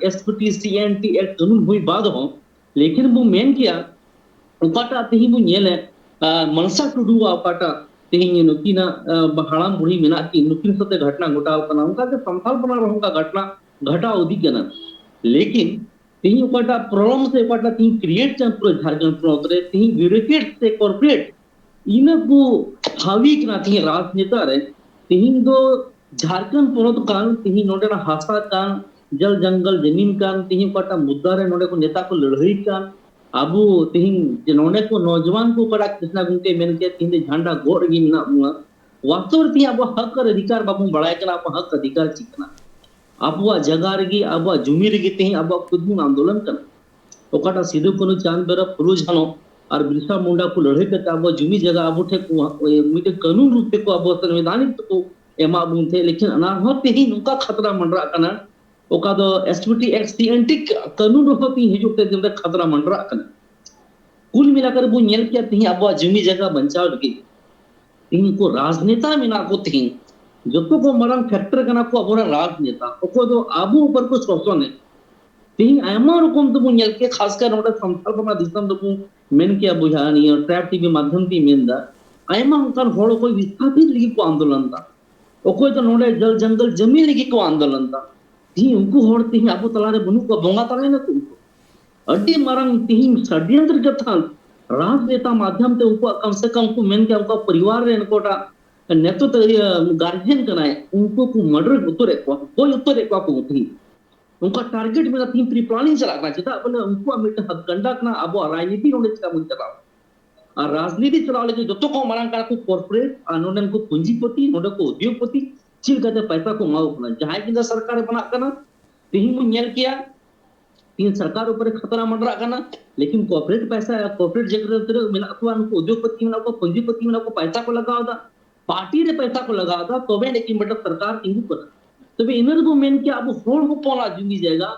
S P T C N T act ᱠᱟᱹᱱᱩᱱ ᱦᱩᱭ ᱵᱟᱫ ᱦᱚᱸ, ᱞᱮᱠᱤᱱ ᱵᱚ ᱢᱮᱱ ᱠᱮᱭᱟ ᱚᱠᱟᱴᱟᱜ ᱛᱮᱦᱮᱧ ᱵᱚ ᱧᱮᱞᱮᱫ, ᱟᱨ ᱢᱟᱱᱥᱟ ᱴᱩᱰᱩᱣᱟᱜ ᱚᱠᱟᱴᱟᱜ ᱛᱮᱦᱮᱧ ᱱᱩᱠᱤᱱᱟᱜ, ᱟᱨ, ᱦᱟᱲᱟᱢ ᱵᱩᱲᱦᱤ ᱢᱮᱱᱟᱜ ᱠᱤᱱ, ᱱᱩᱠᱤᱱ ᱥᱟᱛᱮ ᱜᱷᱚᱴᱱᱟ ᱜᱷᱚᱴᱟᱣ ᱠᱟᱱᱟ, ᱚᱱᱠᱟᱜᱮ ᱥᱟᱱᱛᱟᱲ ᱯᱟᱲᱟ ᱨᱮᱦᱚᱸ ᱚᱱᱠᱟ ᱜᱷᱚᱴᱱᱟ ᱜᱷᱚᱴᱟᱣ ᱤᱫᱤ ᱠᱟᱱᱟ᱾ ᱞᱮᱠᱤᱱ ᱛᱮᱦᱮᱧ ᱚᱠᱟᱴᱟᱜ ᱯᱨᱚᱵᱞᱮᱢ ᱥᱮ ᱚᱠᱟᱴᱟᱜ ᱛᱮᱦᱮᱧ ᱠᱨᱤᱭᱮᱴ ᱠᱟᱱ ᱯᱩᱨᱟᱹ ᱡᱷᱟᱲᱠᱷᱚᱸᱰ ᱯᱚᱱᱚᱛ ᱨᱮ, ᱛᱮᱦᱮᱧ ᱵᱤᱭᱩᱨᱳᱠᱨᱮᱴ ᱥᱮ ᱠᱚᱨᱯᱳᱨᱮᱴ ᱤᱱᱟᱹ ᱠᱚ ᱦᱟᱣᱤ ᱠᱟᱱᱟ ᱛᱮᱦᱮᱧ ᱨᱟᱡᱽᱱᱮᱛᱟ ᱨᱮ᱾ ᱛᱮᱦᱮᱧ ᱫᱚ ᱡᱷᱟᱲᱠᱷᱚᱸᱰ ᱯᱚᱱᱚᱛ ᱠᱟᱱ, ᱛᱮᱦᱮᱧ ᱱᱚᱰᱮᱱᱟᱜ ᱦᱟᱥᱟ ᱠᱟᱱ, ᱡᱚᱞ ᱡᱚᱝᱜᱚᱞ ᱡᱟᱢᱤᱱ ᱠᱟᱱ, ᱛᱮᱦᱮᱧ ᱚᱠᱟᱴᱟᱜ ᱢᱩᱫᱽᱫᱟ ᱨᱮ ᱱᱚᱰᱮ ᱠᱚ ᱱᱮᱛᱟ ᱠᱚ ᱞᱟᱹᱲᱦᱟᱹᱭ ᱠᱟᱱ, ᱟᱵᱚ ᱛᱮᱦᱮᱧ ᱡᱮ ᱱᱚᱰᱮ ᱠᱚ ᱱᱚᱡᱣᱟᱱ ᱠᱚ ᱚᱠᱟᱴᱟᱜ ᱠᱨᱤᱥᱱᱟ ᱜᱚᱢᱠᱮ ᱢᱮᱱ ᱠᱮᱫ, ᱛᱮᱦᱮᱧ ᱫᱚ ᱡᱷᱟᱱᱰᱟ ᱜᱚᱜ ᱨᱮᱜᱮ ᱢᱮᱱᱟᱜ ᱵᱚᱱᱟ᱾ ᱵᱟᱥᱛᱚᱵ ᱨᱮ ᱛᱮᱦᱮᱧ ᱟᱵᱚᱣᱟᱜ ᱦᱚᱠ ᱟᱨ ᱚᱫᱷᱤᱠᱟᱨ ᱵᱟᱵᱚᱱ ᱵᱟᱲᱟᱭ ᱠᱟᱱᱟ, ᱟᱵᱚᱣᱟᱜ ᱦᱚᱠ ᱚᱫᱷᱤᱠᱟᱨ ᱪᱮᱫ ᱠᱟᱱᱟ, ᱟᱵᱚᱣᱟᱜ ᱡᱟᱭᱜᱟ ᱨᱮᱜᱮ, ᱟᱵᱚᱣᱟᱜ ᱡᱩᱢᱤ ᱨᱮᱜᱮ ᱛᱮᱦᱮᱧ ᱟᱵᱚᱣᱟᱜ ᱠᱷᱩᱫ ᱵᱚᱱ ᱟᱱᱫᱳᱞᱚᱱ ᱠᱟᱱᱟ᱾ ᱚᱠᱟᱴᱟᱜ ᱥᱤᱫᱩ ᱠᱟᱹᱱᱦᱩ ᱪᱟᱸᱫᱽ ᱵᱷᱟᱭᱨᱚ ᱯᱷᱩᱞᱳ ᱡᱷᱟᱱᱚ ᱟᱨ ᱵᱤᱨᱥᱟ ᱢᱩᱱᱰᱟ ᱠᱚ ᱞᱟᱹᱲᱦᱟᱹᱭ ᱠᱟᱛᱮ ᱟᱵᱚ ᱡᱩᱢᱤ ᱡᱟᱭᱜᱟ ᱟᱵᱚ ᱴᱷᱮᱱ ᱠᱚ ᱢᱤᱫᱴᱮᱱ ᱠᱟᱹᱱᱩᱱ ᱨᱩᱯ ᱛᱮᱠᱚ ᱟᱵᱚ ᱥᱚᱝᱵᱤᱫᱷᱟᱱᱤᱠ ᱛᱮᱠᱚ ᱮᱢᱟᱜ ᱵᱚᱱ ᱛᱟᱦᱮᱸᱫ, ᱞᱮᱠᱤᱱ ᱚᱱᱟ ᱦᱚᱸ ᱛᱮᱦᱮᱧ ᱱᱚᱝᱠᱟ ᱠᱷᱟᱛᱨᱟ ᱢᱟᱱᱰᱨᱟᱜ ᱠᱟᱱᱟ, ᱚᱠᱟ ᱫᱚ ᱮᱥ ᱯᱤ ᱴᱤ ᱮᱠᱴ ᱥᱤ ᱮᱱ ᱴᱤ ᱠᱟᱹᱱᱩᱱ ᱨᱮᱦᱚᱸ ᱛᱮᱦᱮᱧ ᱦᱤᱡᱩᱜ ᱛᱮ ᱡᱮ ᱠᱷᱟᱛᱨᱟ ᱢᱟᱱᱰᱨᱟᱜ ᱠᱟᱱᱟ᱾ ᱠᱩᱞ ᱢᱤᱞᱟ ᱠᱟᱛᱮ ᱵᱚᱱ ᱧᱮᱞ ᱠᱮᱭᱟ ᱛᱮᱦᱮᱧ ᱟᱵᱚᱣᱟᱜ ᱡᱩᱢᱤ ᱡᱟᱭᱜᱟ ᱵᱟᱧᱪᱟᱣ ᱞᱟᱹᱜᱤᱫ ᱛᱮᱦᱮᱧ ᱩᱱᱠᱩ ᱨᱟᱡᱽᱱᱮᱛᱟ ᱢᱮᱱᱟᱜ ᱠᱚ ᱛᱮᱦᱮᱧ ᱡᱚᱛᱚ ᱠᱚ ᱢᱟᱨᱟᱝ ᱯᱷᱮᱠᱴᱚᱨ ᱠᱟᱱᱟ ᱠᱚ ᱟᱵᱚᱨᱮᱱ ᱨᱟᱡᱽᱱᱮᱛᱟ, ᱚᱠᱚᱭ ᱫᱚ ᱟᱵᱚ ᱩᱯᱚᱨ ᱠᱚ ᱥᱟᱥᱚᱱᱮᱫ᱾ ᱛᱮᱦᱮᱧ ᱟᱭᱢᱟ ᱨᱚᱠᱚᱢ ᱛᱮᱵᱚᱱ ᱧᱮᱞ ᱠᱮᱫ, ᱠᱷᱟᱥ ᱠᱟᱨ ᱱᱚᱰᱮ ᱥᱟᱱᱛᱟᱲ ᱠᱚ ᱨᱮᱱᱟᱜ ᱫᱤᱥᱚᱢ ᱫᱚᱵᱚᱱ ᱢᱮᱱ ᱠᱮᱭᱟ ᱵᱚᱭᱦᱟ, ᱱᱤᱭᱟᱹ ᱴᱨᱟᱭᱤᱵᱽ ᱴᱤ ᱵᱷᱤ ᱢᱟᱫᱽᱫᱷᱚᱢ ᱛᱮᱧ ᱢᱮᱱ ᱮᱫᱟ, ᱟᱭᱢᱟ ᱚᱱᱠᱟᱱ ᱦᱚᱲ ᱚᱠᱚᱭ ᱵᱤᱥᱛᱷᱟᱯᱤᱛ ᱞᱟᱹᱜᱤᱫ ᱠᱚ ᱟᱱᱫᱳᱞᱚᱱ ᱮᱫᱟ, ᱚᱠᱚᱭ ᱫᱚ ᱱᱚᱰᱮ ᱡᱚᱞ ᱡᱚᱝᱜᱚᱞ ᱡᱚᱢᱤ ᱞᱟᱹᱜᱤᱫ ᱠᱚ ᱟᱱᱫᱳᱞᱚᱱ ᱮᱫᱟ᱾ ᱛᱮᱦᱮᱧ ᱩᱱᱠᱩ ᱦᱚᱲ ᱛᱮᱦᱮᱧ ᱟᱵᱚ ᱛᱟᱞᱟᱨᱮ ᱵᱟᱹᱱᱩᱜ ᱠᱚᱣᱟ, ᱵᱚᱸᱜᱟ ᱛᱟᱞᱟᱭᱮᱱᱟ ᱠᱚ ᱩᱱᱠᱩ᱾ ᱟᱹᱰᱤ ᱢᱟᱨᱟᱝ ᱛᱮᱦᱮᱧ ᱥᱟᱰᱭᱚᱱᱛᱨᱚ ᱠᱟᱛᱷᱟ ᱨᱟᱡᱽᱱᱮᱛᱟ ᱢᱟᱫᱽᱫᱷᱚᱢ ᱛᱮ ᱩᱱᱠᱩᱣᱟᱜ ᱠᱚᱢ ᱥᱮ ᱠᱚᱢ ᱠᱚ ᱢᱮᱱ ᱠᱮᱭᱟ ᱩᱱᱠᱩᱣᱟᱜ ᱯᱚᱨᱤᱵᱟᱨ ᱨᱮᱱ ᱚᱠᱚᱭᱴᱟᱜ ᱱᱤᱛᱚᱜ ᱫᱚ ᱤᱭᱟᱹ ᱜᱟᱨᱡᱮᱱ ᱠᱟᱱᱟᱭ, ᱩᱱᱠᱩ ᱠᱚ ᱢᱟᱨᱰᱟᱨ ᱩᱛᱟᱹᱨᱮᱫ ᱠᱚᱣᱟ, ᱜᱚᱡ ᱩᱛᱟᱹᱨᱮᱫ ᱠᱚᱣᱟ ᱠᱚ ᱛᱮᱦᱮᱧ᱾ ᱩᱱᱠᱩᱣᱟᱜ ᱴᱟᱨᱜᱮᱴ ᱢᱮᱱᱟᱜᱼᱟ, ᱛᱮᱦᱮᱧ ᱯᱨᱤ ᱯᱞᱟᱱᱤᱝ ᱪᱟᱞᱟᱜ ᱠᱟᱱᱟ᱾ ᱪᱮᱫᱟᱜ ᱵᱚᱞᱮ ᱩᱱᱠᱩᱣᱟᱜ ᱢᱤᱫᱴᱮᱱ ᱦᱟᱛ ᱜᱟᱱᱰᱟ ᱠᱟᱱᱟ, ᱟᱵᱚᱣᱟᱜ ᱨᱟᱡᱽᱱᱤᱛᱤ ᱱᱚᱰᱮ ᱪᱮᱫᱟᱜ ᱵᱚᱱ ᱪᱟᱞᱟᱣ? ᱟᱨ ᱨᱟᱡᱽᱱᱤᱛᱤ ᱪᱟᱞᱟᱣ ᱞᱟᱹᱜᱤᱫ ᱡᱚᱛᱚ ᱠᱚ ᱢᱟᱨᱟᱝ ᱠᱟᱱᱟ ᱠᱚ ᱠᱚᱨᱯᱳᱨᱮᱴ, ᱟᱨ ᱱᱚᱰᱮᱱ ᱠᱚ ᱯᱩᱸᱡᱤᱯᱚᱛᱤ, ᱱᱚᱰᱮ ᱠᱚ ᱩᱫᱭᱳᱜᱽᱯᱚᱛᱤ, ᱪᱮᱫ ᱞᱮᱠᱟᱛᱮ ᱯᱟᱭᱥᱟ ᱠᱚ ᱮᱢᱟ ᱠᱚ ᱠᱟᱱᱟ᱾ ᱡᱟᱦᱟᱸᱭ ᱠᱤᱱᱛᱩ ᱥᱚᱨᱠᱟᱨᱮ ᱵᱮᱱᱟᱜ ᱠᱟᱱᱟ, ᱛᱮᱦᱮᱧ ᱵᱚᱱ ᱧᱮᱞ ᱠᱮᱭᱟ ᱛᱮᱦᱮᱧ ᱥᱚᱨᱠᱟᱨ ᱩᱯᱚᱨᱮ ᱠᱷᱟᱛᱨᱟ ᱢᱟᱱᱰᱨᱟᱜ ᱠᱟᱱᱟ, ᱞᱮᱠᱤᱱ ᱠᱚᱨᱯᱳᱨᱮᱴ ᱯᱟᱭᱥᱟ, ᱠᱚᱨᱯᱳᱨᱮᱴ ᱡᱮᱠᱴᱚᱨ ᱛᱤᱱᱟᱹᱜ ᱢᱮᱱᱟᱜ ᱠᱚᱣᱟ, ᱩᱱᱠᱩ ᱩᱫᱭᱳᱜᱽᱯᱚᱛᱤ ᱢᱮᱱᱟᱜ ᱠᱚᱣᱟ, ᱯᱩᱸᱡᱤᱯᱚᱛᱤ ᱢᱮᱱᱟᱜ ᱠᱚᱣᱟ, ᱯᱟᱭᱥᱟ ᱠᱚ ᱞᱟᱜᱟᱣ ᱮᱫᱟ, ᱯᱟᱨᱴᱤ ᱨᱮ ᱯᱟᱭᱥᱟ ᱠᱚ ᱞᱟᱜᱟᱣ ᱮᱫᱟ, ᱛᱚᱵᱮ ᱟᱹᱱᱤᱡ ᱜᱮ ᱢᱤᱫᱴᱟᱝ ᱥᱚᱨᱠᱟᱨ ᱛᱤᱸᱜᱩ ᱠᱟᱱᱟ᱾ ᱛᱚᱵᱮ ᱤᱱᱟᱹ ᱨᱮᱵᱚ ᱢᱮᱱ ᱠᱮᱭᱟ ᱟᱵᱚ ᱦᱚᱲ ᱦᱚᱯᱚᱱᱟᱜ ᱡᱩᱢᱤ ᱡᱟᱭᱜᱟ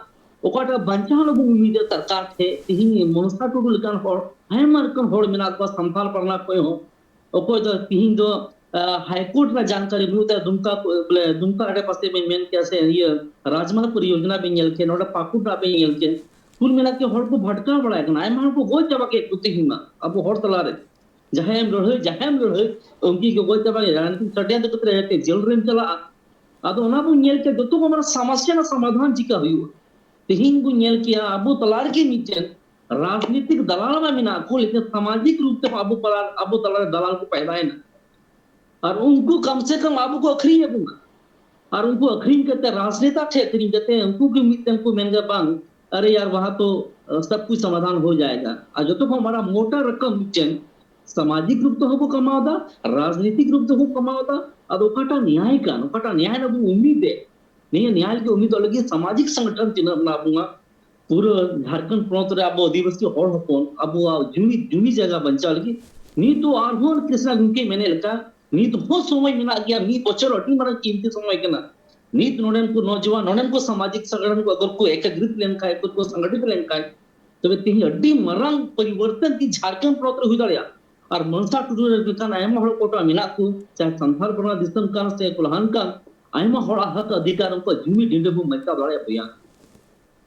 ᱚᱠᱟᱴᱟᱜ ᱵᱟᱧᱪᱟᱣ ᱞᱟᱹᱜᱤᱫ ᱩᱢᱤᱫ ᱥᱚᱨᱠᱟᱨ ᱴᱷᱮᱱ ᱛᱮᱦᱮᱧ ᱢᱚᱱᱥᱟ ᱴᱩᱰᱩ ᱞᱮᱠᱟᱱ ᱦᱚᱲ ᱟᱭᱢᱟ ᱞᱮᱠᱟᱱ ᱦᱚᱲ ᱢᱮᱱᱟᱜ ᱠᱚᱣᱟ ᱥᱟᱱᱛᱟᱲ ᱯᱟᱨᱜᱟᱱᱟ ᱠᱷᱚᱱ ᱦᱚᱸ᱾ ᱚᱠᱚᱭ ᱫᱚ ᱛᱤᱦᱤᱧ ᱫᱚ ᱦᱟᱭᱠᱳᱨᱴ ᱨᱮᱱᱟᱜ ᱡᱟᱱᱠᱟᱨᱤ ᱵᱟᱹᱱᱩᱜ ᱛᱟᱭᱟ, ᱫᱩᱢᱠᱟ ᱠᱚ- ᱵᱚᱞᱮ ᱫᱩᱢᱠᱟ ᱟᱰᱮ ᱯᱟᱥᱮ ᱵᱮᱱ ᱢᱮᱱ ᱠᱮᱭᱟ ᱥᱮ ᱤᱭᱟᱹ ᱨᱟᱡᱽᱢᱟᱨᱜᱽ ᱯᱚᱨᱤᱭᱳᱡᱚᱱᱟ ᱵᱮᱱ ᱧᱮᱞ ᱠᱮᱭᱟ, ᱱᱚᱰᱮ ᱯᱟᱹᱠᱩᱲ ᱨᱮᱱᱟᱜ ᱵᱮᱱ ᱧᱮᱞ ᱠᱮᱭᱟ, ᱠᱩᱞ ᱢᱮᱱᱟᱜ ᱠᱮ ᱦᱚᱲ ᱠᱚ ᱵᱷᱟᱴᱠᱟᱣ ᱵᱟᱲᱟᱭ ᱠᱟᱱᱟ, ᱟᱭᱢᱟ ᱦᱚᱲ ᱠᱚ ᱜᱚᱡ ᱪᱟᱵᱟ ᱠᱮᱫ ᱠᱚ ᱛᱤᱦᱤᱧ ᱢᱟ ᱟᱵᱚ ᱦᱚᱲ ᱛᱟᱞᱟᱨᱮ᱾ ᱡᱟᱦᱟᱸᱭᱮᱢ ᱞᱟᱹᱲᱦᱟᱹᱭ ᱡᱟᱦᱟᱸᱭᱮᱢ ᱞᱟᱹᱲᱦᱟᱹᱭ ᱩᱱᱠᱩ ᱜᱮ ᱜᱚᱡ ᱪᱟᱵᱟ ᱠᱮᱫ, ᱨᱟᱡᱽᱱᱤᱛᱤ ᱥᱟᱰᱮ ᱫᱚ ᱠᱟᱛᱮ ᱡᱮᱞ ᱨᱮᱢ ᱪᱟᱞᱟᱜᱼᱟ᱾ ᱟᱫᱚ ᱚᱱᱟ ᱵᱚᱱ ᱧᱮᱞ ᱠᱮᱫ ᱡᱚᱛᱚ ᱠᱚ ᱢᱟᱱᱮ ᱥᱚᱢᱚᱥᱭᱟ ᱨᱮᱱᱟᱜ ᱥᱚᱢᱟᱫᱷᱟᱱ ᱪᱤᱠᱟ ᱦᱩᱭᱩᱜᱼᱟ? ᱛᱮᱦᱮᱧ ᱵᱚᱱ ᱧᱮᱞ ᱠᱮᱭᱟ ᱟᱵᱚ ᱛᱟᱞᱟ ᱨᱮᱜᱮ ᱢᱤᱫᱴᱮᱱ ᱨᱟᱡᱽᱱᱤᱛᱤᱠ ᱫᱟᱞᱟᱞ ᱢᱟ ᱢᱮᱱᱟᱜ ᱠᱚ, ᱞᱮᱠᱤᱱ ᱥᱟᱢᱟᱡᱤᱠ ᱨᱩᱯ ᱛᱮ ᱟᱵᱚ ᱯᱟᱲᱟ ᱟᱵᱚ ᱛᱟᱞᱟ ᱨᱮ ᱫᱟᱞᱟᱞ ᱠᱚ ᱯᱟᱭᱫᱟᱭᱮᱱᱟ᱾ ᱟᱨ ᱩᱱᱠᱩ ᱠᱚᱢ ᱥᱮ ᱠᱚᱢ ᱟᱵᱚ ᱠᱚ ᱟᱹᱠᱷᱨᱤᱧ ᱮᱫ ᱵᱚᱱᱟ᱾ ᱟᱨ ᱩᱱᱠᱩ ᱟᱹᱠᱷᱨᱤᱧ ᱠᱟᱛᱮ ᱨᱟᱡᱽᱱᱮᱛᱟ ᱴᱷᱮᱱ ᱟᱹᱠᱷᱨᱤᱧ ᱠᱟᱛᱮ ᱩᱱᱠᱩ ᱜᱮ ᱢᱤᱫᱴᱮᱱ ᱠᱚ ᱢᱮᱱ ᱜᱮᱭᱟ ᱵᱟᱝ, ᱟᱨᱮ ᱭᱟᱨ ᱣᱟᱦᱟᱸ ᱛᱚ ᱥᱟᱵ ᱠᱩᱪ ᱥᱚᱢᱟᱫᱷᱟᱱ ᱦᱳ ᱡᱟᱭᱮᱜᱟ᱾ ᱟᱨ ᱡᱚᱛᱚ ᱠᱷᱚᱱ ᱢᱟᱨᱟᱝ ᱢᱳᱴᱟ ᱨᱚᱠᱚᱢ ᱢᱤᱫᱴᱮᱱ ᱥᱟᱢᱟᱡᱤᱠ ᱨᱩᱯ ᱛᱮᱦᱚᱸ ᱠᱚ ᱠᱟᱢᱟᱣ ᱮᱫᱟ, ᱨᱟᱡᱽᱱᱤᱛᱤᱠ ᱨᱩᱯ ᱛᱮᱦᱚᱸ ᱠᱚ ᱠᱟᱢᱟᱣ ᱮᱫᱟ᱾ ᱟᱫᱚ ᱚᱠᱟᱴᱟᱜ ᱱᱮᱭᱟᱭ ᱠᱟᱱ, ᱚᱠᱟᱴᱟᱜ ᱱᱮᱭᱟᱭ ᱨᱮᱱᱟᱜ ᱵᱚᱱ ᱩᱢᱤᱫ ᱮᱫ, ᱱᱤᱭᱟᱹ ᱱᱮᱭᱟᱭ ᱞᱟᱹᱜᱤᱫ ᱩᱢᱤᱫᱚᱜ ᱞᱟᱹᱜᱤᱫ ᱥᱟᱢᱟᱡᱤᱠ ᱥᱚᱝᱜᱚᱴᱷᱚᱱ ᱛᱤᱱᱟᱹᱜ ᱢᱮᱱᱟᱜ ᱵᱚᱱᱟ, ᱯᱩᱨᱟᱹ ᱡᱷᱟᱲᱠᱷᱚᱸᱰ ᱯᱚᱱᱚᱛ ᱨᱮ ᱟᱵᱚ ᱟᱹᱫᱤᱵᱟᱹᱥᱤ ᱦᱚᱲ ᱦᱚᱯᱚᱱ ᱟᱵᱚᱣᱟᱜ ᱡᱩᱢᱤ, ᱡᱩᱢᱤ ᱡᱟᱭᱜᱟ ᱵᱟᱧᱪᱟᱣ ᱞᱟᱹᱜᱤᱫ ᱱᱤᱛ ᱫᱚ ᱟᱨᱦᱚᱸ ᱠᱨᱤᱥᱱᱟ ᱜᱚᱢᱠᱮ ᱢᱮᱱᱮᱫ ᱞᱮᱠᱟ ᱱᱤᱛ ᱦᱚᱸ ᱥᱚᱢᱚᱭ ᱢᱮᱱᱟᱜ ᱜᱮᱭᱟ᱾ ᱢᱤᱫ ᱵᱚᱪᱷᱚᱨ ᱟᱹᱰᱤ ᱢᱟᱨᱟᱝ ᱠᱤᱢᱛᱤ ᱥᱚᱢᱚᱭ ᱠᱟᱱᱟ᱾ ᱱᱤᱛ ᱱᱚᱰᱮᱱ ᱠᱚ ᱱᱚᱡᱣᱟᱱ, ᱱᱚᱰᱮᱱ ᱠᱚ ᱥᱟᱢᱟᱡᱤᱠ ᱥᱚᱝᱜᱚᱴᱷᱚᱱ ᱠᱚ ᱟᱜᱚᱨ ᱠᱚ ᱮᱠᱟᱜᱨᱤᱛ ᱞᱮᱱᱠᱷᱟᱱ, ᱟᱜᱚᱨ ᱠᱚ ᱥᱚᱝᱜᱚᱴᱷᱤᱛ ᱞᱮᱱᱠᱷᱟᱱ, ᱛᱚᱵᱮ ᱛᱮᱦᱮᱧ ᱟᱹᱰᱤ ᱢᱟᱨᱟᱝ ᱯᱚᱨᱤᱵᱚᱨᱛᱚᱱ ᱠᱤ ᱡᱷᱟᱲᱠᱷᱚᱸᱰ ᱯᱚᱱᱚᱛ ᱨᱮ ᱦᱩᱭ ᱫᱟᱲᱮᱭᱟᱜᱼᱟ᱾ ᱟᱨ ᱢᱚᱱᱥᱟ ᱴᱩᱰᱩ ᱨᱮ ᱞᱮᱠᱟᱱ ᱟᱭᱢᱟ ᱦᱚᱲ ᱠᱚ ᱢᱮᱱᱟᱜ ᱠᱚ, ᱪᱟᱦᱮ ᱥᱟᱱᱛᱟᱲ ᱯᱟᱨᱜᱟᱱᱟ ᱫᱤᱥᱚᱢ ᱠᱟᱱ ᱥᱮ ᱠᱚᱞᱦᱟᱱ ᱠᱟᱱ, ᱟᱭᱢᱟ ᱦᱚᱲᱟᱜ ᱦᱚᱠ ᱚᱫᱷᱤᱠᱟᱨ ᱩᱱᱠᱩᱣᱟᱜ ᱡᱩᱢᱤ ᱰᱤᱸᱰᱟᱹ ᱵᱚᱱ ᱵᱟᱧᱪᱟᱣ ᱫᱟᱲᱮᱭᱟᱜ ᱜᱮᱭᱟ᱾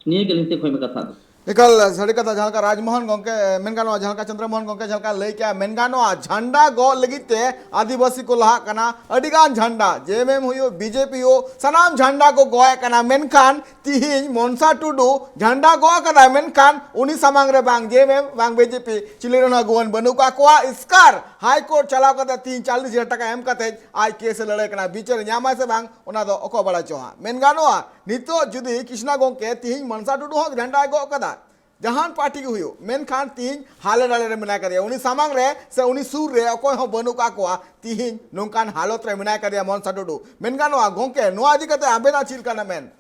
ᱱᱤᱭᱟᱹ ᱜᱮ ᱟᱹᱞᱤᱧ ᱴᱷᱮᱱ ᱠᱷᱚᱱ ᱢᱮᱱ ᱠᱟᱛᱷᱟ ᱫᱚ᱾ ᱮᱠᱟᱞ ᱥᱟᱹᱨᱤ ᱠᱟᱛᱷᱟ, ᱡᱟᱦᱟᱸ ᱞᱮᱠᱟ ᱨᱟᱡᱽᱢᱳᱦᱚᱱ ᱜᱚᱢᱠᱮ, ᱢᱮᱱ ᱜᱟᱱᱚᱜᱼᱟ, ᱡᱟᱦᱟᱸ ᱞᱮᱠᱟ ᱪᱚᱱᱫᱨᱚᱢᱳᱦᱚᱱ ᱜᱚᱢᱠᱮ ᱡᱟᱦᱟᱸ ᱞᱮᱠᱟ ᱞᱟᱹᱭ ᱠᱮᱜᱼᱟ, ᱢᱮᱱ ᱜᱟᱱᱚᱜᱼᱟ, ᱡᱷᱟᱱᱰᱟ ᱜᱚᱜ ᱞᱟᱹᱜᱤᱫ ᱛᱮ ᱟᱹᱫᱤᱵᱟᱹᱥᱤ ᱠᱚ ᱞᱟᱦᱟᱜ ᱠᱟᱱᱟ᱾ ᱟᱹᱰᱤ ᱜᱟᱱ ᱡᱷᱟᱱᱰᱟ, ᱡᱮ ᱮᱢ ᱮᱢ ᱦᱩᱭᱩᱜ, ᱵᱤ ᱡᱮ ᱯᱤ ᱦᱩᱭᱩᱜ, ᱥᱟᱱᱟᱢ ᱡᱷᱟᱱᱰᱟ ᱠᱚ ᱜᱚᱜ ᱮᱫ ᱠᱟᱱᱟ᱾ ᱢᱮᱱᱠᱷᱟᱱ ᱛᱤᱦᱤᱧ ᱢᱚᱱᱥᱟ ᱴᱩᱰᱩ ᱡᱷᱟᱱᱰᱟ ᱜᱚᱜ ᱟᱠᱟᱫᱟᱭ, ᱢᱮᱱᱠᱷᱟᱱ ᱩᱱᱤ ᱥᱟᱢᱟᱝ ᱨᱮ ᱵᱟᱝ ᱡᱮ ᱮᱢ ᱮᱢ, ᱵᱟᱝ ᱵᱤ ᱡᱮ ᱯᱤ, ᱪᱤᱞᱤ ᱨᱮᱱ ᱟᱹᱜᱩᱣᱟᱹᱱ ᱵᱟᱹᱱᱩᱜ ᱠᱟᱜ ᱠᱚᱣᱟ᱾ ᱮᱥᱠᱟᱨ ᱦᱟᱭ ᱠᱳᱨᱴ ᱪᱟᱞᱟᱣ ᱠᱟᱛᱮ ᱛᱤᱦᱤᱧ ᱪᱟᱞᱞᱤᱥ ᱦᱟᱡᱟᱨ ᱴᱟᱠᱟ ᱮᱢ ᱠᱟᱛᱮ ᱟᱡ ᱠᱮᱥ ᱮ ᱞᱟᱹᱲᱦᱟᱹᱭ ᱠᱟᱱᱟ᱾ ᱵᱤᱪᱟᱹᱨ ᱧᱟᱢᱟᱭ ᱥᱮ ᱵᱟᱝ, ᱚᱱᱟ ᱫᱚ ᱚᱠᱚᱭ ᱵᱟᱲᱟᱭ ᱪᱚ ᱦᱟᱸᱜ᱾ ᱢᱮᱱ ᱜᱟᱱᱚᱜᱼᱟ, ᱱᱤᱛᱚᱜ ᱡᱩᱫᱤ ᱠᱨᱤᱥᱱᱟ ᱜᱚᱢᱠᱮ ᱛᱤᱦᱤᱧ ᱢᱚᱱᱥᱟ ᱴᱩᱰᱩ ᱦᱚᱸ ᱡᱷᱟᱱᱰᱟᱭ ᱜᱚᱜ ᱠᱟᱫᱟ, ᱡᱟᱦᱟᱱ ᱯᱟᱨᱴᱤ ᱜᱮ ᱦᱩᱭᱩᱜ, ᱢᱮᱱᱠᱷᱟᱱ ᱛᱤᱦᱤᱧ ᱦᱟᱞᱮ ᱰᱟᱞᱮ ᱨᱮ ᱢᱮᱱᱟᱭ ᱠᱟᱫᱮᱭᱟ᱾ ᱩᱱᱤ ᱥᱟᱢᱟᱝ ᱨᱮ ᱥᱮ ᱩᱱᱤ ᱥᱩᱨ ᱨᱮ ᱚᱠᱚᱭ ᱦᱚᱸ ᱵᱟᱹᱱᱩᱜ ᱠᱟᱜ ᱠᱚᱣᱟ᱾ ᱛᱤᱦᱤᱧ ᱱᱚᱝᱠᱟᱱ ᱦᱟᱞᱚᱛ ᱨᱮ ᱢᱮᱱᱟᱭ ᱠᱟᱫᱮᱭᱟ ᱢᱚᱱᱥᱟ ᱴᱩᱰᱩ᱾ ᱢᱮᱱ ᱜᱟᱱᱚᱜᱼᱟ, ᱜᱚᱢᱠᱮ, ᱱᱚᱣᱟ ᱤᱫᱤ ᱠᱟᱛᱮ ᱟᱵᱮᱱᱟᱜ ᱪᱮᱫ ᱞᱮᱠᱟᱱᱟᱜ ᱢᱮᱱ?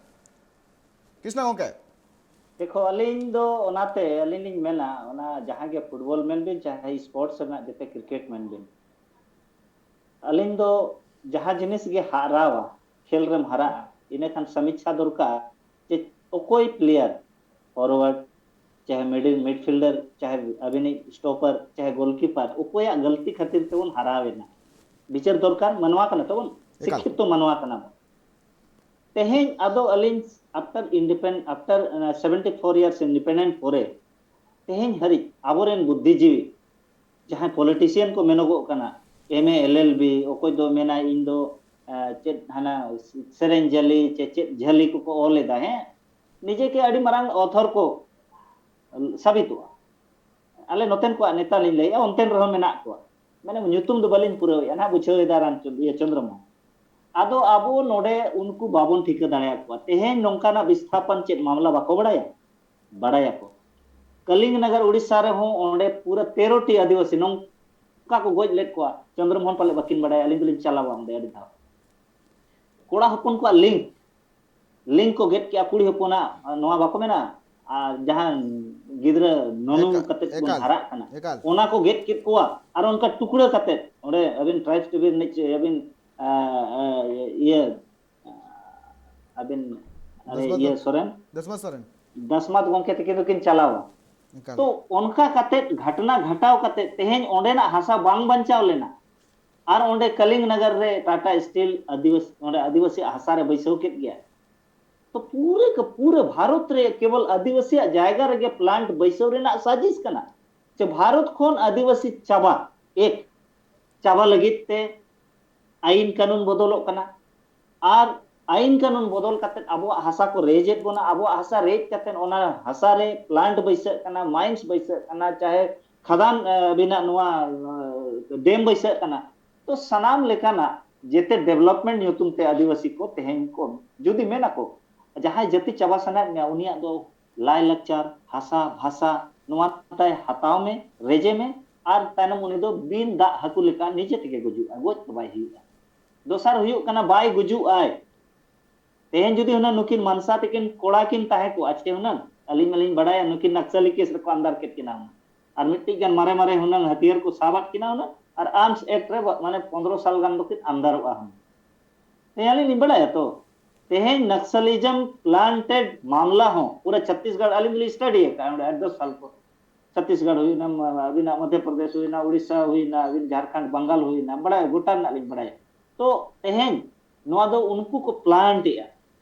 ᱠᱨᱤᱥᱱᱟ ᱜᱚᱢᱠᱮ᱾ ᱫᱮᱠᱷᱚ, ᱟᱹᱞᱤᱧ ᱫᱚ ᱚᱱᱟᱛᱮ ᱟᱹᱞᱤᱧ ᱞᱤᱧ ᱢᱮᱱᱟ, ᱚᱱᱟ ᱡᱟᱦᱟᱸ ᱜᱮ ᱯᱷᱩᱴᱵᱚᱞ ᱢᱮᱱ ᱵᱤᱱ, ᱪᱟᱦᱮ ᱥᱯᱳᱨᱴᱥ ᱨᱮᱱᱟᱜ, ᱡᱮᱛᱮ ᱠᱨᱤᱠᱮᱴ ᱢᱮᱱ ᱵᱤᱱ, ᱟᱹᱞᱤᱧ ᱫᱚ ᱡᱟᱦᱟᱸ ᱡᱤᱱᱤᱥ ᱜᱮ ᱦᱟᱨᱟᱣᱟ, ᱠᱷᱮᱞ ᱨᱮᱢ ᱦᱟᱨᱟᱜᱼᱟ, ᱤᱱᱟᱹᱠᱷᱟᱱ ᱥᱟᱢᱤᱪᱪᱷᱟ ᱫᱚᱨᱠᱟᱨ ᱡᱮ ᱚᱠᱚᱭ ᱯᱞᱮᱭᱟᱨ, ᱯᱷᱚᱨᱣᱟᱨᱰ, ᱪᱟᱦᱮ ᱢᱤᱰᱤᱞ, ᱢᱤᱰᱯᱷᱤᱞᱰᱟᱨ, ᱪᱟᱦᱮ ᱟᱵᱤᱱᱤᱡ ᱥᱴᱚᱯᱟᱨ, ᱪᱟᱦᱮ ᱜᱳᱞᱠᱤᱯᱟᱨ, ᱚᱠᱚᱭᱟᱜ ᱜᱟᱹᱞᱛᱤ ᱠᱷᱟᱹᱛᱤᱨ ᱛᱮᱵᱚᱱ ᱦᱟᱨᱟᱣ ᱮᱱᱟ᱾ ᱵᱤᱪᱟᱹᱨ ᱫᱚᱨᱠᱟᱨ, ᱢᱟᱱᱣᱟ ᱠᱟᱱᱟ ᱛᱟᱵᱚᱱ, ᱮᱠᱟᱞ᱾ ᱥᱤᱠᱠᱷᱤᱛᱚ ᱢᱟᱱᱣᱟ ᱠᱟᱱᱟ ᱵᱚᱱ᱾ ᱛᱮᱦᱮᱧ ᱟᱫᱚ ᱟᱹᱞᱤᱧ after independent, after, uh, seventy four years independent ᱯᱚᱨᱮ ᱛᱮᱦᱮᱧ ᱦᱟᱹᱨᱤᱡ ᱟᱵᱚᱨᱮᱱ ᱵᱩᱫᱽᱫᱷᱤᱡᱤᱵᱤ ᱡᱟᱦᱟᱸᱭ ᱯᱚᱞᱤᱴᱤᱥᱤᱭᱟᱱ ᱠᱚ ᱢᱮᱱᱚᱜᱚᱜ ᱠᱟᱱᱟ, ᱮᱢ ᱮ, ᱮᱞ ᱮᱞ ᱵᱤ, ᱚᱠᱚᱭ ᱫᱚ ᱢᱮᱱᱟᱭ ᱤᱧ ᱫᱚ, ᱟᱸ, ᱪᱮᱫ ᱦᱟᱱᱟ ᱥᱮᱨᱮᱧ ᱡᱷᱟᱹᱞᱤ ᱪᱮ ᱪᱮᱫ ᱡᱷᱟᱹᱞᱤ ᱠᱚᱠᱚ ᱚᱞ ᱮᱫᱟ, ᱦᱮᱸ, ᱱᱤᱡᱮ ᱜᱮ ᱟᱹᱰᱤ ᱢᱟᱨᱟᱝ ᱚᱛᱷᱚᱨ ᱠᱚ ᱥᱟᱵᱤᱛᱚᱜᱼᱟ᱾ ᱟᱞᱮ ᱱᱚᱛᱮᱱ ᱠᱚᱣᱟᱜ ᱱᱮᱛᱟ ᱞᱤᱧ ᱞᱟᱹᱭᱮᱜᱼᱟ, ᱚᱱᱛᱮᱱ ᱨᱮᱦᱚᱸ ᱢᱮᱱᱟᱜ ᱠᱚᱣᱟ, ᱢᱟᱱᱮ ᱧᱩᱛᱩᱢ ᱫᱚ ᱵᱟᱹᱞᱤᱧ ᱯᱩᱨᱟᱹᱣᱮᱜᱼᱟ ᱱᱟᱦᱟᱜ, ᱵᱩᱡᱷᱟᱹᱣ ᱮᱫᱟ ᱨᱟᱢᱪᱚᱸᱫᱽ, ᱤᱭᱟᱹ, ᱪᱚᱸᱫᱽᱨᱚᱢᱳᱦᱚᱱ᱾ ᱟᱫᱚ ᱟᱵᱚ ᱱᱚᱰᱮ ᱩᱱᱠᱩ ᱵᱟᱵᱚᱱ ᱴᱷᱤᱠᱟᱹ ᱫᱟᱲᱮᱭᱟᱠᱚᱣᱟ, ᱛᱮᱦᱮᱧ ᱱᱚᱝᱠᱟᱱᱟᱜ ᱵᱤᱥᱛᱷᱟᱯᱚᱱ ᱪᱮᱫ ᱢᱟᱢᱞᱟ ᱵᱟᱠᱚ ᱵᱟᱲᱟᱭᱟ? ᱵᱟᱲᱟᱭᱟᱠᱚ᱾ ᱠᱟᱞᱤᱝᱜ ᱱᱟᱜᱟᱨ ᱩᱲᱤᱥᱥᱟ ᱨᱮᱦᱚᱸ ᱚᱸᱰᱮ ᱯᱩᱨᱟᱹ ᱛᱮᱨᱚ ᱴᱤ ᱟᱹᱫᱤᱵᱟᱹᱥᱤ ᱱᱚᱝᱠᱟ ᱠᱚ ᱜᱚᱡ ᱞᱮᱫ ᱠᱚᱣᱟ᱾ ᱪᱚᱸᱫᱽᱨᱚᱢᱳᱦᱚᱱ ᱯᱟᱞᱮ ᱵᱟᱹᱠᱤᱱ ᱵᱟᱲᱟᱭᱟ, ᱟᱹᱞᱤᱧ ᱫᱚᱞᱤᱧ ᱪᱟᱞᱟᱣᱟ ᱚᱸᱰᱮ ᱟᱹᱰᱤ ᱫᱷᱟᱣ᱾ ᱠᱚᱲᱟ ᱦᱚᱯᱚᱱ ᱠᱚᱣᱟᱜ ᱞᱤᱝᱠ, ᱞᱤᱝᱠ ᱠᱚ ᱜᱮᱫ ᱠᱮᱜᱼᱟ ᱠᱩᱲᱤ ᱦᱚᱯᱚᱱᱟᱜ, ᱱᱚᱣᱟ ᱵᱟᱠᱚ ᱢᱮᱱᱟ, ᱟᱨ ᱡᱟᱦᱟᱸ ᱜᱤᱫᱽᱨᱟᱹ ᱱᱚᱱᱚ ᱮᱠᱟᱞ, ᱠᱟᱛᱮ ᱵᱚᱱ ᱮᱠᱟᱞ, ᱦᱟᱨᱟᱜ ᱠᱟᱱᱟ, ᱮᱠᱟᱞ᱾ ᱚᱱᱟ ᱠᱚ ᱜᱮᱫ ᱠᱮᱫ ᱠᱚᱣᱟ᱾ ᱟᱨ ᱚᱱᱠᱟ ᱴᱩᱠᱲᱟᱹ ᱠᱟᱛᱮ, ᱚᱸᱰᱮ ᱟᱹᱵᱤᱱ ᱴᱨᱟᱭᱤᱵᱽᱥ ᱰᱮ ᱵᱤᱱ ᱞᱟᱹᱭ ᱦᱚᱪᱚᱭᱟ, ᱟᱹᱵᱤᱱ, ᱟ, ᱟ, ᱤᱭᱟᱹ, ᱟ, ᱟᱹᱵᱤᱱ, ᱟᱨᱮ, ᱫᱟᱥᱢᱟᱛ ᱤᱭᱟᱹ ᱜᱚᱢ-, ᱥᱚᱨᱮᱱ, ᱫᱟᱥᱢᱟᱛ ᱥᱚᱨᱮᱱ᱾ ᱫᱟᱥᱢᱟᱛ ᱜᱚᱢᱠᱮ ᱛᱟᱹᱠᱤᱱ ᱫᱚᱠᱤᱱ ᱪᱟᱞᱟᱣᱟ᱾ ᱮᱠᱟᱞ᱾ ᱛᱚ ᱚᱱᱠᱟ ᱠᱟᱛᱮ, ᱜᱷᱟᱴᱱᱟ ᱜᱷᱟᱴᱟᱣ ᱠᱟᱛᱮ ᱛᱮᱦᱮᱧ ᱚᱸᱰᱮᱱᱟᱜ ᱦᱟᱥᱟ ᱵᱟᱝ ᱵᱟᱧᱪᱟᱣ ᱞᱮᱱᱟ᱾ ᱟᱨ ᱚᱸᱰᱮ ᱠᱟᱞᱤᱝ ᱱᱟᱜᱟᱨ ᱨᱮ ᱴᱟᱴᱟ ᱥᱴᱤᱞ ᱟᱹᱫᱤᱵᱟᱹᱥᱤ, ᱚᱸᱰᱮ ᱟᱹᱫᱤᱵᱟᱹᱥᱤᱭᱟᱜ ᱦᱟᱥᱟ ᱨᱮ ᱵᱟᱹᱭᱥᱟᱹᱣ ᱠᱮᱫ ᱜᱮᱭᱟ᱾ ᱛᱚ ᱯᱩᱨᱟᱹ ᱠᱟ-, ᱯᱩᱨᱟᱹ ᱵᱷᱟᱨᱚᱛ ᱨᱮ ᱠᱮᱵᱚᱞ ᱟᱹᱫᱤᱵᱟᱹᱥᱤᱭᱟᱜ ᱡᱟᱭᱜᱟ ᱨᱮᱜᱮ ᱯᱞᱟᱱᱴ ᱵᱟᱹᱭᱥᱟᱹᱣ ᱨᱮᱱᱟᱜ ᱥᱟᱡᱤᱥ ᱠᱟᱱᱟ᱾ ᱪᱮ ᱵᱷᱟᱨᱚᱛ ᱠᱷᱚᱱ ᱟᱹᱫᱤᱵᱟᱹᱥᱤ ᱪᱟᱵᱟ, ᱮᱠ, ᱪᱟᱵᱟ ᱞᱟᱹᱜᱤᱫ ᱛᱮ ᱟᱭᱤᱱ ᱠᱟᱹᱱᱩᱱ ᱵᱚᱫᱚᱞᱚᱜ ᱠᱟᱱᱟ᱾ ᱟᱨ ᱟᱭᱤᱱ ᱠᱟᱹᱱᱩᱱ ᱵᱚᱫᱚᱞ ᱠᱟᱛᱮ ᱟᱵᱚᱣᱟᱜ ᱦᱟᱥᱟ ᱠᱚ ᱨᱮᱡᱮᱫ ᱵᱚᱱᱟ, ᱟᱵᱚᱣᱟᱜ ᱦᱟᱥᱟ ᱨᱮᱡ ᱠᱟᱛᱮ ᱚᱱᱟ ᱦᱟᱥᱟ ᱨᱮ ᱯᱞᱟᱱᱴ ᱵᱟᱹᱭᱥᱟᱹᱜ ᱠᱟᱱᱟ, ᱢᱟᱭᱤᱱᱥ ᱵᱟᱹᱭᱥᱟᱹᱜ ᱠᱟᱱᱟ, ᱪᱟᱦᱮ ᱠᱷᱟᱫᱟᱱ, ᱮ, ᱟᱹᱵᱤᱱᱟᱜ ᱱᱚᱣᱟ, ᱮ, ᱰᱮᱢ ᱵᱟᱹᱭᱥᱟᱹᱜ ᱠᱟᱱᱟ᱾ ᱛᱚ ᱥᱟᱱᱟᱢ ᱞᱮᱠᱟᱱᱟᱜ ᱡᱮᱛᱮ ᱰᱮᱵᱷᱞᱚᱯᱢᱮᱱᱴ ᱧᱩᱛᱩᱢ ᱛᱮ ᱟᱹᱫᱤᱵᱟᱹᱥᱤ ᱠᱚ ᱛᱮᱦᱮᱧ ᱠᱚ, ᱡᱩᱫᱤ ᱢᱮᱱᱟ ᱠᱚ, ᱡᱟᱦᱟᱸᱭ ᱡᱟᱹᱛᱤ ᱪᱟᱵᱟ ᱥᱟᱱᱟᱭᱮᱫ ᱢᱮᱭᱟ, ᱩᱱᱤᱭᱟᱜ ᱫᱚ ᱞᱟᱭᱼᱞᱟᱠᱪᱟᱨ, ᱦᱟᱥᱟ, ᱵᱷᱟᱥᱟ, ᱱᱚᱣᱟ ᱛᱟᱭ ᱦᱟᱛᱟᱣ ᱢᱮ, ᱨᱮᱡᱮ ᱢᱮ, ᱟᱨ ᱛᱟᱭᱱᱚᱢ ᱩᱱᱤ ᱫᱚ ᱵᱤᱱ ᱫᱟᱜ ᱦᱟᱹᱠᱩ ᱞᱮᱠᱟ ᱱᱤᱡᱮ ᱛᱮᱜᱮ ᱜᱩᱡᱩᱜᱼᱟ, ᱜᱚᱡ ᱫᱚ ᱵᱟᱭ ᱦᱩᱭᱩᱜᱼᱟ᱾ ᱫᱚᱥᱟᱨ ᱦᱩᱭᱩᱜ ᱠᱟᱱᱟ, ᱵᱟᱭ ᱜᱩᱡᱩᱜ ᱟᱭ᱾ ᱛᱮᱦᱮᱧ ᱡᱩᱫᱤ ᱦᱩᱱᱟᱹᱝ ᱱᱩᱠᱤᱱ ᱢᱟᱱᱥᱟ ᱛᱟᱹᱠᱤᱱ ᱠᱚᱲᱟ ᱠᱤᱱ ᱛᱟᱦᱮᱸ ᱠᱚᱜᱼᱟ, ᱪᱮ ᱦᱩᱱᱟᱹᱝ, ᱟᱹᱞᱤᱧ ᱢᱟᱞᱤᱧ ᱵᱟᱲᱟᱭᱟ ᱱᱩᱠᱤᱱ ᱱᱟᱠᱥᱟᱞᱤ ᱠᱮᱥ ᱨᱮᱠᱚ ᱟᱱᱫᱟᱨ ᱠᱮᱫ ᱠᱤᱱᱟ ᱦᱩᱱᱟᱹᱝ᱾ ᱟᱨ ᱢᱤᱫᱴᱤᱡ ᱜᱟᱱ ᱢᱟᱨᱮ ᱢᱟᱨᱮ ᱦᱩᱱᱟᱹᱝ ᱦᱟᱹᱛᱤᱭᱟᱹᱨ ᱠᱚ ᱥᱟᱵ ᱟᱫ ᱠᱤᱱᱟ ᱦᱩᱱᱟᱹᱝ, ᱟᱨ ᱟᱨᱢᱥ ᱮᱠᱴ ᱨᱮ ᱢᱟᱱᱮ ᱯᱚᱱᱫᱽᱨᱚ ᱥᱟᱞ ᱜᱟᱱ ᱫᱚᱠᱤᱱ ᱟᱱᱫᱟᱨᱚᱜᱼᱟ ᱦᱩᱱᱟᱹᱝ᱾ ᱛᱮᱦᱮᱧ ᱟᱹᱞᱤᱧ ᱞᱤᱧ ᱵᱟᱲᱟᱭᱟ ᱛᱚ, ᱛᱮᱦᱮᱧ ᱱᱟᱠᱥᱟᱞᱤᱡᱚᱢ ᱯᱞᱟᱱᱴᱮᱰ ᱢᱟᱢᱞᱟ ᱦᱚᱸ ᱯᱩᱨᱟᱹ ᱪᱷᱟᱛᱤᱥᱜᱚᱲ, ᱟᱹᱞᱤᱧ ᱫᱚᱞᱤᱧ ᱥᱴᱟᱰᱤ ᱟᱠᱟᱫᱼᱟ ᱚᱸᱰᱮ ᱟᱴ ᱫᱚᱥ ᱥᱟᱞ ᱠᱚ᱾ ᱪᱷᱟᱛᱤᱥᱜᱚᱲ ᱦᱩᱭᱱᱟ, ᱟᱹᱵᱤᱱᱟᱜ ᱢᱚᱫᱷᱭᱚ ᱯᱨᱚᱫᱮᱥ ᱦᱩᱭᱱᱟ, ᱩᱲᱤᱥᱥᱟ ᱦᱩᱭᱱᱟ, ᱟᱹᱵᱤᱱ ᱡᱷᱟᱲᱠᱷᱚᱸᱰ, ᱵᱟᱝᱜᱟᱞ ᱦᱩᱭᱱᱟ, ᱵᱟᱲᱟᱭᱟ, ᱜᱚᱴᱟ ᱨᱮᱱᱟᱜ ᱞᱤᱧ ᱵᱟᱲᱟᱭᱟ᱾ ᱛᱚ ᱛᱮᱦᱮᱧ ᱱᱚᱣᱟ ᱫᱚ ᱩᱱᱠᱩ ᱠᱚ ᱯᱞᱟᱱᱴ ᱮᱜᱼᱟ᱾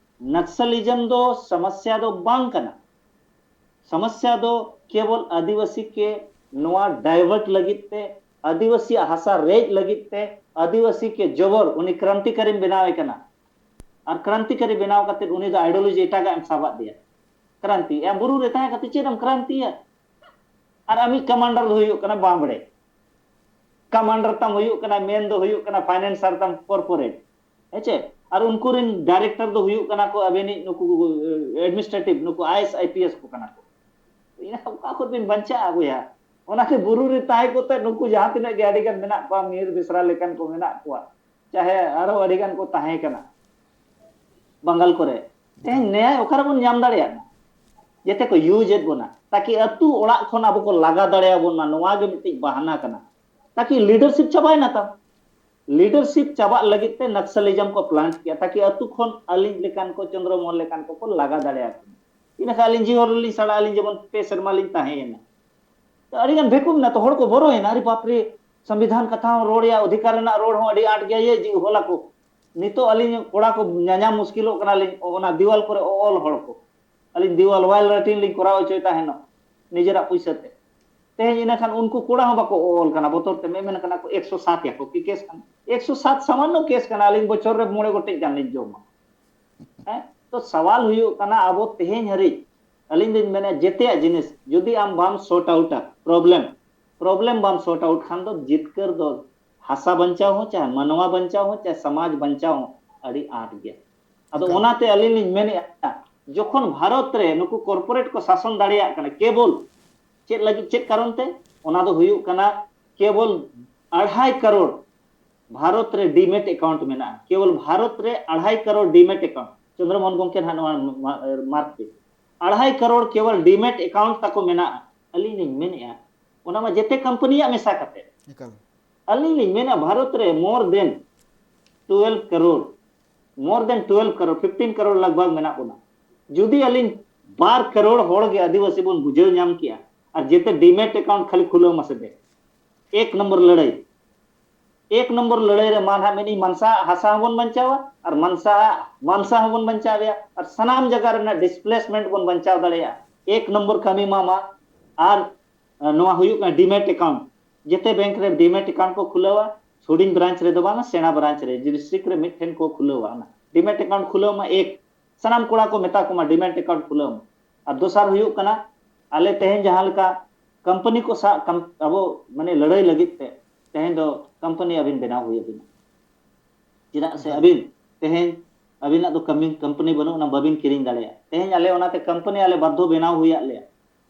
ᱱᱟᱠᱥᱟᱞᱤᱡᱚᱢ ᱫᱚ ᱥᱚᱢᱚᱥᱭᱟ ᱫᱚ ᱵᱟᱝ ᱠᱟᱱᱟ᱾ ᱥᱚᱢᱚᱥᱭᱟ ᱫᱚ ᱠᱮᱵᱚᱞ ᱟᱹᱫᱤᱵᱟᱹᱥᱤ ᱠᱮ ᱱᱚᱣᱟ ᱰᱟᱭᱵᱷᱟᱨᱴ ᱞᱟᱹᱜᱤᱫ ᱛᱮ, ᱟᱹᱫᱤᱵᱟᱹᱥᱤᱭᱟᱜ ᱦᱟᱥᱟ ᱨᱮᱡ ᱞᱟᱹᱜᱤᱫ ᱛᱮ, ᱟᱹᱫᱤᱵᱟᱹᱥᱤ ᱠᱮ ᱡᱚᱵᱚᱨ ᱩᱱᱤ ᱠᱨᱟᱱᱛᱤᱠᱟᱨᱤᱢ ᱵᱮᱱᱟᱣᱮ ᱠᱟᱱᱟ᱾ ᱟᱨ ᱠᱨᱟᱱᱛᱤᱠᱟᱨᱤ ᱵᱮᱱᱟᱣ ᱠᱟᱛᱮ ᱩᱱᱤ ᱫᱚ ᱟᱭᱰᱤᱭᱳᱞᱚᱡᱤ ᱮᱴᱟᱜᱟᱜ ᱮᱢ ᱥᱟᱵ ᱟᱫᱮᱭᱟ᱾ ᱠᱨᱟᱱᱛᱤ, ᱟᱢ ᱵᱩᱨᱩ ᱨᱮ ᱛᱟᱦᱮᱸ ᱠᱟᱛᱮ ᱪᱮᱫ ᱮᱢ ᱠᱨᱟᱱᱛᱤᱭᱟ? ᱟᱨ ᱟᱢᱤᱡ ᱠᱟᱢᱟᱱᱰᱟᱨ ᱫᱚ ᱦᱩᱭᱩᱜ ᱠᱟᱱᱟ ᱵᱟᱢᱵᱲᱮ᱾ ᱠᱟᱢᱟᱱᱰᱟᱨ ᱛᱟᱢ ᱦᱩᱭᱩᱜ ᱠᱟᱱᱟ, ᱢᱮᱱ ᱫᱚ ᱦᱩᱭᱩᱜ ᱠᱟᱱᱟ ᱯᱷᱟᱭᱱᱮᱱᱥᱟᱨ ᱛᱟᱢ ᱠᱚᱨᱯᱳᱨᱮᱴ, ᱦᱮᱸ ᱪᱮ? ᱟᱨ ᱩᱱᱠᱩ ᱨᱮᱱ ᱰᱟᱭᱨᱮᱠᱴᱚᱨ ᱫᱚ ᱦᱩᱭᱩᱜ ᱠᱟᱱᱟ ᱠᱚ ᱟᱵᱮᱱᱤᱡ ᱱᱩᱠᱩ ᱮᱰᱢᱤᱱᱤᱥᱴᱨᱮᱴᱤᱵᱷ, ᱱᱩᱠᱩ I A S, I P S ᱠᱚ ᱠᱟᱱᱟ ᱠᱚ᱾ ᱤᱱᱟᱹ ᱚᱠᱟ ᱠᱷᱚᱱ ᱵᱤᱱ ᱵᱟᱧᱪᱟᱜᱼᱟ ᱵᱚᱭᱦᱟ? ᱚᱱᱟᱛᱮ ᱵᱩᱨᱩ ᱨᱮ ᱛᱟᱦᱮᱸ ᱠᱚᱛᱮ ᱱᱩᱠᱩ ᱡᱟᱦᱟᱸ ᱛᱤᱱᱟᱹᱜ ᱜᱮ ᱟᱹᱰᱤ ᱜᱟᱱ ᱢᱮᱱᱟᱜ ᱠᱚᱣᱟ, ᱢᱤᱦᱤᱨ ᱵᱮᱥᱨᱟ ᱞᱮᱠᱟᱱ ᱠᱚ ᱢᱮᱱᱟᱜ ᱠᱚᱣᱟ, ᱪᱟᱦᱮ ᱟᱨᱚ ᱟᱹᱰᱤ ᱜᱟᱱ ᱠᱚ ᱛᱟᱦᱮᱸ ᱠᱟᱱᱟ ᱵᱟᱝᱜᱟᱞ ᱠᱚᱨᱮ᱾ ᱛᱮᱦᱮᱧ ᱱᱮᱭᱟᱭ ᱚᱠᱟ ᱨᱮᱵᱚᱱ ᱧᱟᱢ ᱫᱟᱲᱮᱭᱟᱜᱼᱟ? ᱡᱟᱛᱮ ᱠᱚ ᱤᱭᱩᱡᱽ ᱮᱫ ᱵᱚᱱᱟ, ᱛᱟᱠᱤ ᱟᱹᱛᱩ ᱚᱲᱟᱜ ᱠᱷᱚᱱ ᱟᱵᱚ ᱠᱚ ᱞᱟᱜᱟ ᱫᱟᱲᱮᱭᱟᱵᱚᱱ ᱢᱟ, ᱱᱚᱣᱟ ᱜᱮ ᱢᱤᱫᱴᱤᱡ ᱵᱟᱦᱟᱱᱟ ᱠᱟᱱᱟ᱾ ᱛᱟᱠᱤ ᱞᱤᱰᱟᱨᱥᱤᱯ ᱪᱟᱵᱟᱭᱮᱱᱟ ᱛᱟᱢ᱾ ᱞᱤᱰᱟᱨᱥᱤᱯ ᱪᱟᱵᱟᱜ ᱞᱟᱹᱜᱤᱫ ᱛᱮ ᱱᱟᱠᱥᱟᱞᱤᱡᱚᱢ ᱠᱚ ᱯᱞᱟᱱᱴ ᱠᱮᱜᱼᱟ, ᱛᱟᱠᱤ ᱟᱹᱛᱩ ᱠᱷᱚᱱ ᱟᱹᱞᱤᱧ ᱞᱮᱠᱟᱱ ᱠᱚ, ᱪᱚᱱᱫᱨᱚ ᱢᱳᱦᱚᱱ ᱞᱮᱠᱟᱱ ᱠᱚᱠᱚ ᱞᱟᱜᱟ ᱫᱟᱲᱮᱭᱟᱠᱚ᱾ ᱤᱱᱟᱹᱠᱷᱟᱱ ᱟᱹᱞᱤᱧ ᱡᱤᱦᱚᱞ ᱨᱮᱞᱤᱧ ᱥᱟᱲᱟᱜᱼᱟ, ᱟᱹᱞᱤᱧ ᱡᱮᱢᱚᱱ ᱯᱮ ᱥᱮᱨᱢᱟ ᱞᱤᱧ ᱛᱟᱦᱮᱸᱭᱮᱱᱟ᱾ ᱛᱚ ᱟᱹᱰᱤᱜᱟᱱ ᱵᱷᱮᱠᱩᱢ ᱮᱱᱟ, ᱛᱚ ᱦᱚᱲ ᱠᱚ ᱵᱚᱨᱚᱭᱮᱱᱟ, "ᱟᱨᱮ ᱵᱟᱯᱨᱮ, ᱥᱚᱝᱵᱤᱫᱷᱟᱱ ᱠᱟᱛᱷᱟ ᱦᱚᱸ ᱨᱚᱲᱮᱭᱟ, ᱚᱫᱷᱤᱠᱟᱨ ᱨᱮᱱᱟᱜ ᱨᱚᱲ ᱦᱚᱸ ᱟᱹᱰᱤ ᱟᱸᱴ ᱜᱮᱭᱟ, ᱤᱭᱟᱹ ᱡᱤ ᱦᱚᱞᱟ ᱠᱚ᱾ ᱱᱤᱛᱚᱜ ᱟᱹᱞᱤᱧ ᱠᱚᱲᱟ ᱠᱚ ᱧᱟᱧᱟᱢ ᱢᱩᱥᱠᱤᱞᱚᱜ ᱠᱟᱱᱟᱞᱤᱧ, ᱚᱱᱟ ᱫᱤᱣᱟᱞ ᱠᱚᱨᱮ ᱚᱞ ᱦᱚᱲ ᱠᱚ᱾ ᱟᱹᱞᱤᱧ ᱫᱤᱣᱟᱞ ᱣᱟᱭᱤᱞ ᱨᱟᱭᱴᱤᱝ ᱞᱤᱧ ᱠᱚᱨᱟᱣ ᱦᱚᱪᱚᱭ ᱛᱟᱦᱮᱱᱚᱜ ᱱᱤᱡᱮᱨᱟᱜ ᱯᱩᱭᱥᱟᱹ ᱛᱮ᱾ ᱛᱮᱦᱮᱧ ᱤᱱᱟᱹ ᱠᱷᱟᱱ ᱩᱱᱠᱩ ᱠᱚᱲᱟ ᱦᱚᱸ ᱵᱟᱠᱚ ᱚᱞ ᱠᱟᱱᱟ, ᱵᱚᱛᱚᱨ ᱛᱮ ᱢᱮᱢᱮᱱ ᱠᱟᱱᱟ ᱠᱚ, ᱮᱠᱥᱚ ᱥᱟᱛ ᱭᱟᱠᱚ ᱠᱤ ᱠᱮᱥ ᱠᱟᱱᱟ?" ᱮᱠᱥᱚ ᱥᱟᱛ ᱥᱟᱢᱟᱱᱱᱚ ᱠᱮᱥ ᱠᱟᱱᱟ, ᱟᱹᱞᱤᱧ ᱵᱚᱪᱷᱚᱨ ᱨᱮ ᱢᱚᱬᱮ ᱜᱚᱴᱮᱡ ᱜᱟᱱ ᱞᱤᱧ ᱡᱚᱢᱟ᱾ ᱦᱮᱸ, ᱛᱚ ᱥᱟᱣᱟᱞ ᱦᱩᱭᱩᱜ ᱠᱟᱱᱟ, ᱟᱵᱚ ᱛᱮᱦᱮᱧ ᱦᱟᱹᱨᱤᱡ, ᱟᱹᱞᱤᱧ ᱫᱚᱧ ᱢᱮᱱᱟ, ᱡᱮᱛᱮᱭᱟᱜ ᱡᱤᱱᱤᱥ ᱡᱩᱫᱤ ᱟᱢ ᱵᱟᱢ ᱥᱚᱨᱴ ᱟᱣᱩᱴᱟ, ᱯᱨᱚᱵᱞᱮᱢ, ᱯᱨᱚᱵᱞᱮᱢ ᱵᱟᱢ ᱥᱚᱨᱴ ᱟᱣᱩᱴ ᱠᱷᱟᱱ ᱫᱚ ᱡᱤᱛᱠᱟᱹᱨ ᱫᱚ ᱦᱟᱥᱟ ᱵᱟᱧᱪᱟᱣ ᱦᱚᱸ, ᱪᱟᱦᱮ ᱢᱟᱱᱣᱟ ᱵᱟᱧᱪᱟᱣ ᱦᱚᱸ, ᱪᱟᱦᱮ ᱥᱚᱢᱟᱡᱽ ᱵᱟᱧᱪᱟᱣ ᱦᱚᱸ ᱟᱹᱰᱤ ᱟᱸᱴ ᱜᱮᱭᱟ᱾ ᱟᱫᱚ ᱮᱠᱟᱞ᱾ ᱚᱱᱟᱛᱮ ᱟᱹᱞᱤᱧ ᱞᱤᱧ ᱢᱮᱱᱮᱫᱼᱟ, ᱡᱚᱠᱷᱚᱱ ᱵᱷᱟᱨᱚᱛ ᱨᱮ ᱱᱩᱠᱩ ᱠᱚᱨᱯᱳᱨᱮᱴ ᱠᱚ ᱥᱟᱥᱚᱱ ᱫᱟᱲᱮᱭᱟᱜ ᱠᱟᱱᱟ, ᱠᱮᱵᱚᱞ ᱪᱮᱫ ᱞᱟᱹᱜᱤᱫ, ᱪᱮᱫ ᱠᱟᱨᱚᱱ ᱛᱮ? ᱚᱱᱟ ᱫᱚ ᱦᱩᱭᱩᱜ ᱠᱟᱱᱟ, ᱠᱮᱵᱚᱞ ᱟᱲᱦᱟᱭ ᱠᱟᱨᱳᱲ ᱵᱷᱟᱨᱚᱛ ᱨᱮ ᱰᱤᱢᱮᱴ ᱮᱠᱟᱣᱩᱱᱴ ᱢᱮᱱᱟᱜᱼᱟ, ᱠᱮᱵᱚᱞ ᱵᱷᱟᱨᱚᱛ ᱨᱮ ᱟᱲᱦᱟᱭ ᱠᱟᱨᱳᱲ ᱰᱤᱢᱮᱴ ᱮᱠᱟᱣᱩᱱᱴ᱾ ᱪᱚᱱᱫᱨᱚ ᱢᱳᱦᱚᱱ ᱜᱚᱢᱠᱮ ᱱᱟᱦᱟᱜ ᱱᱚᱣᱟ ᱢᱟ-, ᱢᱟᱨᱠ ᱯᱮ, ᱟᱲᱦᱟᱭ ᱠᱟᱨᱳᱲ ᱠᱮᱵᱚᱞ ᱰᱤᱢᱮᱴ ᱮᱠᱟᱣᱩᱱᱴ ᱛᱟᱠᱚ ᱢᱮᱱᱟᱜᱼᱟ᱾ ᱟᱹᱞᱤᱧ ᱞᱤᱧ ᱢᱮᱱᱮᱫᱼᱟ, ᱚᱱᱟ ᱢᱟ ᱡᱮᱛᱮ ᱠᱳᱢᱯᱟᱱᱤᱭᱟᱜ ᱢᱮᱥᱟ ᱠᱟᱛᱮ᱾ ᱮᱠᱟᱞ᱾ ᱟᱹᱞᱤᱧ ᱞᱤᱧ ᱢᱮᱱᱟ, ᱵᱷᱟᱨᱚᱛ ᱨᱮ more than twelve crore, more than twelve crore, fifteen crore ᱞᱟᱜᱽ ᱵᱷᱟᱜᱽ ᱢᱮᱱᱟᱜ ᱵᱚᱱᱟ᱾ ᱡᱩᱫᱤ ᱟᱹᱞᱤᱧ ᱵᱟᱨ ᱠᱟᱨᱳᱲ ᱦᱚᱲ ᱜᱮ ᱟᱹᱫᱤᱵᱟᱹᱥᱤ ᱵᱚᱱ ᱵᱩᱡᱷᱟᱹᱣ ᱧᱟᱢ ᱠᱮᱭᱟ, ᱟᱨ ᱡᱮᱛᱮ ᱰᱤᱢᱮᱴ ᱮᱠᱟᱣᱩᱱᱴ ᱠᱷᱟᱹᱞᱤ ᱠᱷᱩᱞᱟᱹᱣ ᱢᱟᱥᱮ ᱫᱮ᱾ ᱮᱠ ᱱᱚᱢᱵᱚᱨ ᱞᱟᱹᱲᱟᱹᱭ, ᱮᱠ ᱱᱚᱢᱵᱚᱨ ᱞᱟᱹᱲᱟᱹᱭ ᱨᱮ ᱢᱟ ᱱᱟᱦᱟᱜ ᱢᱮᱱᱮᱫ ᱢᱟᱱᱥᱟ ᱦᱟᱥᱟ ᱦᱚᱸᱵᱚᱱ ᱵᱟᱧᱪᱟᱣᱟ, ᱟᱨ ᱢᱟᱱᱥᱟ, ᱢᱟᱱᱥᱟ ᱦᱚᱸᱵᱚᱱ ᱵᱟᱧᱪᱟᱣ ᱫᱟᱲᱮᱭᱟᱜᱼᱟ, ᱟᱨ ᱥᱟᱱᱟᱢ ᱡᱟᱭᱜᱟ ᱨᱮᱱᱟᱜ ᱰᱤᱥᱯᱞᱮᱥᱢᱮᱱᱴ ᱵᱚᱱ ᱵᱟᱧᱪᱟᱣ ᱫᱟᱲᱮᱭᱟᱜᱼᱟ᱾ ᱮᱠ ᱱᱚᱢᱵᱚᱨ ᱠᱟᱹᱢᱤ ᱢᱟ, ᱢᱟ, ᱟᱨ ᱱᱚᱣᱟ ᱦᱩᱭᱩᱜ ᱠᱟᱱᱟ ᱰᱤᱢᱮᱴ ᱮᱠᱟᱣᱩᱱᱴ᱾ ᱡᱮᱛᱮ ᱵᱮᱝᱠ ᱨᱮ ᱰᱤᱢᱮᱴ ᱮᱠᱟᱣᱩᱱᱴ ᱠᱚ ᱠᱷᱩᱞᱟᱹᱣᱟ, ᱦᱩᱰᱤᱧ ᱵᱨᱟᱧᱪ ᱨᱮᱫᱚ ᱵᱟᱝ, ᱥᱮᱬᱟ ᱵᱨᱟᱧᱪ ᱨᱮ, ᱰᱤᱥᱴᱨᱤᱠᱴ ᱨᱮ ᱢᱤᱫᱴᱷᱮᱱ ᱠᱚ ᱠᱷᱩᱞᱟᱹᱣᱟ᱾ ᱚᱱᱟ ᱰᱤᱢᱮᱴ ᱮᱠᱟᱣᱩᱱᱴ ᱠᱷᱩᱞᱟᱹᱣ ᱢᱟ, ᱮᱠ, ᱥᱟᱱᱟᱢ ᱠᱚᱲᱟ ᱠᱚ ᱢᱮᱛᱟ ᱠᱚᱢᱟ ᱰᱤᱢᱮᱴ ᱮᱠᱟᱣᱩᱱᱴ ᱠᱷᱩᱞᱟᱹᱣ ᱢᱟ᱾ ᱟᱨ ᱫᱚᱥᱟᱨ ᱦᱩᱭᱩᱜ ᱠᱟᱱᱟ, ᱟᱞᱮ ᱛᱮᱦᱮᱧ ᱡᱟᱦᱟᱸ ᱞᱮᱠᱟ ᱠᱳᱢᱯᱟᱱᱤ ᱠᱚ ᱥᱟᱶ ᱠᱟᱢ-, ᱟᱵᱚ ᱢᱟᱱᱮ ᱞᱟᱹᱲᱦᱟᱹᱭ ᱞᱟᱹᱜᱤᱫ ᱛᱮ ᱛᱮᱦᱮᱧ ᱫᱚ ᱠᱳᱢᱯᱟᱱᱤ ᱟᱹᱵᱤᱱ ᱵᱮᱱᱟᱣ ᱦᱩᱭ ᱟᱹᱵᱤᱱᱟ᱾ ᱪᱮᱫᱟᱜ ᱥᱮ ᱮᱠᱟᱞ᱾ ᱟᱹᱵᱤᱱ ᱛᱮᱦᱮᱧ ᱟᱹᱵᱤᱱᱟᱜ ᱫᱚ ᱠᱟᱹᱢᱤ, ᱠᱳᱢᱯᱟᱱᱤ ᱵᱟᱹᱱᱩᱜ ᱟᱱᱟ, ᱵᱟᱹᱵᱤᱱ ᱠᱤᱨᱤᱧ ᱫᱟᱲᱮᱭᱟᱜᱼᱟ᱾ ᱛᱮᱦᱮᱧ ᱟᱞᱮ ᱚᱱᱟᱛᱮ ᱠᱳᱢᱯᱟᱱᱤ ᱟᱞᱮ ᱵᱟᱫᱽᱫᱷᱚ ᱵᱮᱱᱟᱣ ᱦᱩᱭᱟᱫ ᱞᱮᱭᱟ᱾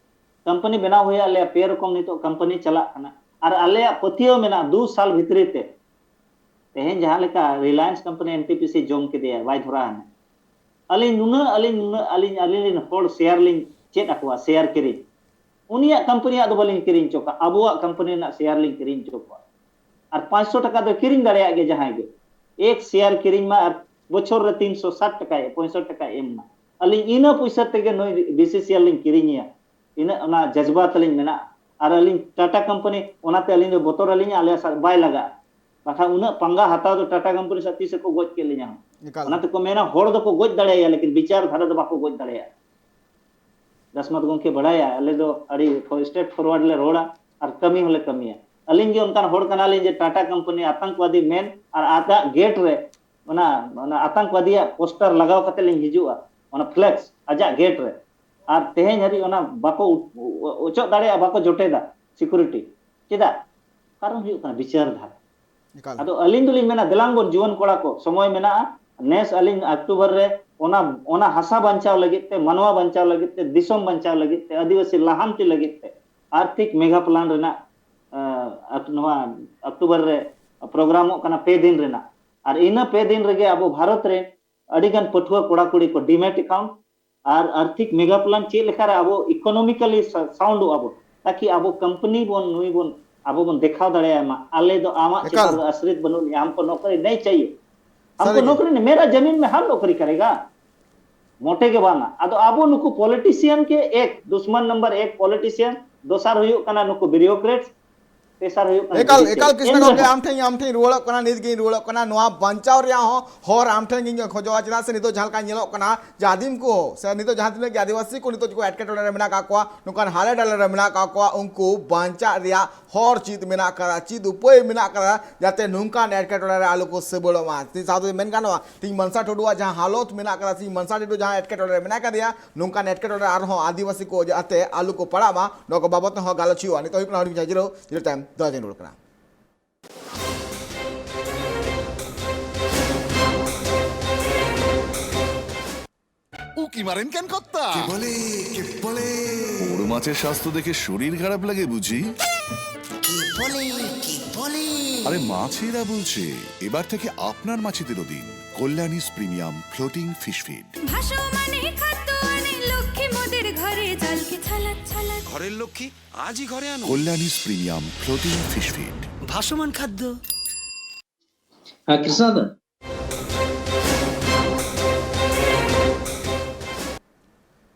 ᱠᱳᱢᱯᱟᱱᱤ ᱵᱮᱱᱟᱣ ᱦᱩᱭᱟᱫ ᱞᱮᱭᱟ, ᱯᱮ ᱨᱚᱠᱚᱢ ᱱᱤᱛᱚᱜ ᱠᱳᱢᱯᱟᱱᱤ ᱪᱟᱞᱟᱜ ᱠᱟᱱᱟ᱾ ᱟᱨ ᱟᱞᱮᱭᱟᱜ ᱯᱟᱹᱛᱭᱟᱹᱣ ᱢᱮᱱᱟᱜᱼᱟ, ᱫᱩ ᱥᱟᱞ ᱵᱷᱤᱛᱨᱤ ᱛᱮ ᱛᱮᱦᱮᱧ ᱡᱟᱦᱟᱸ ᱞᱮᱠᱟ Reliance company N T P C ᱡᱚᱢ ᱠᱮᱫᱮᱭᱟ, ᱵᱟᱭ ᱫᱷᱚᱨᱟ ᱦᱟᱱᱟ᱾ ᱟᱹᱞᱤᱧ ᱱᱩᱱᱟᱹᱜ, ᱟᱹᱞᱤᱧ ᱱᱩᱱᱟᱹᱜ, ᱟᱹᱞᱤᱧ, ᱟᱹᱞᱤᱧ ᱨᱮᱱ ᱦᱚᱲ ᱥᱮᱭᱟᱨ ᱞᱤᱧ ᱪᱮᱫ ᱟᱠᱚᱣᱟ ᱥᱮᱭᱟᱨ ᱠᱤᱨᱤᱧ᱾ ᱩᱱᱤᱭᱟᱜ ᱠᱳᱢᱯᱟᱱᱤᱭᱟᱜ ᱫᱚ ᱵᱟᱹᱞᱤᱧ ᱠᱤᱨᱤᱧ ᱦᱚᱪᱚ ᱠᱚᱣᱟ, ᱟᱵᱚᱣᱟᱜ ᱠᱳᱢᱯᱟᱱᱤ ᱨᱮᱱᱟᱜ ᱥᱮᱭᱟᱨ ᱞᱤᱧ ᱠᱤᱨᱤᱧ ᱦᱚᱪᱚ ᱠᱚᱣᱟ᱾ ᱟᱨ ᱯᱟᱸᱪᱥᱚ ᱴᱟᱠᱟ ᱫᱚ ᱠᱤᱨᱤᱧ ᱫᱟᱲᱮᱭᱟᱜ ᱜᱮᱭᱟ ᱡᱟᱦᱟᱸᱭ ᱜᱮ᱾ ᱮᱠ ᱥᱮᱭᱟᱨ ᱠᱤᱨᱤᱧ ᱢᱟ ᱟᱨ ᱵᱚᱪᱷᱚᱨ ᱨᱮ ᱛᱤᱱᱥᱚ ᱥᱟᱴ ᱴᱟᱠᱟᱭ, ᱯᱚᱸᱭᱥᱚᱴᱴᱤ ᱴᱟᱠᱟᱭ ᱮᱢ ᱢᱟ᱾ ᱟᱹᱞᱤᱧ ᱤᱱᱟᱹ ᱯᱚᱭᱥᱟ ᱛᱮᱜᱮ ᱱᱩᱭ ᱵᱤᱥᱤᱥᱤᱮᱞ ᱞᱤᱧ ᱠᱤᱨᱤᱧᱮᱭᱟ᱾ ᱤᱱᱟᱹᱜ ᱚᱱᱟ ᱡᱟᱡᱽᱵᱟ ᱛᱟᱹᱞᱤᱧ ᱢᱮᱱᱟᱜᱼᱟ᱾ ᱟᱨ ᱟᱹᱞᱤᱧ ᱴᱟᱴᱟ ᱠᱳᱢᱯᱟᱱᱤ, ᱚᱱᱟᱛᱮ ᱟᱹᱞᱤᱧ ᱫᱚ ᱵᱚᱛᱚᱨ ᱟᱹᱞᱤᱧᱟ, ᱟᱞᱮ ᱥᱟᱶ ᱵᱟᱭ ᱞᱟᱜᱟᱜᱼᱟ᱾ ᱵᱟᱠᱷᱟᱱ ᱩᱱᱟᱹᱜ ᱯᱟᱸᱜᱟ ᱦᱟᱛᱟᱣ ᱫᱚ ᱴᱟᱴᱟ ᱠᱳᱢᱯᱟᱱᱤ ᱥᱟᱶ ᱛᱤᱥ ᱠᱚ ᱜᱚᱡ ᱠᱮᱫ ᱞᱤᱧᱟ᱾ ᱮᱠᱟᱞ᱾ ᱚᱱᱟ ᱛᱮᱠᱚ ᱢᱮᱱᱟ, ᱦᱚᱲ ᱫᱚᱠᱚ ᱜᱚᱡ ᱫᱟᱲᱮᱭᱟᱭᱟ, ᱞᱮᱠᱤᱱ ᱵᱤᱪᱟᱨ ᱫᱷᱟᱨᱟ ᱫᱚ ᱵᱟᱠᱚ ᱜᱚᱡ ᱫᱟᱲᱮᱭᱟᱜᱼᱟ᱾ ᱫᱟᱥᱢᱟᱛ ᱜᱚᱢᱠᱮ ᱵᱟᱲᱟᱭᱟ, ᱟᱞᱮ ᱫᱚ ᱟᱹᱰᱤ ᱥᱴᱨᱮᱴ ᱯᱷᱚᱨᱣᱟᱨᱰ ᱞᱮ ᱨᱚᱲᱟ ᱟᱨ ᱠᱟᱹᱢᱤ ᱦᱚᱸᱞᱮ ᱠᱟᱹᱢᱤᱭᱟ᱾ ᱟᱹᱞᱤᱧ ᱜᱮ ᱚᱱᱠᱟᱱ ᱦᱚᱲ ᱠᱟᱱᱟᱞᱤᱧ ᱡᱮ ᱴᱟᱴᱟ ᱠᱳᱢᱯᱟᱱᱤ ᱟᱛᱟᱝᱠᱚᱣᱟᱫᱤ ᱢᱮᱱ ᱟᱨ ᱟᱡᱟᱜ ᱜᱮᱴ ᱨᱮ ᱚᱱᱟ, ᱚᱱᱟ ᱟᱛᱟᱝᱠᱚᱣᱟᱫᱤᱭᱟᱜ ᱯᱳᱥᱴᱟᱨ ᱞᱟᱜᱟᱣ ᱠᱟᱛᱮ ᱞᱤᱧ ᱦᱤᱡᱩᱜᱼᱟ, ᱚᱱᱟ ᱯᱷᱞᱮᱠᱥ ᱟᱡᱟᱜ ᱜᱮᱴ ᱨᱮ᱾ ᱟᱨ ᱛᱮᱦᱮᱧ ᱦᱟᱹᱨᱤᱡ ᱚᱱᱟ ᱵᱟᱠᱚ ᱩ-, ᱩ-, ᱚᱪᱚᱜ ᱫᱟᱲᱮᱭᱟᱜᱼᱟ, ᱵᱟᱠᱚ ᱡᱚᱴᱮᱫᱟ ᱥᱤᱠᱩᱨᱤᱴᱤ᱾ ᱪᱮᱫᱟᱜ? ᱠᱟᱨᱚᱱ ᱦᱩᱭᱩᱜ ᱠᱟᱱᱟ ᱵᱤᱪᱟᱨ ᱫᱷᱟᱨᱟ᱾ ᱮᱠᱟᱞ᱾ ᱟᱫᱚ ᱟᱹᱞᱤᱧ ᱫᱚᱞᱤᱧ ᱢᱮᱱᱟ, ᱫᱮᱞᱟᱝ ᱵᱚᱱ ᱡᱩᱣᱟᱹᱱ ᱠᱚᱲᱟ ᱠᱚ, ᱥᱚᱢᱚᱭ ᱢᱮᱱᱟᱜᱼᱟ᱾ ᱱᱮᱥ ᱟᱹᱞᱤᱧ ᱚᱠᱴᱳᱵᱚᱨ ᱨᱮ ᱚᱱᱟ, ᱚᱱᱟ ᱦᱟᱥᱟ ᱵᱟᱧᱪᱟᱣ ᱞᱟᱹᱜᱤᱫ ᱛᱮ, ᱢᱟᱱᱣᱟ ᱵᱟᱧᱪᱟᱣ ᱞᱟᱹᱜᱤᱫ ᱛᱮ, ᱫᱤᱥᱚᱢ ᱵᱟᱧᱪᱟᱣ ᱞᱟᱹᱜᱤᱫ ᱛᱮ, ᱟᱹᱫᱤᱵᱟᱹᱥᱤ ᱞᱟᱦᱟᱱᱛᱤ ᱞᱟᱹᱜᱤᱫ ᱛᱮ ᱟᱨᱛᱷᱤᱠ ᱢᱮᱜᱟ ᱯᱞᱟᱱ ᱨᱮᱱᱟᱜ, ᱟᱸ, ᱟᱠ-, ᱱᱚᱣᱟ ᱚᱠᱴᱳᱵᱚᱨ ᱨᱮ ᱯᱨᱳᱜᱨᱟᱢᱚᱜ ᱠᱟᱱᱟ, ᱯᱮ ᱫᱤᱱ ᱨᱮᱱᱟᱜ᱾ ᱟᱨ ᱤᱱᱟᱹ ᱯᱮ ᱫᱤᱱ ᱨᱮᱜᱮ ᱟᱵᱚ ᱵᱷᱟᱨᱚᱛ ᱨᱮ ᱟᱹᱰᱤ ᱜᱟᱱ ᱯᱟᱹᱴᱷᱩᱣᱟᱹ ᱠᱚᱲᱟ ᱠᱩᱲᱤ ᱠᱚ ᱰᱤᱢᱮᱴ ᱮᱠᱟᱣᱩᱱᱴ ᱟᱨ ᱟᱨᱛᱷᱤᱠ ᱢᱮᱜᱟ ᱯᱞᱟᱱ ᱪᱮᱫ ᱞᱮᱠᱟᱨᱮ ᱟᱵᱚ ᱤᱠᱳᱱᱚᱢᱤᱠᱟᱞᱤ ᱥᱟ-, ᱥᱟᱣᱩᱱᱰᱚᱜ ᱟᱵᱚ, ᱛᱟᱠᱤ ᱟᱵᱚ ᱠᱳᱢᱯᱟᱱᱤ ᱵᱚᱱ, ᱱᱩᱭ ᱵᱚᱱ, ᱟᱵᱚ ᱵᱚᱱ ᱫᱮᱠᱷᱟᱣ ᱫᱟᱲᱮᱭᱟᱭ ᱢᱟ, ᱟᱞᱮ ᱫᱚ ᱟᱢᱟᱜ ᱮᱠᱟᱞ᱾ ᱪᱮᱛᱟᱱ ᱨᱮ ᱟᱥᱨᱤᱛ ᱵᱟᱹᱱᱩᱜ ᱞᱮᱭᱟ, ᱦᱟᱢᱠᱚ ᱱᱚᱠᱨᱤ ᱱᱟᱦᱤ ᱪᱟᱦᱤᱭᱮ, ᱦᱟᱢᱠᱚ ᱥᱟᱹᱨᱤᱜᱮ᱾ ᱱᱚᱠᱨᱤ ᱱᱟᱦᱤ, ᱢᱮᱨᱟ ᱡᱟᱢᱤᱱ ᱢᱮ, ᱦᱟᱢ ᱱᱚᱠᱨᱤ ᱠᱟᱨᱮᱜᱟ᱾ ᱢᱚᱴᱮ ᱜᱮ ᱵᱟᱝᱟ᱾ ᱟᱫᱚ ᱟᱵᱚ ᱱᱩᱠᱩ ᱯᱚᱞᱤᱴᱤᱥᱤᱭᱟᱱ ᱜᱮ ᱮᱠ, ᱫᱩᱥᱢᱟᱱ ᱱᱟᱢᱵᱟᱨ ᱮᱠ ᱯᱚᱞᱤᱴᱤᱥᱤᱭᱟᱱ, ᱫᱚᱥᱟᱨ ᱦᱩᱭᱩᱜ ᱠᱟᱱᱟ ᱱᱩᱠᱩ ᱵᱤᱭᱩᱨᱳᱠᱨᱮᱴᱥ, ᱛᱮᱥᱟᱨ ᱦᱩᱭᱩᱜ ᱠᱟᱱᱟ ᱮᱠᱟᱞ, ᱡᱩᱰᱤᱥᱤᱭᱟᱞ᱾ ᱮᱠᱟᱞ ᱠᱨᱤᱥᱱᱟ ᱮᱱ ᱜᱚᱢᱠᱮ, ᱨᱮᱦᱚᱸ ᱟᱢ ᱴᱷᱮᱱ, ᱟᱢ ᱴᱷᱮᱱ ᱨᱩᱣᱟᱹᱲᱚᱜ ᱠᱟᱱᱟ, ᱱᱤᱛ ᱜᱤᱧ ᱨᱩᱣᱟᱹᱲᱚᱜ ᱠᱟᱱᱟ᱾ ᱱᱚᱣᱟ ᱵᱟᱧᱪᱟᱣ ᱨᱮᱭᱟᱜ ᱦᱚᱸ ᱦᱚᱨ ᱟᱢ ᱴᱷᱮᱱ ᱜᱤᱧ ᱠᱷᱚᱡᱚᱜᱼᱟ, ᱪᱮᱫᱟᱜ ᱥᱮ ᱱᱤᱛᱚᱜ ᱡᱟᱦᱟᱸ ᱞᱮᱠᱟ ᱧᱮᱞᱚᱜ ᱠᱟᱱᱟ ᱡᱮ ᱟᱹᱫᱤᱢ ᱠᱚ ᱥᱮ ᱱᱤᱛᱚᱜ ᱡᱟᱦᱟᱸ ᱛᱤᱱᱟᱹᱜ ᱜᱮ ᱟᱹᱫᱤᱵᱟᱹᱥᱤ ᱠᱚ ᱱᱤᱛᱚᱜ ᱠᱚ ᱮᱴᱠᱮᱴᱚᱬᱮ ᱨᱮ ᱢᱮᱱᱟᱜ ᱟᱠᱟᱫ ᱠᱚᱣᱟ, ᱱᱚᱝᱠᱟᱱ ᱦᱟᱞᱮ ᱰᱟᱞᱮ ᱨᱮ ᱢᱮᱱᱟᱜ ᱟᱠᱟᱫ ᱠᱚᱣᱟ, ᱩᱱᱠᱩ ᱵᱟᱧᱪᱟᱜ ᱨᱮᱭᱟᱜ ᱦᱚᱨ ᱪᱮᱫ ᱢᱮᱱᱟᱜ ᱟᱠᱟᱫᱟ, ᱪᱮᱫ ᱩᱯᱟᱹᱭ ᱢᱮᱱᱟᱜ ᱟᱠᱟᱫᱟ, ᱡᱟᱛᱮ ᱱᱚᱝᱠᱟᱱ ᱮᱴᱠᱮᱴᱚᱬᱮ ᱨᱮ ᱟᱞᱚ ᱠᱚ ᱥᱟᱹᱵᱟᱹᱲᱚᱜ ᱢᱟ᱾ ᱛᱤᱦᱤᱧ ᱥᱟᱶᱛᱮ ᱢᱮᱱ ᱜᱟᱱᱚᱜᱼᱟ, ᱛᱤᱦᱤᱧ ᱢᱟᱱᱥᱟ ᱴᱩᱰᱩᱣᱟᱜ ᱡᱟᱦᱟᱸ ᱦᱟᱞᱚᱛ ᱢᱮᱱᱟᱜ ᱟᱠᱟᱫᱟ, ᱛᱤᱦᱤᱧ ᱢᱟᱱᱥᱟ ᱴᱩᱰᱩ ᱡᱟᱦᱟᱸ ᱮᱴᱠᱮᱴᱚᱬᱮ ᱨᱮ ᱢᱮᱱᱟᱜ ᱟᱠᱟᱫᱮᱭᱟ, ᱱᱚᱝᱠᱟᱱ ᱮᱴᱠᱮᱴᱚᱬᱮ ᱟᱨᱦᱚᱸ ᱟᱹᱫᱤᱵᱟᱹᱥᱤ ᱠᱚ ᱡᱟᱛᱮ ᱟᱞᱚ ᱠᱚ ᱯᱟᱲᱟᱜ ᱢᱟ, ᱱᱚᱣᱟ ᱠᱚ ᱵᱟᱵᱚᱫ ᱛᱮᱦᱚᱸ ᱜᱟᱞᱚᱪ ᱦᱩᱭᱩᱜᱼᱟ᱾ ᱱᱤᱛᱚᱜ ᱦᱩᱭᱩᱜ ᱠᱟᱱᱟ ᱦᱩᱰᱤᱧ ᱢᱟᱪᱷᱟ ᱡᱤᱨᱟᱹᱣ, ᱡᱤᱨᱟᱹᱣ ᱛᱟᱭᱚᱢ ᱫᱚᱦᱲᱟ ᱛᱮᱧ ᱨᱩᱣᱟᱹᱲ ᱠᱟᱱᱟ᱾ উকি মারেন কেন কর্তা? কে বলে? কে বলে? বড় মাছের স্বাস্থ্য দেখে শরীর খারাপ লাগে বুঝি? কে বলে? কে বলে? আরে, মাছেরা বলছে, এবার থেকে আপনার মাছেদেরও দিন কল্যাণীস প্রিমিয়াম ফ্লোটিং ফিশ ফিড। ভাসমান খাদ্য আনে লক্ষ্মী তোদের ঘরে জল কি ছলক ছলক। ঘরের লক্ষ্মী আজই ঘরে আনো। কল্যাণীস প্রিমিয়াম ফ্লোটিং ফিশ ফিড। ভাসমান খাদ্য। হ্যাঁ, কৃষ্ণা দা।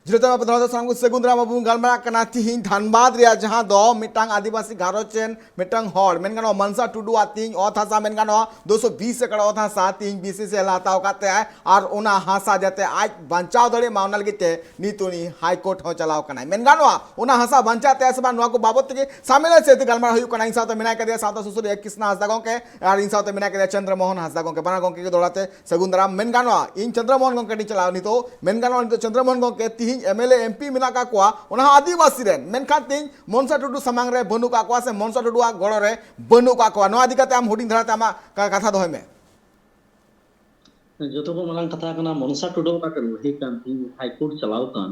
ᱡᱤᱞᱟᱹ ᱛᱟᱞᱟ ᱯᱟᱛᱲᱟ ᱫᱚ ᱥᱟᱱᱟᱢ ᱠᱚ ᱥᱟᱹᱜᱩᱱ ᱫᱟᱨᱟᱢ ᱟᱵᱚ ᱵᱚᱱ ᱜᱟᱞᱢᱟᱨᱟᱜ ᱠᱟᱱᱟ ᱛᱤᱦᱤᱧ ᱫᱷᱟᱱᱵᱟᱫᱽ ᱨᱮᱭᱟᱜ ᱡᱟᱦᱟᱸ ᱫᱚ ᱢᱤᱫᱴᱟᱝ ᱟᱹᱫᱤᱵᱟᱹᱥᱤ ᱜᱷᱟᱨᱚᱸᱡᱽ ᱨᱮᱱ ᱢᱤᱫᱴᱟᱝ ᱦᱚᱲ ᱢᱮᱱ ᱜᱟᱱᱚᱜᱼᱟ ᱢᱟᱱᱥᱟ ᱴᱩᱰᱩᱣᱟᱜ ᱛᱤᱦᱤᱧ ᱚᱛ ᱦᱟᱥᱟ ᱢᱮᱱ ᱜᱟᱱᱚᱜᱼᱟ ᱫᱩᱥᱚ ᱵᱤᱥ ᱮᱠᱲ ᱚᱛ ᱦᱟᱥᱟ ᱛᱤᱦᱤᱧ ᱵᱤᱥᱤᱥᱤ ᱦᱟᱛᱟᱣ ᱠᱟᱜ ᱛᱟᱭᱟᱭ ᱟᱨ ᱚᱱᱟ ᱦᱟᱥᱟ ᱡᱟᱛᱮ ᱟᱡ ᱵᱟᱧᱪᱟᱣ ᱫᱟᱲᱮᱭᱟᱜ ᱢᱟ ᱚᱱᱟ ᱞᱟᱹᱜᱤᱫ ᱛᱮ ᱱᱤᱛ ᱩᱱᱤ ᱦᱟᱭ ᱠᱳᱨᱴ ᱦᱚᱸ ᱪᱟᱞᱟᱣ ᱠᱟᱱᱟᱭ ᱢᱮᱱ ᱜᱟᱱᱚᱜᱼᱟ ᱚᱱᱟ ᱦᱟᱥᱟ ᱵᱟᱧᱪᱟᱜ ᱛᱟᱭᱟ ᱥᱮ ᱵᱟᱝ ᱱᱚᱣᱟ ᱠᱚ ᱵᱟᱵᱚᱛ ᱛᱮᱜᱮ ᱥᱟᱢᱮᱞᱟ ᱥᱮ ᱜᱟᱞᱢᱟᱨᱟᱣ ᱦᱩᱭᱩᱜ ᱠᱟᱱᱟ ᱤᱧ ᱥᱟᱶᱛᱮ ᱢᱮᱱᱟᱭ ᱠᱟᱫᱮᱭᱟ ᱥᱟᱶᱛᱟ ᱥᱩᱥᱟᱹᱨᱤᱭᱟᱹ ᱠᱨᱤᱥᱱᱟ ᱦᱟᱸᱥᱫᱟ ᱜᱚᱝᱠᱮ ᱟᱨ ᱤᱧ ᱥᱟᱶᱛᱮ ᱢᱮᱱᱟᱭ ᱠᱟᱫᱮᱭᱟ ᱪᱚᱱᱫᱨᱚ ᱢᱳᱦᱚᱱ ᱦᱟᱸᱥᱫᱟ ᱜᱚᱝᱠᱮ ᱵᱟᱱᱟᱨ ᱜᱚᱝᱠᱮ ᱜᱮ ᱫᱚᱦᱲᱟ ᱛᱮ ᱥᱟᱹᱜᱩᱱ ᱫᱟᱨᱟᱢ ᱢᱮᱱ ᱜᱟᱱᱚᱜᱼᱟ ᱤᱧ ᱪᱚᱱᱫᱨᱚ ᱢᱳᱦᱚᱱ ᱜᱚᱝᱠᱮ ᱴᱷᱮᱱ ᱪᱟᱞᱟᱣ ᱱᱤᱛᱚᱜ ᱢᱮᱱ ᱜᱟᱱᱚᱜᱼᱟ ᱱᱤᱛᱚᱜ ᱪᱚᱱᱫᱨᱚ ᱢᱳᱦᱚᱱ ᱜᱚᱝᱠᱮ ᱛᱤᱦᱤᱧ M L A M P ᱢᱮᱱᱟᱜ ᱠᱟᱜ ᱠᱚᱣᱟ ᱚᱱᱟ ᱦᱚᱸ ᱟᱹᱫᱤᱵᱟᱹᱥᱤ ᱨᱮᱱ ᱢᱮᱱᱠᱷᱟᱱ ᱛᱤᱦᱤᱧ ᱢᱚᱱᱥᱟ ᱴᱩᱰᱩ ᱥᱟᱢᱟᱝ ᱨᱮ ᱵᱟᱹᱱᱩᱜ ᱠᱟᱜ ᱠᱚᱣᱟ ᱥᱮ ᱢᱚᱱᱥᱟ ᱴᱩᱰᱩᱣᱟᱜ ᱜᱚᱲᱚ ᱨᱮ ᱵᱟᱹᱱᱩᱜ ᱠᱟᱜ ᱠᱚᱣᱟ ᱱᱚᱣᱟ ᱤᱫᱤ ᱠᱟᱛᱮ ᱟᱢ ᱦᱩᱰᱤᱧ ᱫᱷᱟᱨᱟ ᱛᱮ ᱟᱢᱟᱜ ᱠᱟ- ᱠᱟᱛᱷᱟ ᱫᱚᱦᱚᱭ ᱢᱮ ᱡᱚᱛᱚ ᱠᱷᱚᱱ ᱢᱟᱨᱟᱝ ᱠᱟᱛᱷᱟ ᱠᱟᱱᱟ ᱢᱚᱱᱥᱟ ᱴᱩᱰᱩ ᱚᱠᱟᱴᱟᱜ ᱞᱟᱹᱲᱦᱟᱹᱭ ᱠᱟᱱ ᱛᱤᱧ ᱦᱟᱭ ᱠᱳᱨᱴ ᱪᱟᱞᱟᱣ ᱠᱟᱱ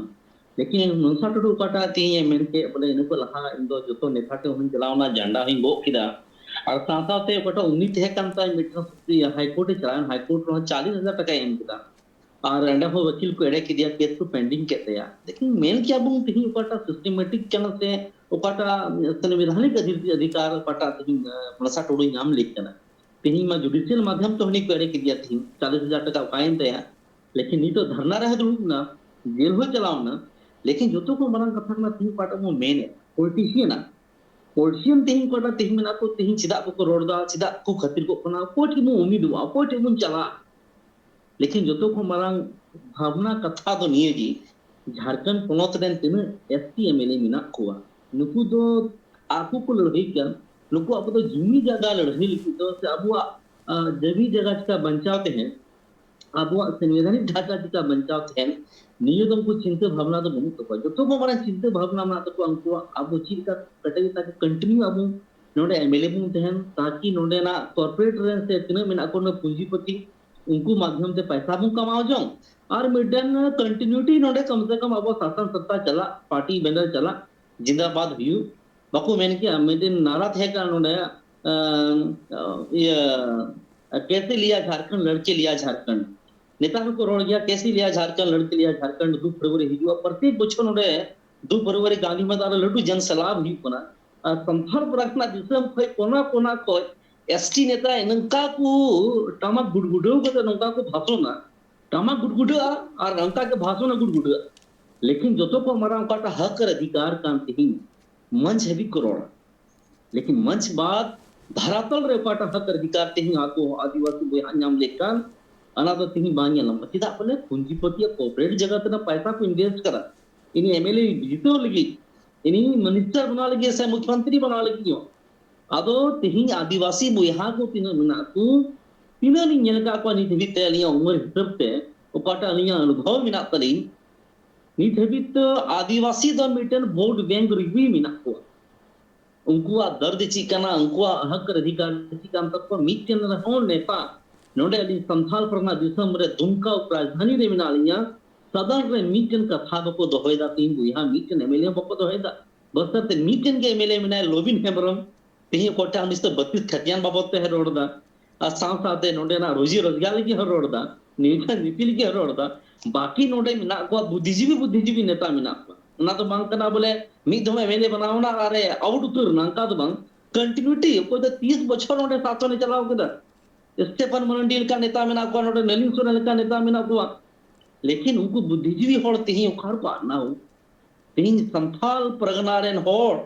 ᱞᱮᱠᱤᱱ ᱢᱚᱱᱥᱟ ᱴᱩᱰᱩ ᱚᱠᱟᱴᱟᱜ ᱛᱤᱦᱤᱧ ᱮ ᱢᱮᱱ ᱠᱮᱫ ᱵᱚᱞᱮ ᱤᱱᱟᱹ ᱠᱚ ᱞᱟᱦᱟ ᱤᱧ ᱫᱚ ᱡᱚᱛᱚ ᱱᱮᱛᱟ ᱴᱷᱮᱱ ᱦᱚᱸᱧ ᱪᱟᱞᱟᱣ ᱮᱱᱟ ᱡᱷᱟᱱᱰᱟ ᱦᱚᱸᱧ ᱜᱚᱜ ᱠᱮᱫᱟ ᱟᱨ ᱥᱟᱶ ᱥᱟᱶᱛᱮ ᱚᱠᱟᱴᱟᱜ ᱩᱱᱤ ᱛᱟᱦᱮᱸ ᱠᱟᱱ ᱛᱟᱭ ᱢᱤᱫᱴᱟᱝ ᱦᱟᱭ ᱠᱳᱨᱴ ᱮ ᱪᱟᱞᱟᱣ ᱮᱱ ᱦᱟᱭ ᱠᱳᱨᱴ ᱨᱮᱦᱚᱸ ᱪᱟᱞᱤᱥ ᱦᱟᱡᱟᱨ ᱴᱟᱠᱟᱭ ᱮᱢ ᱠᱮᱫᱟ ᱟᱨ ᱚᱸᱰᱮ ᱦᱚᱸ ᱣᱟᱹᱠᱤᱞ ᱠᱚ ᱮᱲᱮ ᱠᱮᱫᱮᱭᱟ ᱠᱮᱥ ᱠᱚ ᱯᱮᱱᱰᱤᱝ ᱠᱮᱫ ᱛᱟᱭᱟ ᱞᱮᱠᱤᱱ ᱢᱮᱱ ᱠᱮᱭᱟ ᱵᱚᱱ ᱛᱤᱦᱤᱧ ᱚᱠᱟᱴᱟᱜ ᱥᱤᱥᱴᱮᱢᱮᱴᱤᱠ ᱠᱟᱱᱟ ᱥᱮ ᱚᱠᱟᱴᱟᱜ ᱥᱟᱝᱵᱤᱫᱷᱟᱱᱤᱠ ᱚᱫᱷᱤᱠᱟᱨ ᱚᱠᱟᱴᱟᱜ ᱛᱤᱦᱤᱧ ᱢᱚᱱᱥᱟ ᱴᱩᱰᱩ ᱧᱟᱢ ᱞᱮᱫ ᱠᱟᱱᱟ ᱛᱮᱦᱮᱧ ᱢᱟ ᱡᱩᱰᱤᱥᱤᱭᱟᱞ ᱢᱟᱫᱽᱫᱷᱚᱢ ᱛᱮ ᱩᱱᱤ ᱠᱚ ᱮᱲᱮ ᱠᱮᱫᱮᱭᱟ ᱛᱮᱦᱮᱧ ᱪᱟᱞᱤᱥ ᱦᱟᱡᱟᱨ ᱴᱟᱠᱟ ᱚᱠᱟᱭᱮᱱ ᱛᱟᱭᱟ ᱞᱮᱠᱤᱱ ᱱᱤᱛᱚᱜ ᱫᱷᱟᱨᱱᱟ ᱨᱮᱦᱚᱸ ᱫᱩᱲᱩᱵ ᱮᱱᱟ ᱡᱮᱞ ᱦᱚᱸ ᱪᱟᱞᱟᱣ ᱮᱱᱟ ᱞᱮᱠᱤᱱ ᱡᱚᱛᱚ ᱠᱷᱚᱱ ᱢᱟᱨᱟᱝ ᱠᱟᱛᱷᱟ ᱠᱟᱱᱟ ᱛᱮᱦᱮᱧ ᱚᱠᱟᱴᱟᱜ ᱵᱚᱱ ᱢᱮᱱᱮᱫ ᱯᱚᱞᱤᱴᱤᱥᱤᱭᱟᱱ ᱟᱜ ᱯᱚᱞᱤᱴᱤᱥᱤᱭᱟᱱ ᱛᱮᱦᱮᱧ ᱚᱠᱟᱴᱟᱜ ᱛᱮᱦᱮᱧ ᱢᱮᱱᱟᱜ ᱠᱚ ᱛᱮᱦᱮᱧ ᱪᱮᱫᱟᱜ ᱵᱟᱠᱚ ᱨᱚᱲ ᱮᱫᱟ ᱪᱮᱫᱟᱜ ᱠᱚ ᱠᱷᱟᱹᱛᱤᱨ ᱠᱚᱜ ᱠᱟᱱᱟ ᱚᱠᱚᱭ ᱴᱷᱮᱱ ᱵᱚᱱ ᱩᱢᱤᱫᱚᱜᱼᱟ ᱚᱠᱚᱭ ᱴᱷᱮᱱ ᱵᱚᱱ ᱪᱟᱞᱟᱜᱼᱟ ᱞᱮᱠᱤᱱ ᱡᱚᱛᱚ ᱠᱷᱚᱱ ᱢᱟᱨᱟᱝ ᱵᱷᱟᱵᱽᱱᱟ ᱠᱟᱛᱷᱟ ᱫᱚ ᱱᱤᱭᱟᱹ ᱜᱮ ᱡᱷᱟᱲᱠᱷᱚᱸᱰ ᱯᱚᱱᱚᱛ ᱨᱮᱱ ᱛᱤᱱᱟᱹᱜ S T M L A ᱢᱮᱱᱟᱜ ᱠᱚᱣᱟ ᱱᱩᱠᱩ ᱫᱚ ᱟᱠᱚ ᱠᱚ ᱞᱟᱹᱲᱦᱟᱹᱭ ᱠᱟᱱ ᱱᱩᱠᱩ ᱟᱵᱚ ᱫᱚ ᱡᱩᱢᱤ ᱡᱟᱭᱜᱟ ᱞᱟᱹᱲᱦᱟᱹᱭ ᱞᱟᱹᱜᱤᱫ ᱫᱚ ᱥᱮ ᱟᱵᱚᱣᱟᱜ ᱡᱩᱢᱤ ᱡᱟᱭᱜᱟ ᱪᱤᱠᱟ ᱵᱟᱧᱪᱟᱣ ᱛᱟᱦᱮᱱ ᱟᱵᱚᱣᱟᱜ ᱥᱚᱝᱵᱤᱫᱷᱟᱱᱤᱠ ᱰᱷᱟᱸᱪᱟ ᱪᱤᱠᱟ ᱵᱟᱧᱪᱟᱣ ᱛᱟᱦᱮᱱ ᱱᱤᱭᱟᱹ ᱫᱚ ᱩᱱᱠᱩ ᱪᱤᱱᱛᱟᱹ ᱵᱷᱟᱵᱽᱱᱟ ᱫᱚ ᱵᱟᱹᱱᱩᱜ ᱛᱟᱠᱚᱣᱟ ᱡᱚᱛᱚ ᱠᱷᱚᱱ ᱢᱟᱨᱟᱝ ᱪᱤᱱᱛᱟᱹ ᱵᱷᱟᱵᱽᱱᱟ ᱢᱮᱱᱟᱜ ᱛᱟᱠᱚᱣᱟ ᱩᱱᱠᱩᱣᱟᱜ ᱟᱵᱚ ᱪᱮᱫ ᱞᱮᱠᱟ ᱠᱟᱛᱮ ᱠᱟᱛᱮ ᱠᱚᱱᱴᱤᱱᱤᱭᱩ ᱟᱵᱚ ᱱᱚᱰᱮ ᱮᱢ ᱮᱞ ᱮ ᱵᱚᱱ ᱛᱟᱦᱮᱱ ᱛᱟᱠᱤ ᱱᱚᱰᱮᱱᱟᱜ ᱠᱚᱨᱯᱳᱨᱮᱴ ᱨᱮᱱ ᱥᱮ ᱛᱤᱱᱟᱹᱜ ᱢᱮᱱᱟᱜ ᱠᱚ ᱯᱩᱸᱡᱤᱯᱚᱛᱤ ᱩᱱᱠᱩ ᱢᱟᱫᱽᱫᱷᱚᱢ ᱛᱮ ᱯᱟᱭᱥᱟ ᱵᱚᱱ ᱠᱟᱢᱟᱣ ᱡᱚᱝ ᱟᱨ ᱢᱤᱫᱴᱮᱱ ᱠᱚᱱᱴᱤᱱᱤᱭᱩᱴᱤ ᱱᱚᱰᱮ ᱠᱚᱢ ᱥᱮ ᱠᱚᱢ ᱟᱵᱚ ᱥᱟᱥᱚᱱ ᱥᱚᱛᱛᱟ ᱪᱟᱞᱟᱜ ᱯᱟᱨᱴᱤ ᱵᱮᱱᱟᱨ ᱪᱟᱞᱟᱜ ᱡᱤᱱᱫᱟᱵᱟᱫ ᱦᱩᱭᱩᱜ ᱵᱟᱠᱚ ᱢᱮᱱ ᱠᱮᱭᱟ ᱢᱤᱫᱴᱮᱱ ᱱᱟᱨᱟ ᱛᱟᱦᱮᱸ ᱠᱟᱱᱟ ᱱᱚᱰᱮ ᱤᱭᱟᱹ ᱠᱮᱥᱮ ᱞᱤᱭᱟ ᱡᱷᱟᱨᱠᱷᱚᱸᱰ ᱞᱚᱲᱠᱮ ᱞᱤᱭᱟ ᱡᱷᱟᱨᱠᱷᱚᱸᱰ ᱱᱮᱛᱟᱨ ᱦᱚᱸᱠᱚ ᱨᱚᱲ ᱜᱮᱭᱟ, ᱠᱮᱥᱤ ᱞᱤᱭᱟ ᱡᱷᱟᱨᱠᱷᱚᱸᱰ, ᱞᱚᱲᱠᱤ ᱞᱤᱭᱟ ᱡᱷᱟᱨᱠᱷᱚᱸᱰ, ᱫᱩ ᱯᱷᱮᱵᱽᱨᱩᱣᱟᱨᱤ ᱦᱤᱡᱩᱜᱼᱟ᱾ ᱯᱨᱚᱛᱮᱠ ᱵᱚᱪᱷᱚᱨ ᱱᱚᱰᱮ ᱫᱩ ᱯᱷᱮᱵᱽᱨᱩᱣᱟᱨᱤ ᱜᱟᱱᱫᱷᱤ ᱢᱟᱭᱫᱟᱱ ᱨᱮ ᱞᱟᱹᱴᱩ ᱡᱚᱱ ᱥᱮᱞᱟᱵ ᱦᱩᱭᱩᱜ ᱠᱟᱱᱟ᱾ ᱟᱨ ᱥᱟᱱᱛᱟᱲ ᱯᱟᱨᱜᱟᱱᱟ ᱫᱤᱥᱚᱢ ᱠᱷᱚᱱ ᱠᱚᱱᱟ ᱠᱚᱱᱟ ᱠᱷᱚᱱ ᱮᱥᱴᱤ ᱱᱮᱛᱟ ᱱᱚᱝᱠᱟ ᱠᱚ ᱴᱟᱢᱟᱠ ᱜᱩᱰᱜᱩᱰᱟᱹᱣ ᱠᱟᱛᱮ ᱱᱚᱝᱠᱟ ᱠᱚ ᱵᱷᱟᱥᱚᱱᱟ, ᱴᱟᱢᱟᱠ ᱜᱩᱰᱜᱩᱰᱟᱹᱜᱼᱟ ᱟᱨ ᱚᱱᱠᱟ ᱜᱮ ᱵᱷᱟᱥᱚᱱ ᱜᱩᱰᱜᱩᱰᱟᱹᱜᱼᱟ᱾ ᱞᱮᱠᱤᱱ ᱡᱚᱛᱚ ᱠᱷᱚᱱ ᱢᱟᱨᱟᱝ ᱚᱠᱟᱴᱟᱜ ᱦᱚᱠ ᱟᱨ ᱚᱫᱷᱤᱠᱟᱨ ᱠᱟᱱ ᱛᱮᱦᱮᱧ ᱢᱚᱧᱪ ᱦᱟᱹᱵᱤᱡ ᱠᱚ ᱨᱚᱲᱟ, ᱞᱮᱠᱤᱱ ᱢᱚᱧᱪ ᱵᱟᱫ ᱫᱷᱟᱨᱟᱛᱚᱞ ᱨᱮ ᱚᱠᱟᱴᱟᱜ ᱦᱚᱠ ᱟᱨ ᱚᱫᱷᱤᱠᱟᱨ ᱛᱮᱦᱮᱧ ᱟᱠᱚ ᱟᱹᱫᱤᱵᱟᱹᱥᱤ ᱵᱚᱭᱦᱟ ᱧᱟᱢ ᱞᱮᱠᱟᱱ, ᱚᱱᱟ ᱫᱚ ᱛᱮᱦᱮᱧ ᱵᱟᱝ ᱧᱮᱞ ᱧᱟᱢᱚᱜ ᱠᱟᱱᱟ᱾ ᱪᱮᱫᱟᱜ ᱵᱚᱞᱮ ᱯᱩᱸᱡᱤᱯᱚᱛᱤ ᱭᱟᱜ ᱠᱚᱨᱯᱳᱨᱮᱴ ᱡᱟᱭᱜᱟ ᱛᱮ ᱯᱟᱭᱥᱟ ᱠᱚ ᱤᱱᱵᱷᱮᱥᱴ ᱠᱟᱫᱟ, ᱤᱱᱤ ᱮᱢᱮᱞᱮ ᱡᱤᱛᱟᱹᱣ ᱞᱟᱹᱜᱤᱫ, ᱤᱱᱤ ᱢᱤᱱᱤᱥᱴᱟᱨ ᱵᱮᱱᱟᱣ ᱞᱟᱹᱜᱤᱫ ᱥᱮ ᱢᱩᱠᱷᱭᱚᱢᱚᱱᱛᱨᱤ ᱵᱮᱱᱟᱣ ᱞᱟᱹᱜᱤᱫ ᱦᱚᱸ᱾ ᱟᱫᱚ ᱛᱮᱦᱮᱧ ᱟᱹᱫᱤᱵᱟᱹᱥᱤ ᱵᱚᱭᱦᱟ ᱠᱚ ᱛᱤᱱᱟᱹᱜ ᱢᱮᱱᱟᱜ ᱠᱚ, ᱛᱤᱱᱟᱹᱜ ᱞᱤᱧ ᱧᱮᱞ ᱟᱠᱟᱫ ᱠᱚᱣᱟ ᱱᱤᱛ ᱦᱟᱹᱵᱤᱡ ᱛᱮ ᱟᱹᱞᱤᱧᱟᱜ ᱩᱢᱮᱨ ᱦᱤᱥᱟᱹᱵ ᱛᱮ, ᱚᱠᱟᱴᱟᱜ ᱟᱹᱞᱤᱧᱟᱜ ᱚᱱᱩᱵᱷᱚᱵ ᱢᱮᱱᱟᱜ ᱛᱟᱹᱞᱤᱧ, ᱱᱤᱛ ᱦᱟᱹᱵᱤᱡ ᱛᱮ ᱟᱹᱫᱤᱵᱟᱹᱥᱤ ᱫᱚ ᱢᱤᱫᱴᱮᱱ ᱵᱷᱳᱴ ᱵᱮᱝᱠ ᱨᱮᱜᱮ ᱢᱮᱱᱟᱜ ᱠᱚᱣᱟ᱾ ᱩᱱᱠᱩᱣᱟᱜ ᱫᱚᱨᱫ ᱪᱮᱫ ᱠᱟᱱᱟ, ᱩᱱᱠᱩᱣᱟᱜ ᱦᱚᱠ ᱚᱫᱷᱤᱠᱟᱨ ᱪᱮᱫ ᱠᱟᱱ ᱛᱟᱠᱚᱣᱟ, ᱢᱤᱫᱴᱮᱱ ᱨᱮᱦᱚᱸ ᱱᱮᱛᱟ ᱱᱚᱰᱮ ᱟᱹᱞᱤᱧ ᱥᱟᱱᱛᱟᱞ ᱯᱟᱨᱜᱟᱱᱟ ᱫᱤᱥᱚᱢ ᱨᱮ ᱫᱩᱢᱠᱟ ᱨᱟᱡᱽᱫᱷᱟᱱᱤ ᱨᱮ ᱢᱮᱱᱟᱜ ᱞᱤᱧᱟ, ᱥᱟᱫᱚᱱ ᱨᱮ ᱢᱤᱫᱴᱮᱱ ᱠᱟᱛᱷᱟ ᱵᱟᱠᱚ ᱫᱚᱦᱚᱭᱮᱫᱟ᱾ ᱛᱤᱦᱤᱧ ᱵᱚᱭᱦᱟ ᱢᱤᱫᱴᱮᱱ ᱮᱢᱮᱞᱮ ᱦᱚᱸ ᱵᱟᱠᱚ ᱫᱚᱦᱚᱭᱮᱫᱟ᱾ ᱵᱟᱥᱛᱟᱨ ᱛᱮ ᱢᱤᱫᱴᱮᱱ ᱜᱮ ᱮᱢᱮᱞᱮ ᱢᱮᱱᱟᱭᱟ, ᱞᱚᱵᱤᱱ ᱦᱮᱢᱵᱨᱚᱢ᱾ ᱛᱮᱦᱮᱧ ᱚᱠᱚᱭ ᱴᱷᱮᱱ ᱢᱤᱥᱴᱟᱨ ᱵᱟᱛᱤᱥ ᱠᱷᱟᱛᱤᱭᱟᱱ ᱵᱟᱵᱚᱫ ᱛᱮ ᱨᱚᱲ ᱮᱫᱟ, ᱟᱨ ᱥᱟᱶ ᱥᱟᱶᱛᱮ ᱱᱚᱰᱮᱱᱟᱜ ᱨᱩᱡᱤ ᱨᱳᱡᱽᱜᱟᱨ ᱞᱟᱹᱜᱤᱫ ᱦᱚᱸ ᱨᱚᱲ ᱮᱫᱟ, ᱱᱮᱛᱟ ᱱᱤᱛᱤ ᱞᱟᱹᱜᱤᱫ ᱦᱚᱸ ᱨᱚᱲ ᱮᱫᱟ᱾ ᱵᱟᱹᱠᱤ ᱱᱚᱰᱮ ᱢᱮᱱᱟᱜ ᱠᱚᱣᱟ ᱵᱩᱫᱽᱫᱷᱤᱡᱤᱵᱤ, ᱵᱩᱫᱽᱫᱷᱤᱡᱤᱵᱤ ᱱᱮᱛᱟ ᱢᱮᱱᱟᱜ ᱠᱚᱣᱟ᱾ ᱚᱱᱟ ᱫᱚ ᱵᱟᱝ ᱠᱟᱱᱟ ᱵᱚᱞᱮ ᱢᱤᱫ ᱫᱷᱟᱣ ᱮᱢᱮᱞᱮ ᱵᱮᱱᱟᱣ ᱮᱱᱟ ᱟᱨ ᱮ ᱟᱣᱩᱴ ᱩᱛᱟᱹᱨ ᱮᱱᱟ, ᱚᱱᱠᱟ ᱫᱚ ᱵᱟᱝ᱾ ᱠᱚᱱᱴᱤᱱᱤᱭᱩᱴᱤ, ᱚᱠᱚᱭ ᱫᱚ ᱛᱤᱥ ᱵᱚᱪᱷᱚᱨ ᱱᱚᱰᱮ ᱥᱟᱥᱚᱱᱮ ᱪᱟᱞᱟᱣ ᱠᱮᱫᱟ᱾ ᱥᱴᱮᱯᱷᱟᱱ ᱢᱟᱨᱟᱱᱰᱤ ᱞᱮᱠᱟ ᱱᱮᱛᱟ ᱢᱮᱱᱟᱜ ᱠᱚᱣᱟ, ᱱᱚᱰᱮ ᱱᱟᱞᱤᱱ ᱥᱚᱨᱮᱱ ᱞᱮᱠᱟ ᱱᱮᱛᱟ ᱢᱮᱱᱟᱜ ᱠᱚᱣᱟ᱾ ᱞᱮᱠᱤᱱ ᱩᱱᱠᱩ ᱵᱩᱫᱽᱫᱷᱤᱡᱤᱵᱤ ᱦᱚᱲ ᱛᱮᱦᱮᱧ ᱚᱠᱟ ᱨᱮᱠᱚ ᱟᱫ ᱮᱱᱟ? ᱛᱮᱦᱮᱧ ᱥᱟᱱᱛᱷᱟᱞ ᱯᱟᱨᱜᱟᱱᱟ ᱨᱮᱱ ᱦᱚᱲ,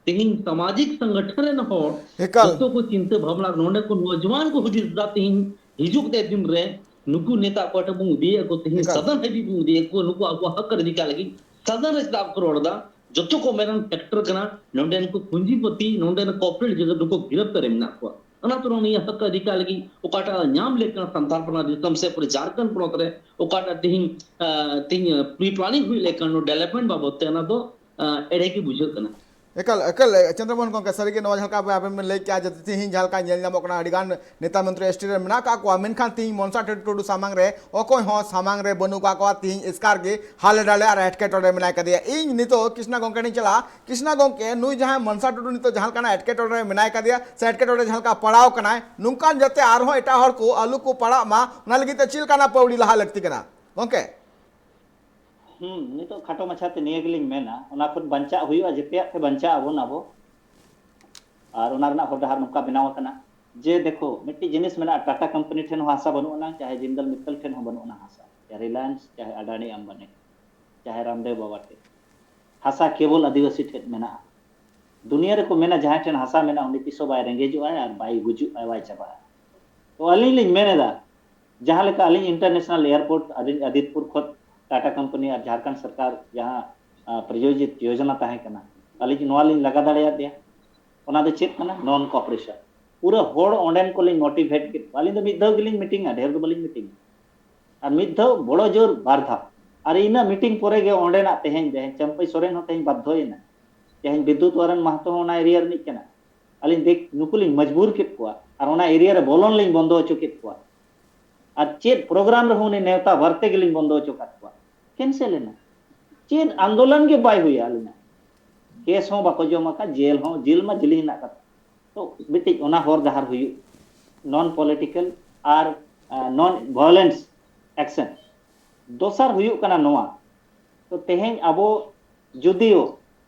ᱛᱮᱦᱮᱧ ᱥᱟᱢᱟᱡᱤᱠ ᱥᱚᱝᱜᱚᱴᱷᱚᱱ ᱨᱮᱱ ᱦᱚᱲ, ᱮᱠᱟᱞ᱾ ᱡᱚᱛᱚ ᱠᱚ ᱪᱤᱱᱛᱟᱹ ᱵᱷᱟᱵᱽᱱᱟ, ᱱᱚᱰᱮ ᱠᱚ ᱱᱚᱣᱡᱩᱣᱟᱱ ᱠᱚ ᱦᱩᱫᱤᱥ ᱮᱫᱟ, ᱛᱮᱦᱮᱧ ᱦᱤᱡᱩᱜ ᱛᱮ ᱫᱤᱱ ᱨᱮ ᱱᱩᱠᱩ ᱱᱮᱛᱟ ᱚᱠᱚᱭ ᱴᱷᱮᱱ ᱵᱚᱱ ᱤᱫᱤᱭᱮᱫ ᱠᱚ, ᱛᱮᱦᱮᱧ ᱮᱠᱟᱞ᱾ ᱥᱟᱫᱚᱱ ᱦᱟᱹᱵᱤᱡ ᱵᱚᱱ ᱤᱫᱤᱭᱮᱫ ᱠᱚ, ᱱᱩᱠᱩ ᱟᱵᱚᱣᱟᱜ ᱦᱚᱠ ᱚᱫᱷᱤᱠᱟᱨ ᱞᱟᱹᱜᱤᱫ ᱥᱟᱫᱚᱱ ᱨᱮ ᱪᱮᱫᱟᱜ ᱠᱚ ᱨᱚᱲ ᱮᱫᱟ? ᱡᱚᱛᱚ ᱠᱚ ᱢᱮᱱᱟᱱ ᱯᱷᱮᱠᱴᱚᱨ ᱠᱟᱱᱟ, ᱱᱚᱰᱮᱱ ᱠᱚ ᱯᱩᱸᱡᱤᱯᱚᱛᱤ, ᱱᱚᱰᱮᱱ ᱠᱚᱨᱯᱳᱨᱮᱴ ᱡᱟᱭᱜᱟ ᱱᱩᱠᱩ ᱜᱤᱨᱟᱯᱛᱟᱨ ᱨᱮ ᱢᱮᱱᱟᱜ ᱠᱚᱣᱟ᱾ ᱚᱱᱟ ᱛᱩᱨᱟᱹᱝ ᱱᱤᱭᱟᱹ ᱦᱚᱠ ᱚᱫᱷᱤᱠᱟᱨ ᱞᱟᱹᱜᱤᱫ ᱚᱠᱟᱴᱟᱜ ᱧᱟᱢ ᱞᱮᱠ ᱠᱟᱱᱟ ᱥᱟᱱᱛᱟᱲ ᱯᱟᱨᱜᱟᱱᱟ ᱫᱤᱥᱚᱢ ᱥᱮ ᱯᱩᱨᱟᱹ ᱡᱷᱟᱲᱠᱷᱚᱸᱰ ᱯᱚᱱᱚᱛ ᱨᱮ ᱚᱠᱟᱴᱟᱜ ᱛᱮᱦᱮᱧ, ᱟᱸ, ᱛᱮᱦᱮᱧ ᱯᱨᱤ ᱯᱞᱟᱱᱤᱝ ᱦᱩᱭ ᱞᱮᱠ ᱠᱟᱱᱟ ᱰᱮᱵᱷᱞᱚᱯᱢᱮᱱᱴ ᱵᱟᱵᱚᱫ ᱛᱮ, ᱚᱱᱟ ᱫᱚ, ᱟᱸ, ᱮᱲᱮ ᱜᱮ ᱵᱩᱡᱷᱟᱹᱜ ᱠᱟᱱᱟ᱾ ᱮᱠᱟᱞ, ᱮᱠᱟᱞ, ᱪᱚᱱᱫᱨᱚᱢᱳᱦᱚᱱ ᱜᱚᱢᱠᱮ, ᱥᱟᱹᱨᱤᱜᱮ ᱱᱚᱣᱟ ᱡᱟᱦᱟᱸ ᱞᱮᱠᱟ ᱟᱵᱮᱱ ᱵᱮᱱ ᱞᱟᱹᱭ ᱠᱮᱜᱼᱟ ᱡᱮ ᱛᱤᱦᱤᱧ ᱡᱟᱦᱟᱸ ᱞᱮᱠᱟ ᱧᱮᱞ ᱧᱟᱢᱚᱜ ᱠᱟᱱᱟ, ᱟᱹᱰᱤᱜᱟᱱ ᱱᱮᱛᱟ ᱢᱚᱱᱛᱨᱤ ᱮᱥ ᱴᱤ ᱨᱮ ᱢᱮᱱᱟᱜ ᱟᱠᱟᱫ ᱠᱚᱣᱟ, ᱢᱮᱱᱠᱷᱟᱱ ᱛᱤᱦᱤᱧ ᱢᱚᱱᱥᱟ ᱴᱩᱰᱩ ᱥᱟᱢᱟᱝ ᱨᱮ ᱚᱠᱚᱭ ᱦᱚᱸ ᱥᱟᱢᱟᱝ ᱨᱮ ᱵᱟᱹᱱᱩᱜ ᱟᱠᱟᱫ ᱠᱚᱣᱟ᱾ ᱛᱤᱦᱤᱧ ᱮᱥᱠᱟᱨ ᱜᱮ ᱦᱟᱞᱮ ᱰᱟᱞᱮ ᱟᱨ ᱮᱴᱠᱮᱴᱚᱬᱮ ᱢᱮᱱᱟᱭ ᱠᱟᱫᱮᱭᱟ᱾ ᱤᱧ ᱱᱤᱛᱚᱜ ᱠᱨᱤᱥᱱᱟ ᱜᱚᱢᱠᱮ ᱴᱷᱮᱱᱤᱧ ᱪᱟᱞᱟᱜᱼᱟ᱾ ᱠᱨᱤᱥᱱᱟ ᱜᱚᱢᱠᱮ, ᱱᱩᱭ ᱡᱟᱦᱟᱸᱭ ᱢᱚᱱᱥᱟ ᱴᱩᱰᱩ ᱱᱤᱛᱚᱜ ᱡᱟᱦᱟᱸ ᱞᱮᱠᱟᱱᱟᱜ ᱮᱴᱠᱮᱴᱚᱬᱮ ᱨᱮ ᱢᱮᱱᱟᱭ ᱠᱟᱫᱮᱭᱟ ᱥᱮ ᱮᱴᱠᱮᱴᱚᱬᱮ ᱡᱟᱦᱟᱸ ᱞᱮᱠᱟ ᱯᱟᱲᱟᱣ ᱠᱟᱱᱟᱭ, ᱱᱚᱝᱠᱟᱱ ᱡᱟᱛᱮ ᱟᱨᱦᱚᱸ ᱮᱴᱟᱜ ᱦᱚᱲ ᱠᱚ ᱟᱞᱚ ᱠᱚ ᱯᱟᱲᱟᱜ ᱢᱟ, ᱚᱱᱟ ᱞᱟᱹᱜᱤᱫ ᱛᱮ ᱪᱮᱫ ᱞᱮᱠᱟᱱᱟᱜ ᱯᱟᱹᱣᱲᱤ ᱞᱟᱦᱟ ᱞᱟᱹᱠᱛᱤ ᱠᱟᱱᱟ ᱜᱚᱢᱠᱮ? ᱦᱩᱸ, ᱱᱤᱛᱚᱜ ᱠᱷᱟᱴᱚ ᱢᱟᱪᱷᱟ ᱛᱮ ᱱᱤᱭᱟᱹ ᱜᱮᱞᱤᱧ ᱢᱮᱱᱟ, ᱚᱱᱟ ᱠᱷᱚᱱ ᱵᱟᱧᱪᱟᱜ ᱦᱩᱭᱩᱜᱼᱟ, ᱡᱮᱛᱮᱭᱟᱜ ᱛᱮ ᱵᱟᱧᱪᱟᱜ ᱟᱵᱚᱱ ᱟᱵᱚ᱾ ᱟᱨ ᱚᱱᱟ ᱨᱮᱱᱟᱜ ᱦᱚᱨ ᱰᱟᱦᱟᱨ ᱱᱚᱝᱠᱟ ᱵᱮᱱᱟᱣ ᱟᱠᱟᱱᱟ ᱡᱮ, ᱫᱮᱠᱷᱳ, ᱢᱤᱫᱴᱤᱡ ᱡᱤᱱᱤᱥ ᱢᱮᱱᱟᱜᱼᱟ, ᱴᱟᱴᱟ ᱠᱳᱢᱯᱟᱱᱤ ᱴᱷᱮᱱ ᱦᱚᱸ ᱦᱟᱥᱟ ᱵᱟᱹᱱᱩᱜ ᱟᱱᱟ, ᱪᱟᱦᱮ ᱡᱤᱱᱫᱟᱞ ᱢᱤᱛᱛᱟᱞ ᱴᱷᱮᱱ ᱦᱚᱸ ᱵᱟᱹᱱᱩᱜ ᱟᱱᱟ ᱦᱟᱥᱟ, ᱪᱟᱦᱮ ᱨᱤᱞᱟᱭᱮᱱᱥ, ᱪᱟᱦᱮ ᱟᱰᱟᱱᱤ ᱟᱢᱵᱟᱱᱤ, ᱪᱟᱦᱮ ᱨᱟᱢᱫᱮᱣ ᱵᱟᱵᱟ ᱴᱷᱮᱱ᱾ ᱦᱟᱥᱟ ᱠᱮᱵᱚᱞ ᱟᱹᱫᱤᱵᱟᱹᱥᱤ ᱴᱷᱮᱱ ᱢᱮᱱᱟᱜᱼᱟ᱾ ᱫᱩᱱᱤᱭᱟᱹ ᱨᱮᱠᱚ ᱢᱮᱱᱟ, ᱡᱟᱦᱟᱸᱭ ᱴᱷᱮᱱ ᱦᱟᱥᱟ ᱢᱮᱱᱟᱜᱼᱟ, ᱩᱱᱤ ᱛᱤᱥ ᱦᱚᱸ ᱵᱟᱭ ᱨᱮᱸᱜᱮᱡᱚᱜᱼᱟ ᱟᱨ ᱵᱟᱭ ᱜᱩᱡᱩᱜᱼᱟ, ᱵᱟᱭ ᱪᱟᱵᱟᱜᱼᱟ᱾ ᱛᱚ, ᱟᱹᱞᱤᱧ ᱞᱤᱧ ᱢᱮᱱ ᱮᱫᱟ, ᱡᱟᱦᱟᱸ ᱞᱮᱠᱟ ᱟᱹᱞᱤᱧ ᱤᱱᱴᱟᱨᱱᱮᱥᱱᱟᱞ ᱮᱭᱟᱨᱯᱳᱨᱴ ᱟᱹᱞᱤᱧ ᱟᱫᱤᱛᱯᱩᱨ ᱠᱷᱚᱱ ᱴᱟᱴᱟ ᱠᱳᱢᱯᱟᱱᱤ ᱟᱨ ᱡᱷᱟᱲᱠᱷᱚᱸᱰ ᱥᱚᱨᱠᱟᱨ ᱡᱟᱦᱟᱸ, ᱟ, ᱯᱨᱟᱭᱳᱡᱤᱛ ᱭᱳᱡᱚᱱᱟ ᱛᱟᱦᱮᱸ ᱠᱟᱱᱟ, ᱟᱹᱞᱤᱧ ᱱᱚᱣᱟ ᱞᱤᱧ ᱞᱟᱜᱟ ᱫᱟᱲᱮᱭᱟᱫᱮᱭᱟ᱾ ᱚᱱᱟ ᱫᱚ ᱪᱮᱫ ᱠᱟᱱᱟ? ᱱᱚᱱ ᱠᱚᱯᱟᱨᱮᱥᱚᱱ᱾ ᱯᱩᱨᱟᱹ ᱦᱚᱲ ᱚᱸᱰᱮᱱ ᱠᱚᱞᱤᱧ ᱢᱳᱴᱤᱵᱷᱮᱴ ᱠᱮᱫ ᱠᱚᱣᱟ᱾ ᱟᱹᱞᱤᱧ ᱫᱚ ᱢᱤᱫ ᱫᱷᱟᱣ ᱜᱮᱞᱤᱧ ᱢᱤᱴᱤᱝᱟ, ᱰᱷᱮᱨ ᱫᱚ ᱵᱟᱹᱞᱤᱧ ᱢᱤᱴᱤᱝᱟ᱾ ᱟᱨ ᱢᱤᱫ ᱫᱷᱟᱣ ᱵᱚᱲᱚ ᱡᱳᱨ ᱵᱟᱨ ᱫᱷᱟᱣ᱾ ᱟᱨ ᱤᱱᱟᱹ ᱢᱤᱴᱤᱝ ᱯᱚᱨᱮ ᱜᱮ ᱚᱸᱰᱮᱱᱟᱜ ᱛᱮᱦᱮᱧ, ᱛᱮᱦᱮᱧ ᱪᱟᱢᱯᱟᱹᱭ ᱥᱚᱨᱮᱱ ᱦᱚᱸ ᱛᱮᱦᱮᱧ ᱵᱟᱫᱽᱫᱷᱚᱭᱮᱱᱟ᱾ ᱛᱮᱦᱮᱧ ᱵᱤᱫᱽᱫᱩᱛ ᱣᱟᱨᱟᱱ ᱢᱟᱦᱟᱛᱚ ᱦᱚᱸ ᱚᱱᱟ ᱮᱨᱤᱭᱟ ᱨᱤᱱᱤᱡ ᱠᱟᱱᱟ᱾ ᱟᱹᱞᱤᱧ ᱫᱮᱠ-, ᱱᱩᱠᱩ ᱞᱤᱧ ᱢᱚᱡᱽᱵᱩᱨ ᱠᱮᱫ ᱠᱚᱣᱟ ᱟᱨ ᱚᱱᱟ ᱮᱨᱤᱭᱟ ᱨᱮ ᱵᱚᱞᱚᱱ ᱞᱤᱧ ᱵᱚᱱᱫᱚ ᱦᱚᱪᱚ ᱠᱮᱫ ᱠᱚᱣᱟ᱾ ᱟᱨ ᱪᱮᱫ ᱯᱨᱳᱜᱨᱟᱢ ᱨᱮᱦᱚᱸ ᱩᱱᱤ ᱱᱮᱣᱛᱟ ᱵᱟᱨᱛᱮ ᱜᱮᱞᱤᱧ ᱵᱚᱱᱫᱚ ᱦᱚᱪᱚ ᱠᱟᱫ ᱠᱚᱣᱟ᱾ ᱠᱮᱱᱥᱮᱞ ᱮᱱᱟ᱾ ᱪᱮᱫ ᱟᱱᱫᱳᱞᱚᱱ ᱜᱮ ᱵᱟᱭ ᱦᱩᱭᱟ ᱟᱹᱞᱤᱧᱟᱜ᱾ ᱠᱮᱥ ᱦᱚᱸ ᱵᱟᱠᱚ ᱡᱚᱢ ᱟᱠᱟᱫ, ᱡᱮᱞ ᱦᱚᱸ, ᱡᱮᱞ ᱢᱟ ᱡᱮᱞᱤᱧ ᱦᱮᱱᱟᱜ ᱟᱠᱟᱫ᱾ ᱛᱚ ᱢᱤᱫᱴᱤᱡ ᱚᱱᱟ ᱦᱚᱨ ᱰᱟᱦᱟᱨ ᱦᱩᱭᱩᱜ, ᱱᱚᱱ ᱯᱚᱞᱤᱴᱤᱠᱟᱞ ᱟᱨ, ᱟ, ᱱᱚᱱ ᱵᱷᱟᱭᱳᱞᱮᱱᱥ ᱮᱠᱥᱮᱱ᱾ ᱫᱚᱥᱟᱨ ᱦᱩᱭᱩᱜ ᱠᱟᱱᱟ ᱱᱚᱣᱟ, ᱛᱚ ᱛᱮᱦᱮᱧ ᱟᱵᱚ ᱡᱩᱫᱤᱭᱳ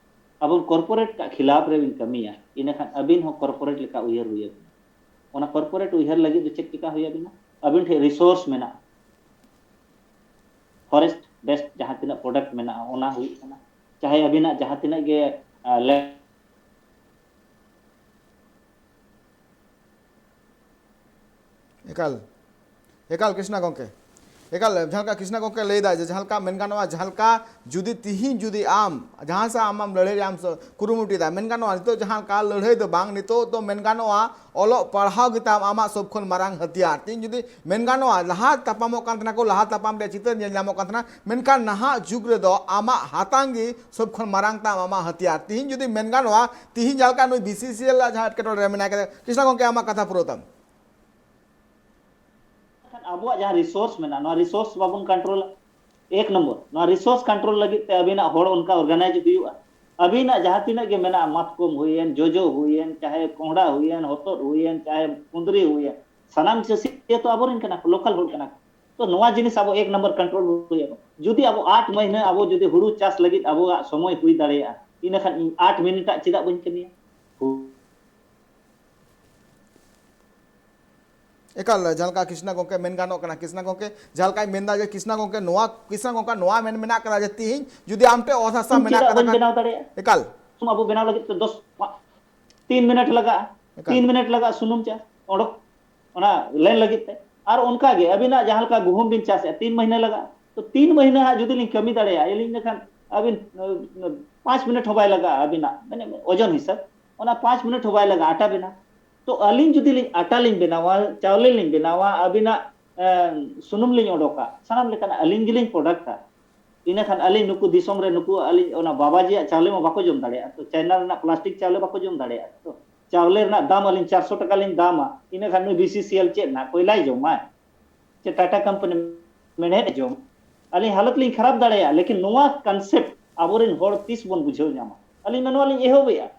ᱟᱵᱚ ᱠᱚᱨᱯᱳᱨᱮᱴ ᱠᱟᱜ ᱠᱷᱤᱞᱟᱯ ᱨᱮᱵᱤᱱ ᱠᱟᱹᱢᱤᱭᱟ, ᱤᱱᱟᱹᱠᱷᱟᱱ ᱟᱹᱵᱤᱱ ᱦᱚᱸ ᱠᱚᱨᱯᱳᱨᱮᱴ ᱞᱮᱠᱟ ᱩᱭᱦᱟᱹᱨ ᱦᱩᱭ ᱟᱵᱤᱱᱟ᱾ ᱚᱱᱟ ᱠᱚᱨᱯᱳᱨᱮᱴ ᱩᱭᱦᱟᱹᱨ ᱞᱟᱹᱜᱤᱫ ᱫᱚ ᱪᱮᱫ ᱪᱮᱠᱟ ᱦᱩᱭ ᱟᱵᱤᱱᱟ? ᱟᱹᱵᱤᱱ ᱴᱷᱮᱱ ᱨᱤᱥᱳᱨᱥ ᱢᱮᱱᱟᱜᱼᱟ, ᱯᱷᱚᱨᱮᱥᱴ ᱵᱮᱥᱰ ᱡᱟᱦᱟᱸ ᱛᱤᱱᱟᱹᱜ ᱯᱨᱚᱰᱟᱠᱴ ᱢᱮᱱᱟᱜᱼᱟ, ᱚᱱᱟ ᱦᱩᱭᱩᱜ ᱠᱟᱱᱟ, ᱪᱟᱦᱮ ᱟᱹᱵᱤᱱᱟᱜ ᱡᱟᱦᱟᱸ ᱛᱤᱱᱟᱹᱜ ᱜᱮ, ᱟ, ᱞᱮ- ᱮᱠᱟᱞ, ᱮᱠᱟᱞ ᱠᱨᱤᱥᱱᱟ ᱜᱚᱢᱠᱮ, ᱮᱠᱟᱞ, ᱡᱟᱦᱟᱸ ᱞᱮᱠᱟ ᱠᱨᱤᱥᱱᱟ ᱜᱚᱢᱠᱮ ᱞᱟᱹᱭ ᱮᱫᱟ, ᱡᱮ ᱡᱟᱦᱟᱸ ᱞᱮᱠᱟ ᱢᱮᱱ ᱜᱟᱱᱚᱜᱼᱟ, ᱡᱟᱦᱟᱸ ᱞᱮᱠᱟ ᱡᱩᱫᱤ ᱛᱤᱦᱤᱧ ᱡᱩᱫᱤ ᱟᱢ ᱡᱟᱦᱟᱸ ᱥᱟᱶ ᱟᱢ ᱟᱢ ᱞᱟᱹᱲᱦᱟᱹᱭ ᱨᱮᱭᱟᱜ ᱮᱢ ᱥᱚ- ᱠᱩᱨᱩᱢᱩᱴᱩᱭᱮᱫᱟ, ᱢᱮᱱ ᱜᱟᱱᱚᱜᱼᱟ, ᱱᱤᱛᱚᱜ ᱡᱟᱦᱟᱸ ᱞᱮᱠᱟ ᱞᱟᱹᱲᱦᱟᱹᱭ ᱫᱚ ᱵᱟᱝ, ᱱᱤᱛᱚᱜ ᱫᱚ ᱢᱮᱱ ᱜᱟᱱᱚᱜᱼᱟ, ᱚᱞᱚᱜ ᱯᱟᱲᱦᱟᱣ ᱜᱮᱛᱟᱢ ᱟᱢᱟᱜ ᱥᱚᱵ ᱠᱷᱚᱱ ᱢᱟᱨᱟᱝ ᱦᱟᱹᱛᱤᱭᱟᱨ᱾ ᱛᱤᱦᱤᱧ ᱡᱩᱫᱤ ᱢᱮᱱ ᱜᱟᱱᱚᱜᱼᱟ, ᱞᱟᱦᱟ ᱛᱟᱯᱟᱢᱚᱜ ᱠᱟᱱ ᱛᱟᱦᱮᱱᱟ ᱠᱚ, ᱞᱟᱦᱟ ᱛᱟᱯᱟᱢ ᱨᱮᱭᱟᱜ ᱪᱤᱛᱟᱹᱨ ᱧᱮᱞ ᱧᱟᱢᱚᱜ ᱠᱟᱱ ᱛᱟᱦᱮᱱᱟ, ᱢᱮᱱᱠᱷᱟᱱ ᱱᱟᱦᱟᱜ ᱡᱩᱜᱽ ᱨᱮᱫᱚ ᱟᱢᱟᱜ ᱦᱟᱛᱟᱝ ᱜᱮ ᱥᱚᱵ ᱠᱷᱚᱱ ᱢᱟᱨᱟᱝ ᱛᱟᱢ ᱟᱢᱟᱜ ᱦᱟᱹᱛᱤᱭᱟᱨ᱾ ᱛᱤᱦᱤᱧ ᱡᱩᱫᱤ ᱢᱮᱱ ᱜᱟᱱᱚᱜᱼᱟ, ᱛᱤᱦᱤᱧ ᱡᱟᱦᱟᱸ ᱞᱮᱠᱟ ᱱᱩᱭ ᱵᱤᱥᱤᱥᱤᱮᱞ ᱟᱜ ᱡᱟᱦᱟᱸ ᱮᱴᱠᱮᱴᱚᱬᱮ ᱨᱮ ᱢᱮᱱᱟᱭ ᱠᱟᱫᱮ, ᱠᱨᱤᱥᱱᱟ ᱜᱚᱢᱠᱮ, ᱟᱢᱟᱜ ᱠᱟᱛᱷᱟ ᱯᱩᱨᱟᱹᱣ ᱛᱟᱢ᱾ ᱠᱷᱟᱱ ᱟᱵᱚᱣᱟᱜ ᱡᱟᱦᱟᱸ ᱨᱤᱥᱳᱨᱥ ᱢᱮᱱᱟᱜᱼᱟ, ᱱᱚᱣᱟ ᱨᱤᱥᱳᱨᱥ ᱵᱟᱵᱚᱱ ᱠᱚᱱᱴᱨᱳᱞᱟ᱾ ᱮᱠ ᱱᱚᱢᱵᱚᱨ, ᱱᱚᱣᱟ ᱨᱤᱥᱳᱨᱥ ᱠᱚᱱᱴᱨᱳᱞ ᱞᱟᱹᱜᱤᱫ ᱛᱮ ᱟᱹᱵᱤᱱᱟᱜ ᱦᱚᱲ ᱚᱱᱠᱟ ᱚᱨᱜᱟᱱᱟᱭᱤᱡᱽ ᱦᱩᱭᱩᱜᱼᱟ᱾ ᱟᱹᱵᱤᱱᱟᱜ ᱡᱟᱦᱟᱸ ᱛᱤᱱᱟᱹᱜ ᱜᱮ ᱢᱮᱱᱟᱜᱼᱟ, ᱢᱟᱛᱠᱚᱢ ᱦᱩᱭᱮᱱ, ᱡᱚᱡᱚ ᱦᱩᱭᱮᱱ, ᱪᱟᱦᱮ ᱠᱚᱸᱦᱰᱟ ᱦᱩᱭᱮᱱ, ᱦᱚᱛᱚᱫ ᱦᱩᱭᱮᱱ, ᱪᱟᱦᱮ ᱠᱩᱸᱫᱽᱨᱤ ᱦᱩᱭᱮᱱ, ᱥᱟᱱᱟᱢ ᱪᱟᱹᱥᱤ ᱛᱚ ᱟᱵᱚᱨᱮᱱ ᱠᱟᱱᱟ ᱠᱚ, ᱞᱳᱠᱟᱞ ᱦᱚᱲ ᱠᱟᱱᱟ ᱠᱚ᱾ ᱛᱚ ᱱᱚᱣᱟ ᱡᱤᱱᱤᱥ ᱟᱵᱚ ᱮᱠ ᱱᱚᱢᱵᱚᱨ ᱠᱚᱱᱴᱨᱳᱞ ᱦᱩᱭᱩᱜᱼᱟ᱾ ᱡᱩᱫᱤ ᱟᱵᱚ ᱟᱴ ᱢᱟᱹᱦᱱᱟᱹ ᱟᱵᱚ ᱡᱩᱫᱤ ᱦᱩᱲᱩ ᱪᱟᱥ ᱞᱟᱹᱜᱤᱫ ᱟᱵᱚᱣᱟᱜ ᱥᱚᱢᱚᱭ ᱦᱩᱭ ᱫᱟᱲᱮᱭᱟᱜᱼᱟ, ᱤᱱᱟᱹᱠᱷᱟᱱ ᱤᱧ ᱟᱴ ᱢᱤᱱᱤᱴᱟᱜ ᱪᱮᱫᱟᱜ ᱵᱟᱹᱧ ᱠᱟᱹᱢᱤᱭᱟ? ᱮᱠᱟᱞ, ᱡᱟᱦᱟᱸ ᱞᱮᱠᱟ ᱠᱨᱤᱥᱱᱟ ᱜᱚᱢᱠᱮ ᱢᱮᱱ ᱜᱟᱱᱚᱜ ᱠᱟᱱᱟ, ᱠᱨᱤᱥᱱᱟ ᱜᱚᱢᱠᱮ ᱡᱟᱦᱟᱸ ᱞᱮᱠᱟᱭ ᱢᱮᱱᱫᱟ, ᱡᱮ ᱠᱨᱤᱥᱱᱟ ᱜᱚᱢᱠᱮ ᱱᱚᱣᱟ, ᱠᱨᱤᱥᱱᱟ ᱜᱚᱢᱠᱮ ᱱᱚᱣᱟ ᱢᱮᱱ ᱢᱮᱱᱟᱜ ᱠᱟᱫᱟ, ᱡᱮ ᱛᱤᱦᱤᱧ ᱡᱩᱫᱤ ᱟᱢ ᱴᱷᱮᱱ ᱚᱛ ᱦᱟᱥᱟ ᱥᱩᱱᱩᱢ ᱢᱮᱱᱟᱜ ᱪᱮᱫᱟᱜ ᱠᱟᱫᱟ ᱵᱟᱹᱧ ᱠᱷᱟᱱ, ᱵᱮᱱᱟᱣ ᱫᱟᱲᱮᱭᱟᱜᱼᱟ? ᱮᱠᱟᱞ᱾ ᱥᱩᱱᱩᱢ ᱟᱵᱚ ᱵᱮᱱᱟᱣ ᱞᱟᱹᱜᱤᱫ ᱛᱮ ᱫᱚᱥ, ᱛᱤᱱ ᱢᱤᱱᱤᱴ ᱞᱟᱜᱟᱜᱼᱟ᱾ ᱮᱠᱟᱞ᱾ ᱛᱤᱱ ᱢᱤᱱᱤᱴ ᱞᱟᱜᱟᱜᱼᱟ ᱥᱩᱱᱩᱢ ᱪᱟᱥ ᱚᱰᱚᱠ, ᱚᱱᱟ ᱞᱮᱱ ᱞᱟᱹᱜᱤᱫ ᱛᱮ᱾ ᱟᱨ ᱚᱱᱠᱟ ᱜᱮ ᱟᱹᱵᱤᱱᱟᱜ ᱡᱟᱦᱟᱸ ᱞᱮᱠᱟ ᱜᱩᱦᱩᱢ ᱵᱤᱱ ᱪᱟᱥᱮᱫᱼᱟ, ᱛᱤᱱ ᱢᱟᱹᱦᱱᱟᱹ ᱞᱟᱜᱟᱜᱼᱟ᱾ ᱛᱚ ᱛᱤᱱ ᱢᱟᱹᱦᱱᱟᱹ ᱦᱟᱸᱜ ᱡᱩᱫᱤ ᱞᱤᱧ ᱠᱟᱹᱢᱤ ᱫᱟᱲᱮᱭᱟᱜᱼᱟ, ᱟᱹᱞᱤᱧ ᱤᱱᱟᱹᱠᱷᱟᱱ ᱟᱹᱵᱤᱱ, ᱟᱹ, ᱟᱹ, ᱯᱟᱸᱪ ᱢᱤᱱᱤᱴ ᱦᱚᱸ ᱵᱟᱭ ᱞᱟᱜᱟᱜᱼᱟ ᱟᱹᱵᱤᱱᱟᱜ, ᱢᱟᱱᱮ ᱳᱡᱚᱱ ᱦᱤᱥᱟᱹᱵ, ᱚᱱᱟ ᱯᱟᱸᱪ ᱢᱤᱱᱤᱴ ᱦᱚᱸ ᱵᱟᱭ ᱞᱟᱜᱟᱜᱼᱟ ᱟᱴᱟ ᱵᱮᱱᱟᱣ᱾ ᱛᱚ ᱟᱹᱞᱤᱧ ᱡᱩᱫᱤ ᱞᱤᱧ ᱟᱴᱟ ᱞᱤᱧ ᱵᱮᱱᱟᱣᱟ, ᱪᱟᱣᱞᱮ ᱞᱤᱧ ᱵᱮᱱᱟᱣᱟ, ᱟᱹᱵᱤᱱᱟᱜ, ᱮ, ᱥᱩᱱᱩᱢ ᱞᱤᱧ ᱚᱰᱚᱠᱟ, ᱥᱟᱱᱟᱢ ᱞᱮᱠᱟᱱᱟᱜ ᱟᱹᱞᱤᱧ ᱜᱮᱞᱤᱧ ᱯᱨᱚᱰᱟᱠᱴᱟ, ᱤᱱᱟᱹᱠᱷᱟᱱ ᱟᱹᱞᱤᱧ ᱱᱩᱠᱩ ᱫᱤᱥᱚᱢ ᱨᱮ ᱱᱩᱠᱩ ᱟᱹᱞᱤᱧ ᱚᱱᱟ ᱵᱟᱵᱟᱡᱤᱭᱟᱜ ᱪᱟᱣᱞᱮ ᱢᱟ ᱵᱟᱠᱚ ᱡᱚᱢ ᱫᱟᱲᱮᱭᱟᱜᱼᱟ᱾ ᱛᱚ ᱪᱟᱭᱱᱟ ᱨᱮᱱᱟᱜ ᱯᱞᱟᱥᱴᱤᱠ ᱪᱟᱣᱞᱮ ᱵᱟᱠᱚ ᱡᱚᱢ ᱫᱟᱲᱮᱭᱟᱜᱼᱟ᱾ ᱛᱚ ᱪᱟᱣᱞᱮ ᱨᱮᱱᱟᱜ ᱫᱟᱢ ᱟᱹᱞᱤᱧ ᱪᱟᱨᱥᱚ ᱴᱟᱠᱟ ᱞᱤᱧ ᱫᱟᱢᱟ, ᱤᱱᱟᱹᱠᱷᱟᱱ ᱱᱩᱭ ᱵᱤᱥᱤᱥᱤᱮᱞ ᱪᱮᱫ ᱨᱮᱱᱟᱜ ᱠᱚᱭᱞᱟᱭ ᱡᱚᱢᱟ? ᱪᱮ ᱴᱟᱴᱟ ᱠᱳᱢᱯᱟᱱᱤ ᱢᱮᱬᱦᱮᱫ ᱮ ᱡᱚᱢ? ᱟᱹᱞᱤᱧ ᱦᱟᱞᱚᱛ ᱞᱤᱧ ᱠᱷᱟᱨᱟᱯ ᱫᱟᱲᱮᱭᱟᱜᱼᱟ, ᱞᱮᱠᱤᱱ ᱱᱚᱣᱟ ᱠᱚᱱᱥᱮᱯᱴ ᱟᱵᱚᱨᱮᱱ ᱦᱚᱲ ᱛᱤᱥ ᱵᱚᱱ ᱵᱩᱡᱷᱟᱹᱣ ᱧᱟᱢᱟ? ᱟᱹᱞᱤᱧ ᱢᱟ ᱱᱚᱣᱟ ᱞᱤᱧ ᱮᱦᱚᱵᱮᱜᱼᱟ᱾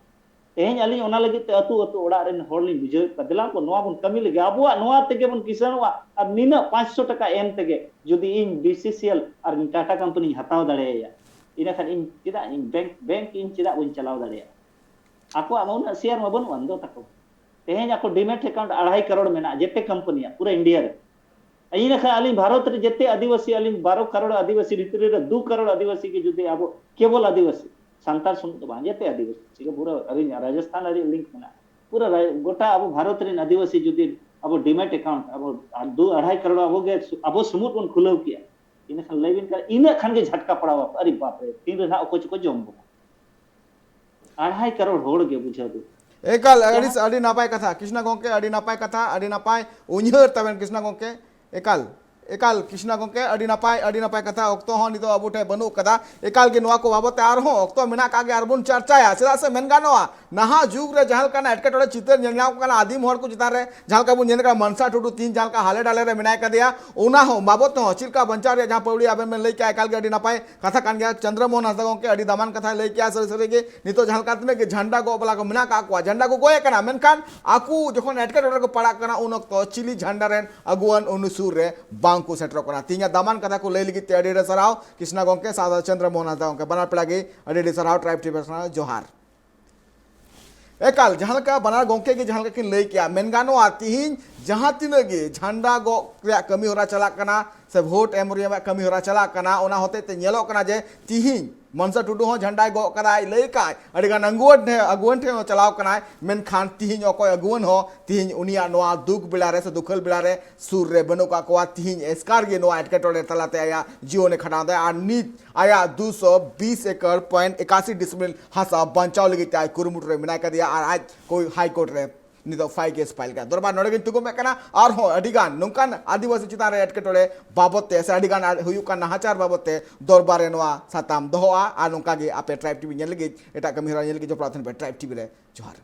ᱛᱮᱦᱮᱧ ᱟᱹᱞᱤᱧ ᱚᱱᱟ ᱞᱟᱹᱜᱤᱫ ᱛᱮ ᱟᱹᱛᱩ ᱟᱹᱛᱩ ᱚᱲᱟᱜ ᱨᱮᱱ ᱦᱚᱲ ᱞᱤᱧ ᱵᱩᱡᱷᱟᱹᱣᱮᱫ ᱠᱚᱣᱟ, ᱫᱮᱞᱟ ᱵᱚᱱ ᱱᱚᱣᱟ ᱵᱚᱱ ᱠᱟᱹᱢᱤ ᱞᱮᱜᱮ, ᱟᱵᱚᱣᱟᱜ ᱱᱚᱣᱟ ᱛᱮᱜᱮ ᱵᱚᱱ ᱠᱤᱥᱟᱹᱬᱚᱜᱼᱟ᱾ ᱟᱨ ᱱᱤᱱᱟᱹᱜ ᱯᱟᱸᱪᱥᱚ ᱴᱟᱠᱟ ᱮᱢ ᱛᱮᱜᱮ ᱡᱩᱫᱤ ᱤᱧ ᱵᱤᱥᱤᱥᱤᱮᱞ ᱟᱨ ᱴᱟᱴᱟ ᱠᱳᱢᱯᱟᱱᱤᱧ ᱦᱟᱛᱟᱣ ᱫᱟᱲᱮᱭᱟᱭᱟ, ᱤᱱᱟᱹᱠᱷᱟᱱ ᱤᱧ ᱪᱮᱫᱟᱜ ᱤᱧ ᱵᱮᱝᱠ, ᱵᱮᱝᱠ ᱤᱧ ᱪᱮᱫᱟᱜ ᱵᱟᱹᱧ ᱪᱟᱞᱟᱣ ᱫᱟᱲᱮᱭᱟᱜᱼᱟ? ᱟᱠᱚᱣᱟᱜ ᱢᱟ ᱩᱱᱟᱹᱜ ᱥᱮᱭᱟᱨ ᱢᱟ ᱵᱟᱹᱱᱩᱜ ᱟᱱ ᱫᱚ ᱛᱟᱠᱚ᱾ ᱛᱮᱦᱮᱧ ᱟᱠᱚ ᱰᱤᱢᱮᱴ ᱮᱠᱟᱣᱩᱱᱴ ᱟᱲᱟᱭ ᱠᱟᱨᱳᱲ ᱢᱮᱱᱟᱜᱼᱟ ᱡᱮᱛᱮ ᱠᱳᱢᱯᱟᱱᱤᱭᱟᱜ ᱯᱩᱨᱟᱹ ᱤᱱᱰᱤᱭᱟ ᱨᱮ᱾ ᱤᱧ ᱞᱮᱠᱷᱟᱱ ᱟᱹᱞᱤᱧ ᱵᱷᱟᱨᱚᱛ ᱨᱮ ᱡᱮᱛᱮ ᱟᱹᱫᱤᱵᱟᱹᱥᱤ, ᱟᱹᱞᱤᱧ ᱵᱟᱨᱚ ᱠᱟᱨᱳᱲ ᱟᱹᱫᱤᱵᱟᱹᱥᱤ ᱵᱷᱤᱛᱨᱤ ᱨᱮ ᱫᱩ ᱠᱟᱨᱳᱲ ᱟᱹᱫᱤᱵᱟᱹᱥᱤ ᱜᱮ ᱡᱩᱫᱤ ᱟᱵᱚ ᱠᱮᱵᱚᱞ ᱟᱹᱫᱤᱵᱟᱹᱥᱤ, ᱥᱟᱱᱛᱟᱲ ᱥᱩᱢᱩᱝ ᱫᱚ ᱵᱟᱝ, ᱡᱮᱛᱮ ᱟᱹᱫᱤᱵᱟᱹᱥᱤ ᱜᱮ ᱯᱩᱨᱟᱹ ᱟᱹᱞᱤᱧ ᱨᱟᱡᱚᱥᱛᱷᱟᱱ ᱟᱹᱰᱤ ᱞᱤᱝᱠ ᱢᱮᱱᱟᱜᱼᱟ᱾ ᱯᱩᱨᱟᱹ ᱨᱟᱡᱽ-, ᱜᱚᱴᱟ ᱟᱵᱚ ᱵᱷᱟᱨᱚᱛ ᱨᱮᱱ ᱟᱹᱫᱤᱵᱟᱹᱥᱤ ᱡᱩᱫᱤ ᱟᱵᱚ ᱰᱤᱢᱮᱴ ᱮᱠᱟᱣᱩᱱᱴ ᱟᱵᱚ ᱫᱩ ᱟᱲᱟᱭ ᱠᱟᱨᱳᱲ ᱟᱵᱚ ᱜᱮ ᱥᱩ- ᱟᱵᱚ ᱥᱩᱢᱩᱫ ᱵᱚᱱ ᱠᱷᱩᱞᱟᱹᱣ ᱠᱮᱜᱼᱟ᱾ ᱤᱱᱟᱹ ᱠᱷᱟᱱ ᱞᱟᱹᱭ ᱵᱤᱱ ᱠᱟᱱᱟ, ᱤᱱᱟᱹᱜ ᱠᱷᱟᱱ ᱜᱮ ᱡᱷᱟᱴᱠᱟ ᱯᱟᱲᱟᱣ ᱟᱠᱚ, ᱟᱨᱮ ᱵᱟᱯ ᱨᱮ, ᱛᱤᱱ ᱨᱮ ᱱᱟᱦᱟᱜ ᱚᱠᱚᱭ ᱪᱚᱠᱚ ᱡᱚᱢ ᱵᱚᱱᱟ᱾ ᱟᱲᱟᱭ ᱠᱟᱨᱳᱲ ᱦᱚᱲ ᱜᱮ, ᱵᱩᱡᱷᱟᱹᱣ ᱵᱤᱱ᱾ ᱮᱠᱟᱞ, ᱟᱹᱰᱤ ᱟᱹᱰᱤ ᱱᱟᱯᱟᱭ ᱠᱟᱛᱷᱟ ᱠᱨᱤᱥᱱᱟ ᱜᱚᱢᱠᱮ, ᱟᱹᱰᱤ ᱱᱟᱯᱟᱭ ᱠᱟᱛᱷᱟ, ᱟᱹᱰᱤ ᱱᱟᱯᱟᱭ ᱩᱭᱦᱟᱹᱨ ᱛᱟᱵᱮᱱ ᱠᱨᱤᱥᱱᱟ ᱜᱚᱢᱠᱮ᱾ ᱮᱠᱟᱞ, ᱮᱠᱟᱞ ᱠᱨᱤᱥᱱᱟ ᱜᱚᱢᱠᱮ, ᱟᱹᱰᱤ ᱱᱟᱯᱟᱭ, ᱟᱹᱰᱤ ᱱᱟᱯᱟᱭ ᱠᱟᱛᱷᱟ᱾ ᱚᱠᱛᱚ ᱦᱚᱸ ᱱᱤᱛᱚᱜ ᱟᱵᱚ ᱴᱷᱮᱱ ᱵᱟᱹᱱᱩᱜ ᱠᱟᱫᱟ᱾ ᱮᱠᱟᱞ ᱜᱮ ᱱᱚᱣᱟ ᱠᱚ ᱵᱟᱵᱚᱫ ᱛᱮ ᱟᱨᱦᱚᱸ ᱚᱠᱛᱚ ᱢᱮᱱᱟᱜ ᱟᱠᱟᱫ ᱜᱮ, ᱟᱨᱵᱚᱱ ᱪᱟᱨᱪᱟᱭᱟ᱾ ᱪᱮᱫᱟᱜ ᱥᱮ ᱢᱮᱱ ᱜᱟᱱᱚᱜᱼᱟ, ᱱᱟᱦᱟᱜ ᱡᱩᱜᱽ ᱨᱮ ᱡᱟᱦᱟᱸ ᱞᱮᱠᱟᱱᱟᱜ ᱮᱴᱠᱮᱴᱚᱬᱮ ᱪᱤᱛᱟᱹᱨ ᱧᱮᱞ ᱧᱟᱢᱚᱜ ᱠᱟᱱᱟ ᱟᱹᱫᱤᱢ ᱦᱚᱲ ᱠᱚ ᱪᱮᱛᱟᱱ ᱨᱮ, ᱡᱟᱦᱟᱸ ᱞᱮᱠᱟ ᱵᱚᱱ ᱧᱮᱞ ᱠᱟᱱᱟ ᱢᱟᱱᱥᱟ ᱴᱩᱰᱩ ᱛᱤᱦᱤᱧ ᱡᱟᱦᱟᱸ ᱞᱮᱠᱟ ᱦᱟᱞᱮ ᱰᱟᱞᱮ ᱨᱮ ᱢᱮᱱᱟᱭ ᱠᱟᱫᱮᱭᱟ, ᱚᱱᱟ ᱦᱚᱸ ᱵᱟᱵᱚᱫ ᱛᱮᱦᱚᱸ ᱪᱮᱫ ᱞᱮᱠᱟ ᱵᱟᱧᱪᱟᱣ ᱨᱮᱭᱟᱜ ᱡᱟᱦᱟᱸ ᱯᱟᱹᱣᱲᱤ ᱟᱵᱮᱱ ᱵᱮᱱ ᱞᱟᱹᱭ ᱠᱮᱜᱼᱟ, ᱮᱠᱟᱞ ᱜᱮ ᱟᱹᱰᱤ ᱱᱟᱯᱟᱭ ᱠᱟᱛᱷᱟ ᱠᱟᱱ ᱜᱮᱭᱟ᱾ ᱪᱚᱱᱫᱨᱚ ᱢᱳᱦᱚᱱ ᱦᱟᱸᱥᱫᱟ ᱜᱚᱢᱠᱮ ᱟᱹᱰᱤ ᱫᱟᱢᱟᱱ ᱠᱟᱛᱷᱟᱭ ᱞᱟᱹᱭ ᱠᱮᱜᱼᱟ᱾ ᱥᱟᱹᱨᱤ ᱥᱟᱹᱨᱤ ᱜᱮ ᱱᱤᱛᱚᱜ ᱡᱟᱦᱟᱸ ᱞᱮᱠᱟ ᱛᱤᱱᱟᱹᱜ ᱜᱮ ᱡᱷᱟᱱᱰᱟ ᱜᱚᱜ ᱵᱟᱞᱟ ᱠᱚ ᱢᱮᱱᱟᱜ ᱟᱠᱟᱫ ᱠᱚᱣᱟ, ᱡᱷᱟᱱᱰᱟ ᱠᱚ ᱜᱚᱜ ᱮᱫ ᱠᱟᱱᱟ, ᱢᱮᱱᱠᱷᱟᱱ ᱟᱠᱚ ᱡᱚᱠᱷᱚᱱ ᱮᱴᱠᱮᱴᱚᱬᱮ ᱨᱮᱠᱚ ᱯᱟᱲᱟᱜ ᱠᱟᱱᱟ, ᱩᱱ ᱚᱠᱛᱚ ᱪᱤᱞᱤ ᱡᱷᱟᱱᱰᱟ ᱨᱮᱱ ᱟᱹᱜᱩᱣᱟᱹᱱ ᱩᱱᱤ ᱥᱩᱨ ᱨᱮ ᱵᱟᱝ ᱠᱚ ᱥᱮᱴᱮᱨᱚᱜ ᱠᱟᱱᱟ᱾ ᱛᱮᱦᱮᱧᱟᱜ ᱫᱟᱢᱟᱱ ᱠᱟᱛᱷᱟ ᱠᱚ ᱞᱟᱹᱭ ᱞᱟᱹᱜᱤᱫ ᱛᱮ ᱟᱹᱰᱤ ᱟᱹᱰᱤ ᱥᱟᱨᱦᱟᱣ ᱠᱨᱤᱥᱱᱟ ᱜᱚᱢᱠᱮ ᱥᱟᱶᱛᱮ ᱪᱚᱱᱫᱨᱚ ᱢᱳᱦᱚᱱ ᱦᱟᱸᱥᱫᱟ ᱜᱚᱢᱠᱮ, ᱵᱟᱱᱟᱨ ᱯᱮᱲᱟ ᱜᱮ ᱟᱹᱰᱤ ᱟᱹᱰᱤ ᱥᱟᱨᱦᱟᱣ᱾ ᱴᱨᱟᱭᱤᱵᱽ ᱴᱤᱵᱷᱤ ᱠᱷᱚᱱᱟᱜ ᱡᱚᱦᱟᱨ᱾ ᱮᱠᱟᱞ, ᱡᱟᱦᱟᱸ ᱞᱮᱠᱟ ᱵᱟᱱᱟᱨ ᱜᱚᱢᱠᱮ ᱜᱮ ᱡᱟᱦᱟᱸ ᱞᱮᱠᱟ ᱠᱤᱱ ᱞᱟᱹᱭ ᱠᱮᱜᱼᱟ, ᱢᱮᱱ ᱜᱟᱱᱚᱜᱼᱟ, ᱛᱤᱦᱤᱧ ᱡᱟᱦᱟᱸ ᱛᱤᱱᱟᱹᱜ ᱜᱮ ᱡᱷᱟᱱᱰᱟ ᱜᱚᱜ ᱨᱮᱭᱟᱜ ᱠᱟᱹᱢᱤ ᱦᱚᱨᱟ ᱪᱟᱞᱟᱜ ᱠᱟᱱᱟ ᱥᱮ ᱵᱷᱳᱴ ᱮᱢ ᱨᱮᱭᱟᱜ ᱠᱟᱹᱢᱤ ᱦᱚᱨᱟ ᱪᱟᱞᱟᱜ ᱠᱟᱱᱟ, ᱚᱱᱟ ᱦᱚᱛᱮᱡ ᱛᱮ ᱧᱮᱞᱚᱜ ᱠᱟᱱᱟ ᱡᱮ ᱛᱤᱦᱤᱧ ᱢᱟᱱᱥᱟ ᱴᱩᱰᱩ ᱦᱚᱸ ᱡᱷᱟᱱᱰᱟᱭ ᱜᱚᱜ ᱠᱟᱫᱟᱭ, ᱞᱟᱹᱭ ᱠᱟᱜᱼᱟᱭ, ᱟᱹᱰᱤᱜᱟᱱ ᱟᱹᱜᱩᱣᱟᱹᱱ ᱴᱷᱮᱱ, ᱟᱹᱜᱩᱣᱟᱹᱱ ᱴᱷᱮᱱ ᱦᱚᱸ ᱪᱟᱞᱟᱣ ᱠᱟᱱᱟᱭ, ᱢᱮᱱᱠᱷᱟᱱ ᱛᱤᱦᱤᱧ ᱚᱠᱚᱭ ᱟᱹᱜᱩᱣᱟᱹᱱ ᱦᱚᱸ ᱛᱤᱦᱤᱧ ᱩᱱᱤᱭᱟᱜ ᱱᱚᱣᱟ ᱫᱩᱠ ᱵᱮᱲᱟ ᱨᱮ ᱥᱮ ᱫᱩᱠᱷᱟᱹᱞ ᱵᱮᱲᱟ ᱨᱮ ᱥᱩᱨ ᱨᱮ ᱵᱟᱹᱱᱩᱜ ᱠᱟᱜ ᱠᱚᱣᱟ᱾ ᱛᱤᱦᱤᱧ ᱮᱥᱠᱟᱨ ᱜᱮ ᱱᱚᱣᱟ ᱮᱴᱠᱮᱴᱚᱬᱮ ᱛᱟᱞᱟᱛᱮ ᱟᱭᱟᱜ ᱡᱤᱭᱚᱱᱮ ᱠᱷᱟᱸᱰᱟᱣ ᱫᱟ᱾ ᱟᱨ ᱱᱤᱛ ᱟᱭᱟᱜ ᱫᱩᱥᱚ ᱵᱤᱥ ᱮᱠᱚᱨ ᱯᱚᱭᱮᱱᱴ ᱮᱠᱟᱥᱤ ᱰᱤᱥᱢᱤᱞ ᱦᱟᱥᱟ ᱵᱟᱧᱪᱟᱣ ᱞᱟᱹᱜᱤᱫ ᱛᱮ ᱟᱡ ᱠᱩᱨᱩᱢᱩᱴᱩ ᱨᱮ ᱢᱮᱱᱟᱭ ᱠᱟᱫᱮᱭᱟ ᱟᱨ ᱟᱡ ᱠᱚ ᱦᱟᱭ ᱠᱳᱨᱴ ᱨᱮ ᱱᱤᱛᱚᱜ ᱯᱷᱟᱭᱤᱞ ᱠᱮᱥ ᱯᱷᱟᱭᱤᱞ ᱠᱟᱱᱟ᱾ ᱫᱚᱨᱵᱟᱨ ᱱᱚᱰᱮ ᱜᱤᱧ ᱛᱩᱠᱩᱢᱮᱫ ᱠᱟᱱᱟ᱾ ᱟᱨᱦᱚᱸ ᱟᱹᱰᱤ ᱜᱟᱱ ᱱᱚᱝᱠᱟᱱ ᱟᱹᱫᱤᱵᱟᱹᱥᱤ ᱪᱮᱛᱟᱱ ᱨᱮ ᱮᱴᱠᱮᱴᱚᱬᱮ ᱵᱟᱵᱚᱫ ᱛᱮ ᱥᱮ ᱟᱹᱰᱤ ᱜᱟᱱ ᱟᱨ ᱦᱩᱭᱩᱜ ᱠᱟᱱ ᱱᱟᱦᱟᱪᱟᱨ ᱵᱟᱵᱚᱫ ᱛᱮ ᱫᱚᱨᱵᱟᱨ ᱨᱮ ᱱᱚᱣᱟ ᱥᱟᱛᱟᱢ ᱫᱚᱦᱚᱜᱼᱟ᱾ ᱟᱨ ᱱᱚᱝᱠᱟ ᱜᱮ ᱟᱯᱮ ᱴᱨᱟᱭᱤᱵᱽ ᱴᱤᱵᱷᱤ ᱧᱮᱞ ᱞᱟᱹᱜᱤᱫ, ᱮᱴᱟᱜ ᱠᱟᱹᱢᱤ ᱦᱚᱨᱟ ᱧᱮᱞ ᱞᱟᱹᱜᱤᱫ ᱡᱚᱯᱲᱟᱣ ᱛᱟᱦᱮᱱ ᱯᱮ ᱴᱨᱟᱭᱤᱵᱽ ᱴᱤᱵᱷᱤ ᱨᱮ᱾ ᱡᱚᱦᱟᱨ᱾